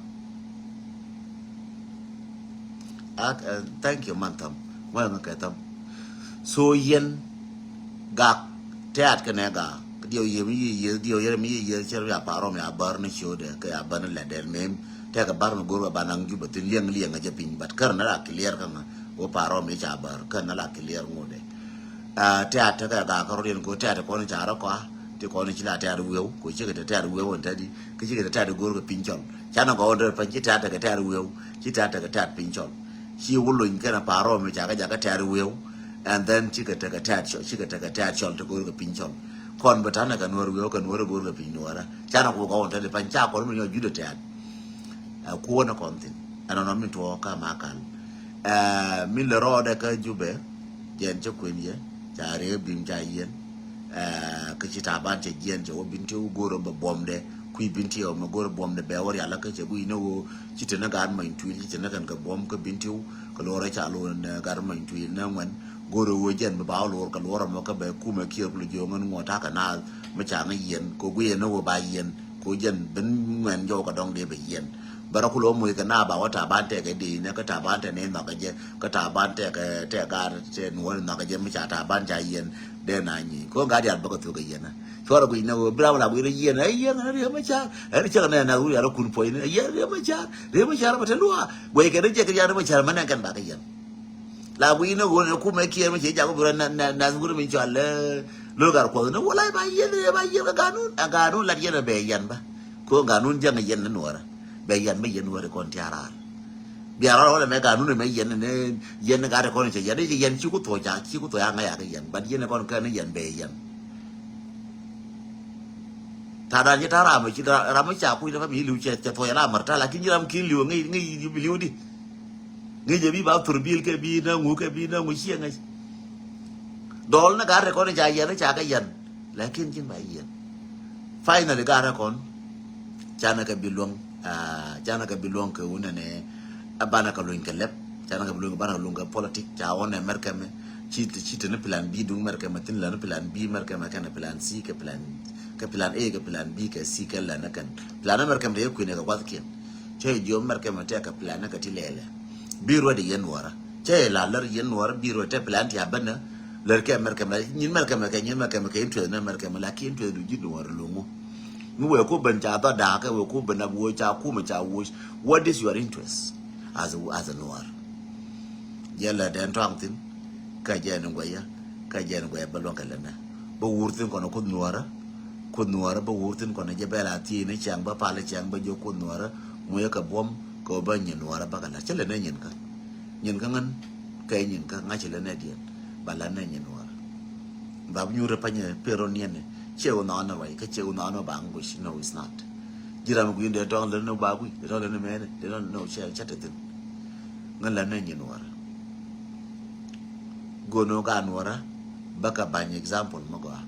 Ak thank you man tham. Muɔ̱ɔ̱ŋä kɛ tham. So yɛn gak tɛat kɛnɛ gak diɛw yɛ mi yɛ yɛ diɛw yɛ mi yɛ yɛ cɛ ya parɔm ya bär ni ciötdɛ kɛ ya bär ni lɛt dɛl mem. Tɛkɛ bär mi go̱r kɛ ba naŋ Jubɛ thin liɛŋ liɛŋ ɛ jɛ piny but kär ni la clear kä ŋa wä parɔm yɛ ca bär kär ni la clear ŋotdɛ. Tɛ̈t tekɛ gak kärɔ̱diɛn kɛ tɛ̈t kɔn ca rɔ kɔa ti kɔn ci la tɛ̈t wi̱ew kɛ cikɛ te tɛ̈t wi̱ew ɛn tɛ̈t di kä cikɛ te tɛ̈t go̱o̱r kɛ piny cɔl. Canɛ gɔw ɛn tɛ̈t pany ci tɛ̈t tekɛ tɛ̈t wi̱ew ci tɛ̈t tekɛ tɛ̈t piny cɔl. Ci wä lony kɛn a pa̱a̱r rɔɔm ca kɛ jakä tɛ̈t wi̱ew. And then cikɛ tekɛ tɛ̈t cɔl cikɛ tekɛ tɛ̈t cɔl te go̱o̱r kɛ piny cɔl. Kɔn bɛ ta̱nɛ kɛ nuɔ̱ɔ̱r wi̱ew kɛ nuɔ̱ɔ̱r go̱o̱r kɛ piny nuɔ̱ɔ̱rä canɛ ku gɔw ɛn tɛ̈t di pany ca kɔn mi nyɔ juudɛ tɛ̈t. Ɛ kuɔnɛ kɔn thin ɛnɔnɔ min tuɔɔk kä makal. Ɛ min lɛ rɔɔdɛ kä Jubɛ. Jɛn cä kuën yɛ ca rëë bim ca yiɛn. Ɛ kä ci taban cɛ jiɛn cɛ wä bin ti wä go̱o̱rä bɛ buɔmdɛ. kui̱ Bentiu mɛ go̱r buɔ̱m dɛ bɛ wä rial kä cɛ gui̱ ni ɣöö ci te ni gaat mɔny tuil ci te ni kɛn kɛ buɔ̱m kä Bentiu kɛ lo̱rɛ ca lo̱r ni gaat mɔny tuil ni ŋuɛn go̱r ɣöö jɛn bi ba wä lo̱r kɛ lo̱rɛ mɔ kä bɛ kumɛ kiɛr kulɛ jiöŋ ŋuɔ ta̱kɛ naath mi ca ŋä yiɛn kɛ gui̱ ni ɣöö ba yiɛn kɛ jɛn ben ŋuɛn jɔw kɛ dɔŋ dee bɛ yiɛn. Bɛ rɔ kulɛ wä moc kɛ naath ba wä ta̱a̱ ban tɛkɛ dee ni kä ta̱a̱ ban tɛ ni nhɔkɛ jɛ kä ta̱a̱ ban tɛkɛ tɛk gaat tɛ nuɔ̱ɔ̱r nhɔkɛ jɛ mi ca ta̱a̱ ban ca yiɛn. Dee na nyi kɛ ɣöö ŋa̱ diaal bä kɛ thok kɛ yiɛn. Cuɔrɛ guic ni ɣöö bi ram la guic rɔ yiɛn ɛ yiɛn ɛ riɛm a car ɛ ri cäk nɛ na wuri a rɔ kun puɔ̱ny ni ɛ yiɛn riɛm a car riɛm a car bä te luaak guic kɛ ri jɛ kɛ riɛm a car mɛ nɛn kɛn ba kɛ yiɛn. La guic ni ɣöö ni kumɛ kiɛɛr mi ci jak bi rɔ na na na wuri mi cɔal lɛ lo̱l gar kuɔth ni wala ba yiɛn ɛ ba yiɛn kɛ ganun ɛ ganun lat yiɛn ɛ bɛ yiɛn bä. Kɛ ɣöö ganun jäŋ ɛ yiɛn ni nuɔrä bɛ yiɛn mi yiɛn nuɔrä kɔn tiarar. Bia rɔl wala mɛ ganun mɛ yɛn ne yɛn ne gari kɔn cɛ yɛn ne yɛn ci ku thɔ ca ci ku thɔ ya ŋa ya kɛ yɛn ban yɛn ne kɔn kɛ ne yɛn bɛ yɛn. Ta dan ci ta ram ci ram ca ku ne fa mi liu cɛ cɛ thɔ ya la mar ta la kin ram kin liu ngi ngi bi liu di. Ngi je bi ba thur bil kɛ bi na ŋu kɛ bi na ŋu ci ngi. Dɔl ne gari kɔn ca yɛn ca kɛ yɛn. Lakin cin ba yiɛn. Finally garɛ kɔn canɛ kɛ bi luɔŋ canɛ kɛ bi luɔŋ kɛ wunɛ nɛ. A banɛ kɛ luny kɛ lɛp canɛ kɛ bi luɔŋ banɛ kɛ luɔŋ kɛ politik ca wɔnɛ mɛrkɛ mɛ. Ci ci tini plan B duŋ mɛrkɛ mɛ thin lɛn plan B mɛrkɛ mɛ kɛnɛ plan C kɛ plan kɛ plan A kɛ plan B kɛ C kɛ lɛn kɛn plan mɛrkɛ mɛ tɛ yɛ kuinɛ kɛ guath kiɛn. Cɛ jiɔ mɛrkɛ mɛ tɛ kɛ plan kɛ ti lɛlɛ. Bi ruɛt yɛn nuɔrä cɛ la lär yɛn nuɔrä bi ruɛt tɛ plan ti a bänä. Lär kɛ mɛrkɛ mɛ nyin mɛrkɛ mɛ kɛ nyin mɛrkɛ mɛ kɛ interest nɛ mɛrkɛ mɛ lakin interest du ji̱ nuɔrä loŋu. Mi wee ku ben ca dhɔ da̱a̱ kɛ wee ku ben a wuɔc ca kumɛ ca wuɔc. What is your interest as a, as a nuɔr? Jɛ lɛ dɛn tɔaŋ thin kä jɛ ni guɛyä kä jɛ ni guɛyä bä luɔ̱ŋ kɛ lɛ nɛ bä wur thin kɔn a kuth nuɔrä. Kuoth nuɔɔrä bä wur thin kɔn jɛ bɛ la thiec ni ciaŋ bä pal ciaŋ bä jiök kuoth nuɔɔrä. Mucä kɛ buɔ̱m kɛ ɣöö bä nyin nuɔɔrä bä kɛ la̱t cä lät nɛ nyin kä. Nyin kä ŋän kɛ nyin kä ŋa̱c cä lät nɛ diɛn ba la̱t nɛ nyin nuɔɔrä. Ba bi nyuur panyɛ per rɔ niɛn ni ciɛ wä nɔɔn ni ruac kä ciɛ wä nɔɔn ni ba ŋuc. No, it's not. Ji̱ ram gui̱n dee tɔŋ lät ni ba gui̱ dee tɔŋ lät ni mɛɛni dee tɔŋ lät ni cɛ cä te thin. Ŋän la̱t nɛ nyin nuɔɔrä. Go̱o̱n ɣöö gaat nuɔ̱ɔ̱rä bä kɛ ba̱ny example mi gɔaa.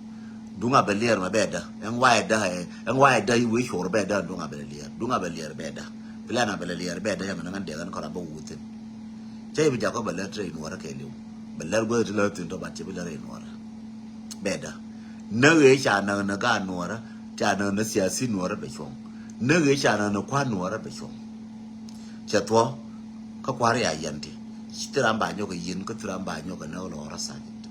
Duŋ a bɛ liɛɛr mɛ bɛ dä ɛŋ wa̱a̱ ɛ dä ɛ ɛŋ wa̱a̱ ɛ dä i̱ wee cuɔr bɛ dä duŋ a bɛ lɛ liɛɛr duŋ a bɛ liɛɛr bɛ dä. Plan a bɛ lɛ liɛɛr bɛ dä yɛn ŋän dee ɣän kɔn a bä wuth thi̱n. Cä i̱ bi jakä bɛ lät rɛy nuɔ̱ɔ̱rä kɛɛliw bɛ lät guäth ti lät thi̱n tɔ bat cɛ bi lät rɛy nuɔ̱ɔ̱rä. Bɛ dä näk ëë ca näk ni gaat nuɔ̱ɔ̱rä ca näk ni siasi nuɔ̱ɔ̱rä bɛ cuɔ̱ŋ. Näk ëë ca näk ni kua̱r nuɔ̱ɔ̱rä bɛ cuɔ̱ŋ. Cɛ thuɔ̱k kä kua̱r ya yɛn ti. Ci thil ram ba nyɔk kɛ yin kä thil ram ba nyɔk kɛ nɛ wä lɔ rɔ sajit.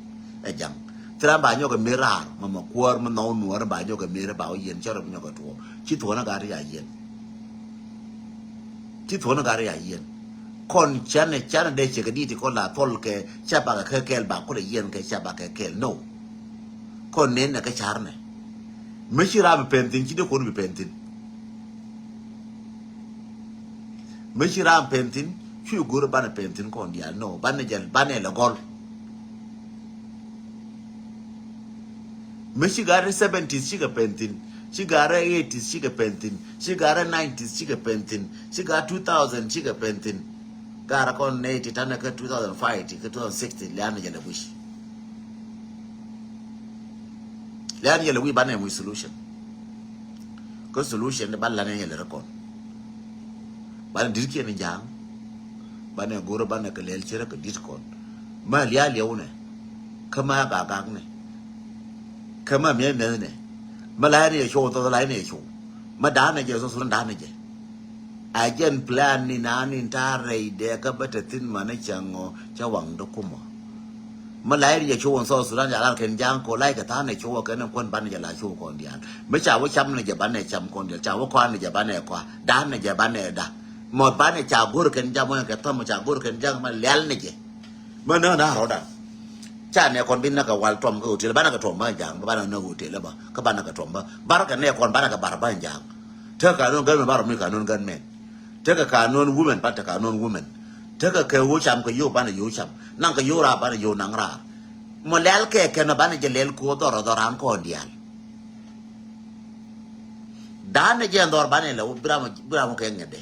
Ɛ jaŋ thil ram ba nyɔk kɛ mer raar mɛ mɛ kuäär mi nhɔw nuɔɔr ba nyɔk kɛ mer ba wä yin cɛ rɔ bi nyɔk kɛ tuɔɔk ci thuɔ̱k ni gat ri ya yɛn. Ci thuɔ̱k ni gat ri ya yɛn. Kɔn canɛ canɛ dee cɛ kɛ di̱t ti kɔn la thɔl kɛ ca bakɛ kɛ kɛɛl ba kulɛ yɛn kɛ ca bakɛ kɛɛl no. Kɔn nen nɛ kɛ car nɛ. Mi ci ram bi pɛn thin ci dee kuɔn bi pɛn thin. Mi ci ram pɛn thin cu go̱r banɛ pɛn thin kɔn diaal no banɛ jɛl banɛ lɛ gɔl. Mi ci gat rɛ seventies cikɛ pɛn thin ci gat rɛ eighties cikɛ pɛn thin ci gat rɛ nineties cikɛ pɛn thin ci gat two thousand cikɛ pɛn thin. Gat rɛ kɔn nɛy ti tanɛ kä two thousand five ti kä two thousand sixteen lian ni jɛl ɛ guic. Lian ni jɛl ɛ guic banɛ muc solution. Kä solution ni ban lan ni jɛl ɛ rɛ kɔn. Banɛ di̱t kiɛn in ja̱a̱ŋ. Banɛ go̱rä banɛ kɛ lɛl cierä kɛ di̱t kɔn. Ma lia̱a̱ liɛw nɛ. Kä ma gak gak nɛ. Kä ma miɛth miɛth nɛ. Ma la̱a̱c ni yɛ cow thɔth la̱a̱c ni yɛ cow. Ma da̱a̱n nɛ jɛ thɔth thun da̱a̱n nɛ jɛ. A jɛn plan ni naan in ta̱a̱ rɛy dɛ kä bä te thi̱n ma ni cäŋ ɔ cä waŋ dä kumɔ. Mi la yɛn yɛ cu wä South Sudan ca lar kɛn ja̱a̱ŋ ko lac kɛ tha̱a̱n ɛ cu wä kɛn kuän banɛ jɛ la cu kɔn diaal. Mi ca wä cam ni jɛ banɛ cam kɔn diaal ca wä kɔan ni jɛ banɛ kɔa da̱a̱n ni jɛ banɛ da̱. Mɔ banɛ ca go̱r kɛn jam wä kɛ thäm ca go̱r kɛn ja̱a̱ŋ ma lial ni jɛ. Mɛ nä na rɔdan. Ca nɛ kɔn bi nä kɛ wal tuɔm kɛ hotel banɛ kɛ tuɔm ba ja̱a̱ŋ banɛ nä hotel ba kä banɛ kɛ tuɔm ba bar kɛ nɛ kɔn banɛ kɛ bar ba ja̱a̱ŋ. Te ka nön gän mɛ bar mi ka nön gän mɛ. Tekɛ ka nön women ban te ka nön women. Tekɛ kɛ ɣöö cam kɛ yio̱w banɛ yio̱w cam naŋ kɛ yio̱w raar banɛ yio̱w naŋ raar. Mɔ lial kɛ kɛn banɛ jɛ lɛl ko̱o̱r dhɔr dhɔr an kɔn diaal. Da̱a̱n ni jɛ dhɔr banɛ lɛ bi ram kɛ ŋɛdɛ.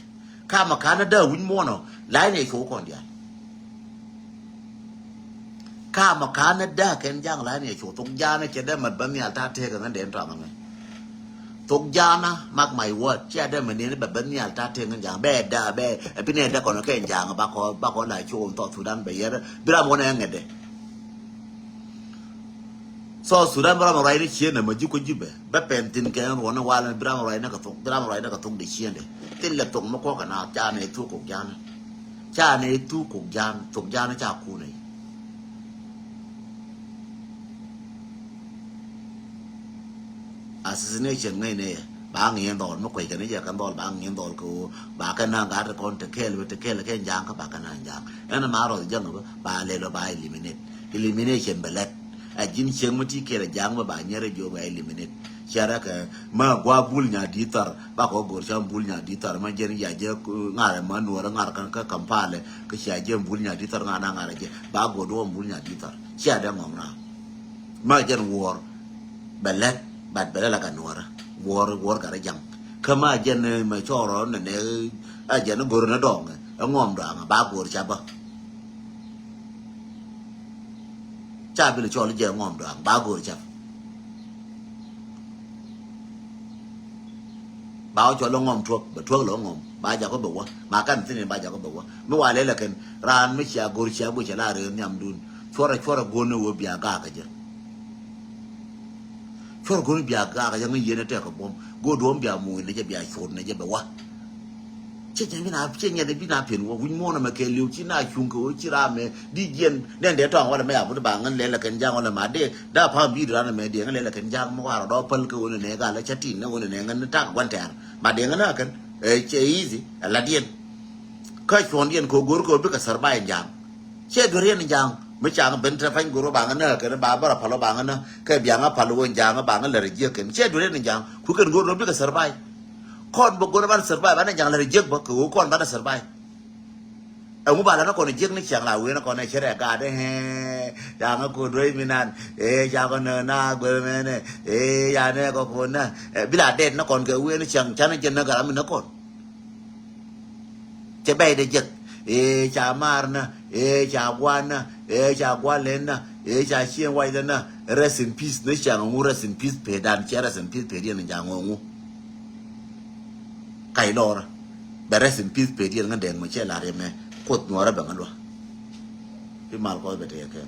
Kamɛ ka̱n ni dee wi̱ny muɔnɔ la̱a̱c ni yɛ co̱o̱k kɔn diaal. Kamɛ ka̱n ni dee kɛn ja̱a̱ŋ la̱a̱c ni yɛ co̱o̱k thok ja̱a̱n ni cɛ dee mat bä nhial ta̱a̱ tëëk kɛ ŋändɛ in tɔaŋ ɛmɛ. Thok Ja̱a̱ŋä, mark my word. Cia dee mɛ niɛn bɛ bɛ nhial ta̱a̱ tëŋ in Ja̱a̱ŋ. Bɛ da, bɛ, ɛ pin ɛ da kɔn kɛ in Ja̱a̱ŋ, ba kɔ, ba kɔ la cuɔ in South Sudan bɛ yɛr. Bi ram wä nɛ ŋɛt dɛ. South Sudan bi ram ruac ni cieen nɛ mɛ ji̱ kɔ ji̱ bɛ. Bɛ pɛn thin kɛ in ruɔn ni wal in bi ram ruac ni kɛ thok, bi ram ruac ni kɛ thok dee cieen dɛ. Thin lɛ thok mɛ kɔk kɛ na, ca nɛ thok Kok Ja̱a̱ŋä. Ca nɛ thok Kok Ja̱a̱ŋ, Thok Ja̱a̱ŋä ca kun nɛ. Assassination ŋäcnɛ yɛ ba ŋi̱i̱n dhɔl mi kuec kɛn jɛ kɛn dhɔl ba ŋi̱i̱n dhɔl kɛ ɣöö ba kɛn na gat kɔn te kɛɛl bä te kɛɛl kɛn ja̱a̱ŋ kä ba kɛn na ja̱a̱ŋ. Ɛn ma rɔth jäŋ bä ba lɛl bä ba eliminate. Elimination bɛ lɛt. Ɛ ji̱n cieŋ mi ti kɛɛl ja̱a̱ŋ bä ba nyɛr jiɔ ba eliminate. Cɛ rɛ kɛ ma gua Bul Nyaŋ Di̱i̱t Thar ba kɔ go̱r ca Bul Nyaŋ Di̱i̱t Thar ma jɛn ya jɛ ŋa̱r ma nuɔr ŋa̱r kɛn kä Kampala kä cia jɛ Bul Nyaŋ Di̱i̱t Thar ŋa̱r na ŋa̱r jɛ ba go̱r duɔ Bul Nyaŋ Di̱i̱t Thar cia dee ŋɔm na. Ma jɛn wuɔr bɛ lɛt, but bɛ lɛt la kɛ nuɔrä. Wuɔr, wuɔr kɛ rɛ jaŋ. Kä ma jɛn, eh, mɛ cɔɔrɔ nɛ nɛ, a jɛn go̱r nɛ dɔŋ, ɛ ŋɔm dɔaŋ ba go̱r ca bä. Ca bi lɛ cɔl jɛ ŋɔm dɔaŋ ba go̱r ca. Ba wä cɔl ŋɔm tuɔk, bɛ tuɔk lɛ ŋɔm ba jakɔ bɛ wä. Ma kan thin ba jakɔ bɛ wä. Mi wa lɛ lɛ kɛn raan mi cia go̱r cia bä cɛ la rɛ nhiam dun. Cuɔrɛ, cuɔrɛ go̱r nɛ wä bia gakä jɛ. Cuɔr go̱n bia gakä jɛ ŋä yien ɛ tɛk kɛ buɔ̱m. Go̱o̱r duɔ̱m bia muc nɛ jɛ bia cot nɛ jɛ bɛ wa. Cɛ jɛ bi na, cɛ nyɛ dɛ bi na pen wä wi̱c muɔ̱ɔ̱n ɛmɛ kɛ liw ci na cuŋ kɛ wä ci ram mɛ di jiɛn nɛn dee tɔŋ walɛ mɛ a but ba ŋän lɛl ɛ kɛn ja̱a̱ŋ walɛ ma dee da pa̱a̱m bi ran ɛmɛ dee ŋän lɛl ɛ kɛn ja̱a̱ŋ mɛ warɛ dɔɔ päl kɛ wä nɛ nɛ gal ɛ cɛ tin nɛ wä nɛ nɛ ŋän ni tak gua̱n tɛɛr. Ma dee ŋän ɛ kɛn ɛ cɛ easy ɛ la diɛn. Kä cuɔ̱ndiɛn kɛ go̱r kɛ bikɛ survive in ja̱a̱ŋ. Ciɛ duer yɛn in ja̱a̱ŋ mi ca̱a̱ŋ ben te pa̱ny go̱r wä baŋä nä kɛn ba bärä pal wä baŋä nä kɛ biaŋä pal wä in ja̱a̱ŋ baŋä lär jiäk kɛn. Ciɛ duer yɛn in ja̱a̱ŋ ku kɛn go̱r wä bikɛ survive. Kɔn bä go̱r ban survive banɛ ja̱a̱ŋ lär jiäk bä kɛ ɣöö kɔn banɛ survive. Ɛŋu ba länä kɔn jiäk ni ciaŋ la wen kɔn ɛ cɛ rɛ gat ɛ ja̱a̱ŋ kɛ duer mi nan ɛ ja̱a̱ŋ kɔn nä na guer mɛnɛ ɛ ya nɛ kɔ kɔn nä ɛ bila dɛt nä kɔn kɛ wen ciaŋ canɛ jɛ nä garam mi nä kɔn. Cɛ bɛy dɛ jek. Ee ca maar nä, ee ca guan nä, ee ca guan len nä, ee ca cieŋ wac lɛ nä. Rest in peace ni ca ŋu rest in peace pay dan cɛ rest in peace pay diɛn ca ŋu ŋu. Kac lɔrä bɛ rest in peace pay diɛn ŋä dɛŋ mɛ cɛ lar yɛ mɛ kuoth nuɔrä bɛ ŋä luä. Bi mal kɔc bɛ tɛ yɛ kɛn.